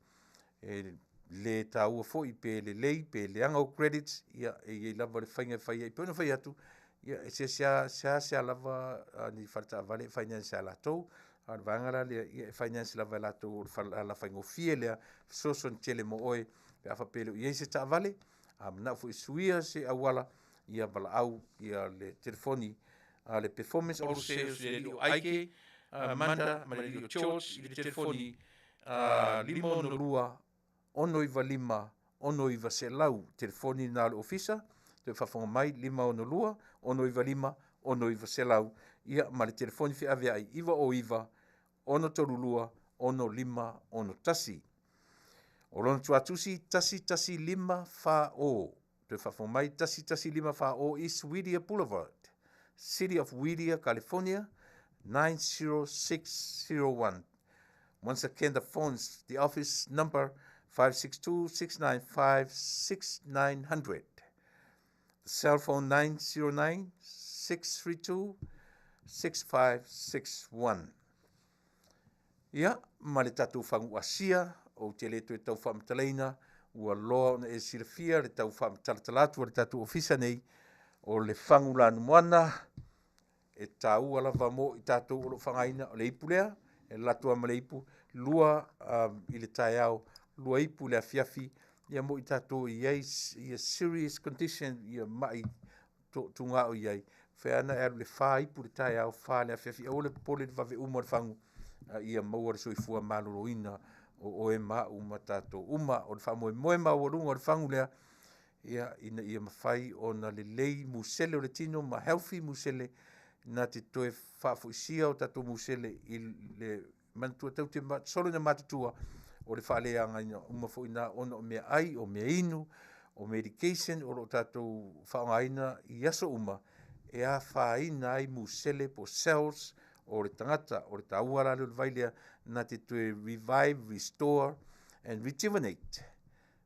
Speaker 2: E le taua foi pe lelei pe leaga ou credits, ia e i ai lava le faiga e fai ai. E pei ona fai atu, ia e seasea seasea lava ni faletaavale e finance e latou, a o le vaega la lea, ia e finance lava e latou o le ala faigofie lea, fesoasoani tele mo oe pe a faapea e le o i ai se taavale, a manao foi e suia se auala, ia valaau ia le telefoni a le Performance Auto Sales i le alii o Aike Amanda ma le alii o George i le telefoni 562 695 6900. Telefoni lena o le ofisa, toe faafofoga mai, 562 695 6900, ia ma le telefoni feaveai 909 632 6561. O lona tuatusi 11540. Toe faafofoga mai, 11540 East Whittier Boulevard, City of Whittier, California 90601. Once again, the phones, the office number 562-695-6900. The cell phone 909-632-6561. Ia, ma le tatou fagu Asia, ou te le toe tau faamatalaina, ua loa ona e silafia le tau faamatalatala atu a le tatou ofisa nei, o le fagu lanumoana, e taua lava mo i tatou o lo o faaaogaina, o le ipu lea, e alu atu lava ma le ipu, 2 i le taeao, 2 ipu i le afiafi, ia mo i tatou e i ai ia serious condition, ia mai tuga o i ai, fai ana e alu i le 4 ipu i le taeao, 4 i le afiafi, aua le popole i le vave uma o le fagu, a ia maua le soifua maloloina o oe ma au ma tatou uma. O le faamoemoe maualuga o le fagu lea, ia, ina ia mafai ona lelei musele o le tino ma healthy musele, na te toe faafoisia o tatou musele i le manatua tau te solo ina matutua, o le faaleagaina uma foi na ona o mea ai, o mea inu, o medication o lo o tatou faaaogaina i aso uma, e afaina ai musele po o cells o le tagata. O le taua la lea o le vai lea, na te toe revive, restore and rejuvenate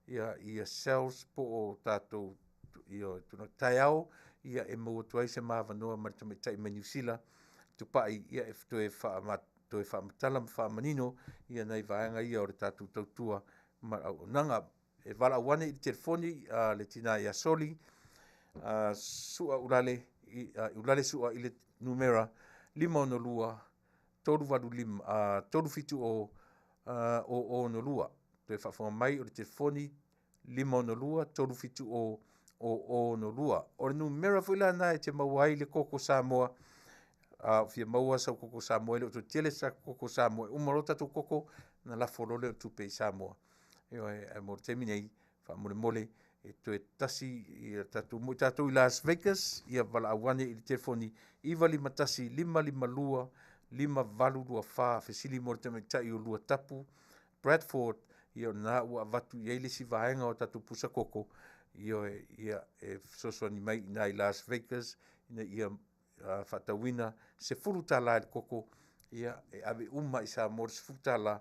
Speaker 2: ia, ia cells po o tatou ia, taeao, ia e maua atu ai se mavanoa ma le tamaitai mai Niu Sila tupai, ia e toe toe faamatala ma faamanino ia nai vaega ia o le tatou tautua ma le auaunaga. E valaau ane i le telefoni a le tina ia Soli Sua Ulale, Ulale Sua i le numera 562 385 370 002. Toe faafofoga mai, o le telefoni 562 370 002. O le numera foi la lena e te maua ai le koko Samoa. A o fia maua sau koko Samoa, e le o toe tele sa koko Samoa, e uma loa tatou koko ona lafo loa lea o tupe i Samoa. Ioe, ae mo le taimi nei, faamolemole e toe tasi ia tatou mo i tatou i Las Vegas, ia valaau ane i le telefoni 951 552 5824, fesili mo le tamaitai o Lua Tapu Bradford, ia o lena ua avatu i ai le isi vaega o tatou pusa koko, ioe, ia e fesoasoani mai i ina i Las Vegas ina ia faatauina $10 i le koko, ia e ave uma i Samoa le $10,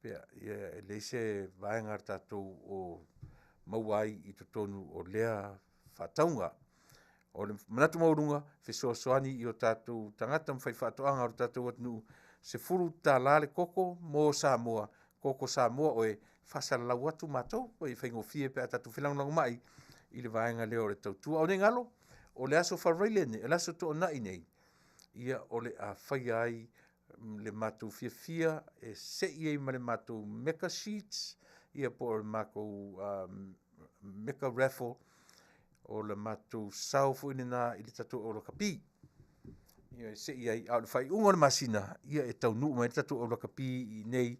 Speaker 2: pea ia e leai se vaega a le tatou o maua ai i totonu o lea faatauga. O le manatu maualuga, fesoasoani i o tatou tagata ma faifaatoaga o le tatou atunuu, $10 le koko mo Samoa. Koko Samoa oe, faasalalau atu matou, e faigofie pe a tatou felagolagomai i le vaega lea o le tautua. Aua ne i galo, o le aso Faraile nei, o le aso Toonai nei, ia o le a faia ai le matou fiafia e sei ai ma le matou meka sheets, ia po o le matou meka raffle, o le matou sao foi lena i le tatou aulakapi. Ia e sei ai, a o le faaiuga o le masina, ia e taunuu mai ai le tatou aulakapi i inei.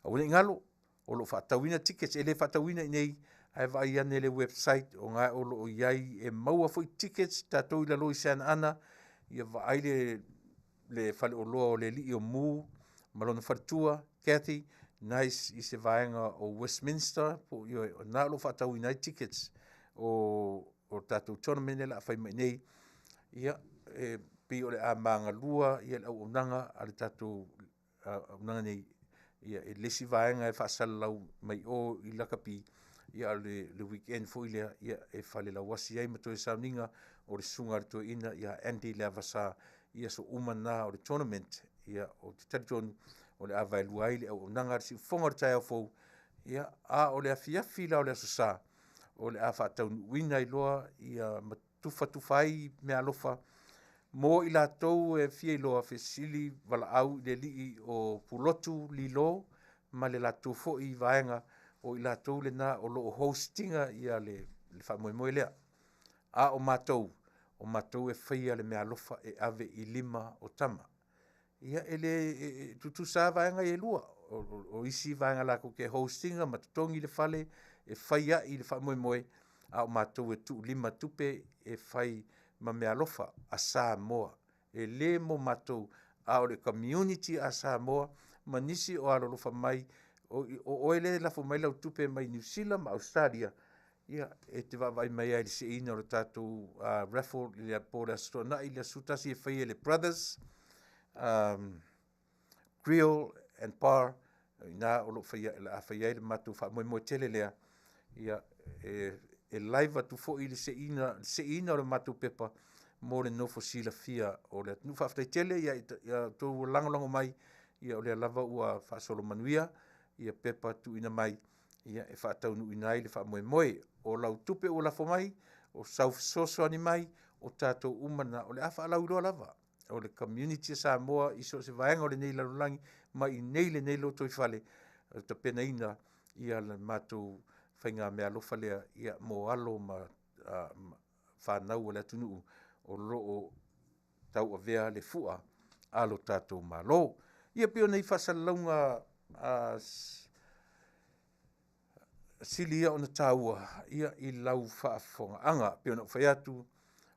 Speaker 2: Aua ne i galo, o lo o faatauina tickets, e le faatauina i inei, ae vaai ane i le website o lena o lo o i ai, e maua foi tickets tatou i lalo i Santa Ana, ia vaai le faleoloa o le alii o Mu ma lona faletua Kathy, nice i se vaega o Westminster, po o ioe, o lena o lo o faatauina ai tickets o le tatou tournament lea o le a fai mai i inei. Ia, e pei o le a magalua le auaunaga a le tatou auaunaga nei i le isi vaega e faasalalau mai o i lakapi, a o le weekend foi lea e falelauasi ai ma toe sauniga o le susuga a le toeaina ia Andy Leavasa i aso uma na o le tournament. Ia, ou te talitonu o le a vaelua ai le auaunaga a le siufofoga o le taeao fou. Ia, a o le afiafi la o le Aso Sa, o le a faataunuuina ai loa ma tufatufa ai meaalofa mo i latou e fia iloa, fesili valaau i le alii o Pulotu Lilo ma le latou foi vaega, o i latou lena o lo o host ina le faamoemoe lea. A o matou, o matou e faia le meaalofa e ave i lima o tama. Ia e le e tutusa lava vaega ia e lua. O isi vaega latou te host ina ma totogi le fale e fai ai le faamoemoe, a o matou e tuulima tupe e fai ma meaalofa a Samoa. E le mo matou, a o le community a Samoa ma nisi o alolofa mai, o oe lea e lafo mai lau tupe mai Niu Sila ma Ausetalia, ia e te vaavaai mai lava i le seiina o le tatou raffle i le po o le Aso Toonai le aso 11 e faia e le Brothers Grill and Bar, o i ina o lo o faia, o le a faia ai le matou faamoemoe tele lea. Ia, e live atu foi le seiina o le matou pepa mo le nofo silafia o le atunuu. Faafetai tele ia outou ua lagolago mai, ia o lea lava ua faasolo manuia ia pepa tuuina mai ia e faataunuuina ai le faamoemoe. O lau tupe ua lafo mai, o sau fesoasoani mai, o tatou uma na, o le a faalauiloa lava. O le community a Samoa i so o se vaega o lenei lalolagi, mai i inei i lenei lotoifale, o le tapenaina ia le matou faigameaalofa lea ia mo alo ma fanau a le atunuu o lo o tauavea le fua a lo tatou Malo. Ia pei o nei faasalalauga sili ia ona taua ia i lau faafofogaaga. E pei ona ou fai atu,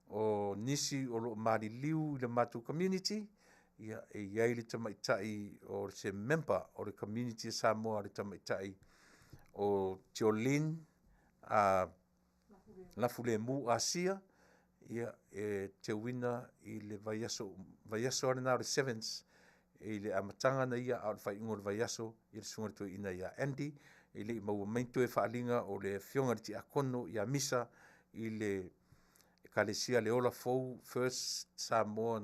Speaker 2: o nisi o lo o maliliu i le matou community, ia e i ai le tamaitai o se member o le community a Samoa, le tamaitai o Jolene Lafulemu Asia, ia e teuina i le vaiaso, vaiaso lava lena o le sevens i le amataga na ia a o le faaiuga o le vaiaso i le susuga i le toeaina ia Andy. E le i maua mai ni toe faaaliga o le afioga i le Tiakono ia Misa i le Ekalesia Le Ola Fou First Samoa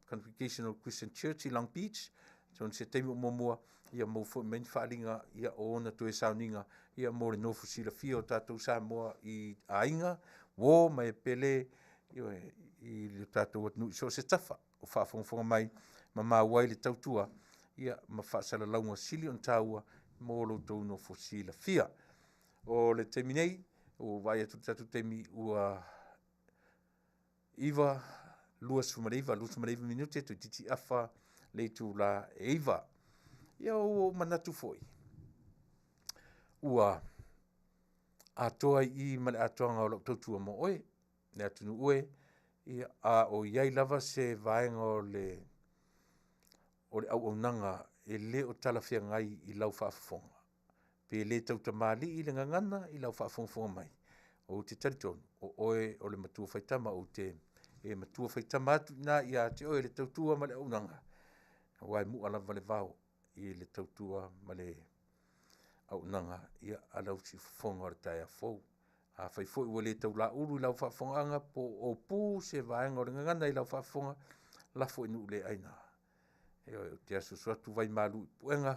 Speaker 2: Congregational Christian Church i Long Beach. Atonu se taimi o muamua ia maua foi mai ni faaaliga ia o ona toe sauniga ia mo le nofo silafia o tatou Samoa i aiga, uo ma e pele i le tatou atunuu i so o se tafa o faafogafoga mai ma maua ai le tautua ia ma faasalalauga sili ona taua mo lo outou nofo silafia. O le taimi nei, ua ou vaai atu i le tatou taimi ua 9:29, 29 minute toeitiiti afa le itula e 9. Ia ua ou manatu foi, ua atoa i i ma le atoaga o lau tautua mo oe, le atunuu e, ia, a o i ai lava se vaega o le auaunaga e le o talafeagai i lau faafofoga, pe le tautamalii le gagana i lau faafogafoga mai, ou te talitonu o oe o le matua faitama, ou te matua faitama atu i ina ia te oe le tautua ma le auaunaga, aua e mu'a lava le vao i le tautua ma le auaunaga a lau siufofoga o le taeao fou. Afai foi ua le taulaulu i lau faafofogaaga po o pu se vaega o le gagana i lau faafofoga, lafo i nuu le aina. Ioe, ou te asuasu atu vaimalu i puega.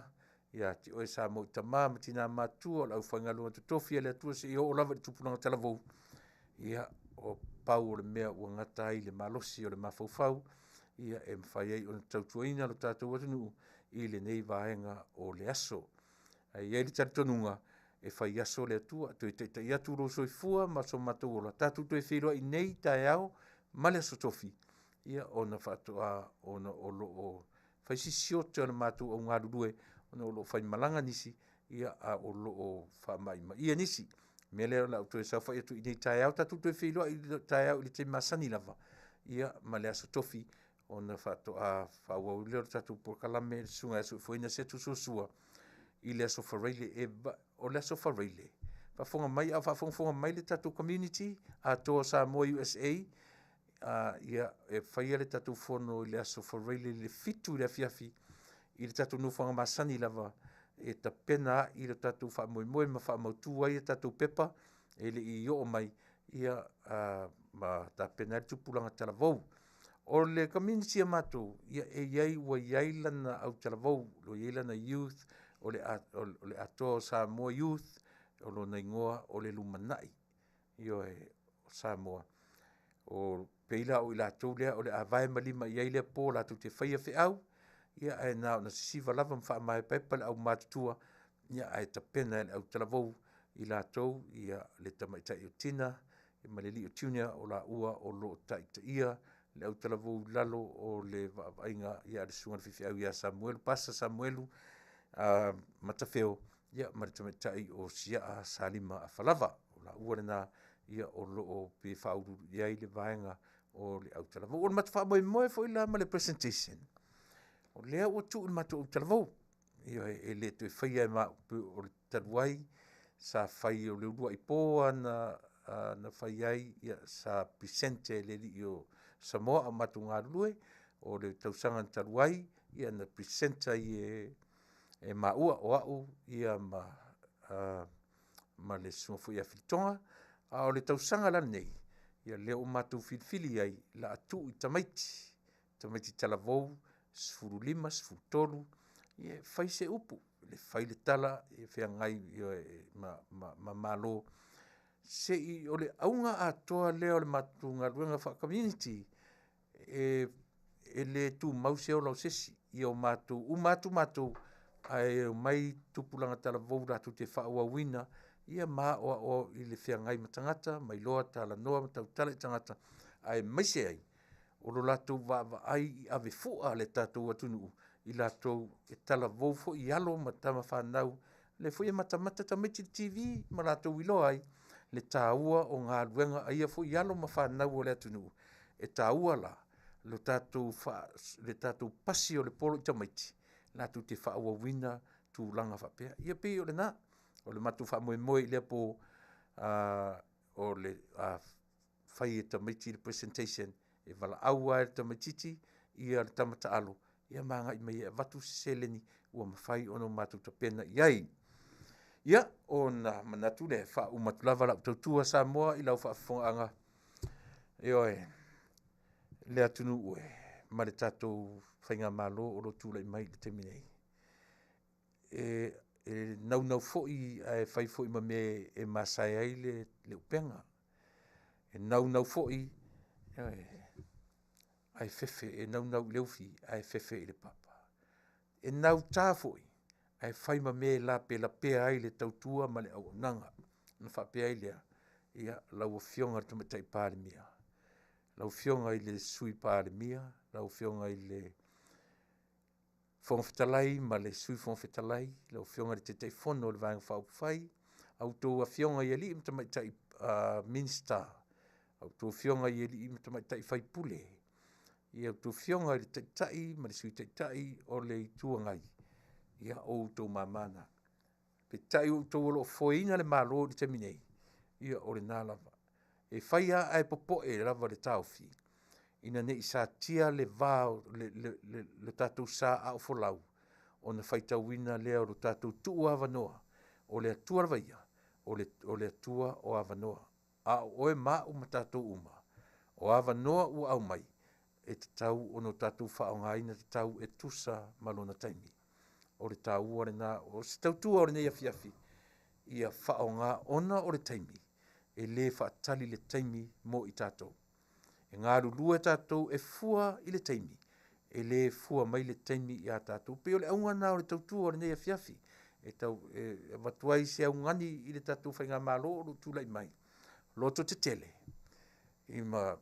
Speaker 2: Ia te oe Samoa i tamā ma tinā matua o le aufaigaluega totofi a le Atua seia oo lava i le tupulaga talavou, ia, o pau o le mea ua gata ai le malosi o le mafaufau, ia e mafai ai ona tautuaina lo tatou atunuu i lenei vaega o le aso. Ae i ai le talitonuga, e fai aso le Atua, toe taitai atu lou soifua ma so matou ola, tatou toe feiloai nei taeao ma le Aso Tofi, ia ona faatoa ona o lo o fai si sioki o le matou au galulue ona o lo o faimalaga nisi, ia a o lo o faamaimaia nisi. O le mea lea o le a ou toe saofai atu i inei taeao, tatou toe feiloai taeao i le taimi masani lava, ia ma le Aso Tofi ona faatoa faaauau lea o le tatou polokalame i le Susuga ia Soifua Setu Suasua i le Aso Faraile. O le Aso Faraile, faafofoga mai a o faafogafoga mai le tatou community atoa o Samoa USA, ia e faia le tatou fono i le Aso Faraile i le 7 i le afiafi i le tatou nofoaga masani lava e tapena ai le tatou faamoemoe ma faamautu ai a tatou pepa e le i oo mai, ia, ma tapena ai le tupulaga talavou. O le community a matou, ia e i ai ua i ai lana autalavou, ua i ai lana youth, o le Atoa o Samoa Youth, o lona igoa o le Lumanai, ioe, o Samoa. O pei la o i latou lea o le a vae ma lima i ai lea po latou te faia feau, ia ae na ona sisiva lava ma faamaepaepa le aumatutua, ia ae tapena e le autalavou i latou ia le tamaitai o Tina ma le alii o Junior o laua o lo o taitaia le autalavou i lalo o le vaavaaiga a le susuga i le faifeau ia Samuelu, Pasa Samuelu Matafeo ma le tamaitai o Siaa Salima Afalava. O laua lena o lo o pei e faauluulu i ai le vaega o le autalavou. O le matou faamoemoe foi la ma le presentation, o lea ua tuu i le matou autalavou. Ioe, e le toe faia e ma au, o le talu ai sa fai o le uluai po lava na fai ai, ia sa present e le alii o Samoa a o matou galulue. O le tausaga talu ai, ia na present ai e maua o au ia ma le susuga foi ia Filitoga. A o le tausaga la lenei, ia lea ua matou filifili ai, o le a tuu i tamaiti talavou 15, 13, ia e fai se upu, fai le tala e feagai ma Malo. Se i, o le auga atoa lea o le matou galuega faa-community, e le tumau se ola o se isi, ia o matou uma atu matou, ae omai tupulaga talavou latou te faaauauina ia ma aoao i le feagai ma tagata ma iloa talanoa ma tautala i tagata, aemaise ai o lo latou vaavaai i avefua a le tatou atunuu i latou e talavou foi i alo ma tamafanau. O lea foi e matamata tamaiti i le TV ma latou iloa ai le taua o galuega a ia foi alo ma fanau a le atunuu. E taua la le tatou pasi o le polo i tamaiti latou te faaauauina tulaga faapea. Ia pei o lena, o le matou faamoemoe i lea po o le a fai e tamaiti le presentation, e valaau lava e le tamaitiiti ia le tama taalo ia ma agai mai e avatu se seleni ua mafai ona matou tapena i ai. Ia, ona manatu lea e faauma atu lava lau tautua Samoa i lau faafofogaaga, ioe, le atunuu e ma le tatou faigamalo o lo o tulai mai i le taimi nei. E naunau foi ae fai foi ma mea e masae ai le upega. E naunau foi ae fefe, e naunau i le ufi ae fefe i le papa. E nauta foi ae fai ma mea e lapelapea ai le tautua ma le auaunaga. Ona faapea ai lea, ia, lau Afioga i le Tamaitai Palemia, lau Afioga i le Sui Palemia, lau Afioga i le Fofoga Fetalai ma le Sui Fofoga Fetalai, lau Afioga i le Taitaifono o le Vaega Faaupufai, a outou afioga i alii ma tamaitai Minisita, a outou afioga i alii ma tamaitai sui usufono, ia outou afioga i le Taitai ma le Sui Taitai o le Itu Agai, ia o outou mama na. Peitai o outou o lo o foeina le Malo i le taimi nei, ia o lena lava. E fai lava ae popoe lava le taofi, ina ne i satia le va o le tatou sa a o folau, ona faitauina lea o le tatou tuuavanoa. O le Atua lava ia, o le Atua o avanoa. A o oe ma au ma tatou uma, o avanoa ua aumai, e tatau ona tatou faaaogaina tatau e tusa ma lona taimi. O le taua lena o se tautua o lenei afiafi ia faaaoga ona o le taimi e lē faatali le taimi mo i tatou. E galulue tatou e fua i le taimi, e lē fua mai le taimi iā tatou. Pei o le auga lena o le tautua o lenei afiafi e tau e avatu ai se augani i le tatou Faigamalo o loo tulai mai, loto tetele i ma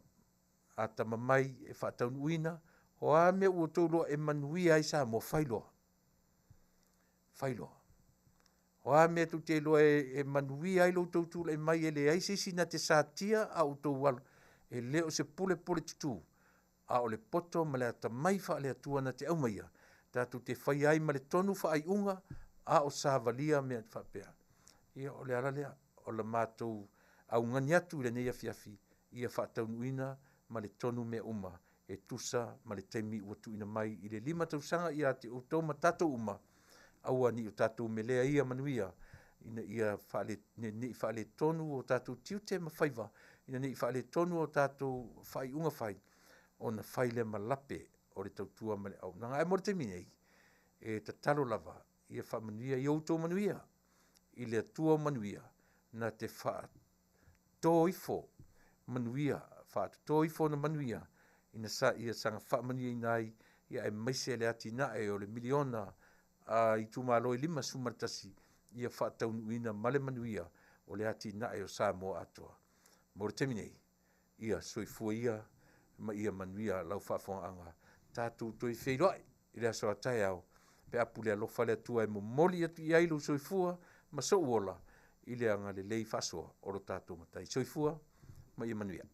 Speaker 2: atamamai e faataunuuina o a mea ua outou iloa e manuia ai Samoa, fai loa, fai loa. O a mea tou te iloa e manuia ai lo outou tulai mai e leai se isi na te satia a outou alu, e le o se pulepule tutū, a o le poto ma le atamai faale-Atua na te aumaia tatou te faia ai ma le tonu faaiuga a o savalia mea faapea. Ia o le ala lea o le matou augani atu i lenei afiafi ia faataunuuina ma le tonu mea uma e tusa ma le taimi ua tuuina mai i le 5 tausaga ia te outou ma tatou uma, aua ne i o tatou melea ia manuia ina ia ne i faaletonu o tatou tiute ma faiva, ina ne i faaletonu o tatou faaiuga fai, ona fai lea ma lape o le tautua ma le auaunaga. Ae mo le taimi nei, e tatalo lava ia faamanuia ia outou manuia i le Atua o manuia na te faatoto ifo manuia, faatoto ifo ona manuia ina sa ia saga faamanuiaina ai ia aemaise le atinae o le miliona a itumalo e 51 ia faataunuuina ma le manuia o le atinae o Samoa atoa. Mo le taimi nei, ia soifua ia ma ia manuia lau faafofogaaga. Tatou toe feiloai i le aso a taeao pe a pule alofa le Atua e momoli atu i ai lou soifua ma sou ola i le agalelei faasoa o lo tatou Matai. Soifua ma ia manuia.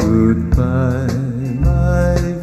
Speaker 1: Goodbye, my.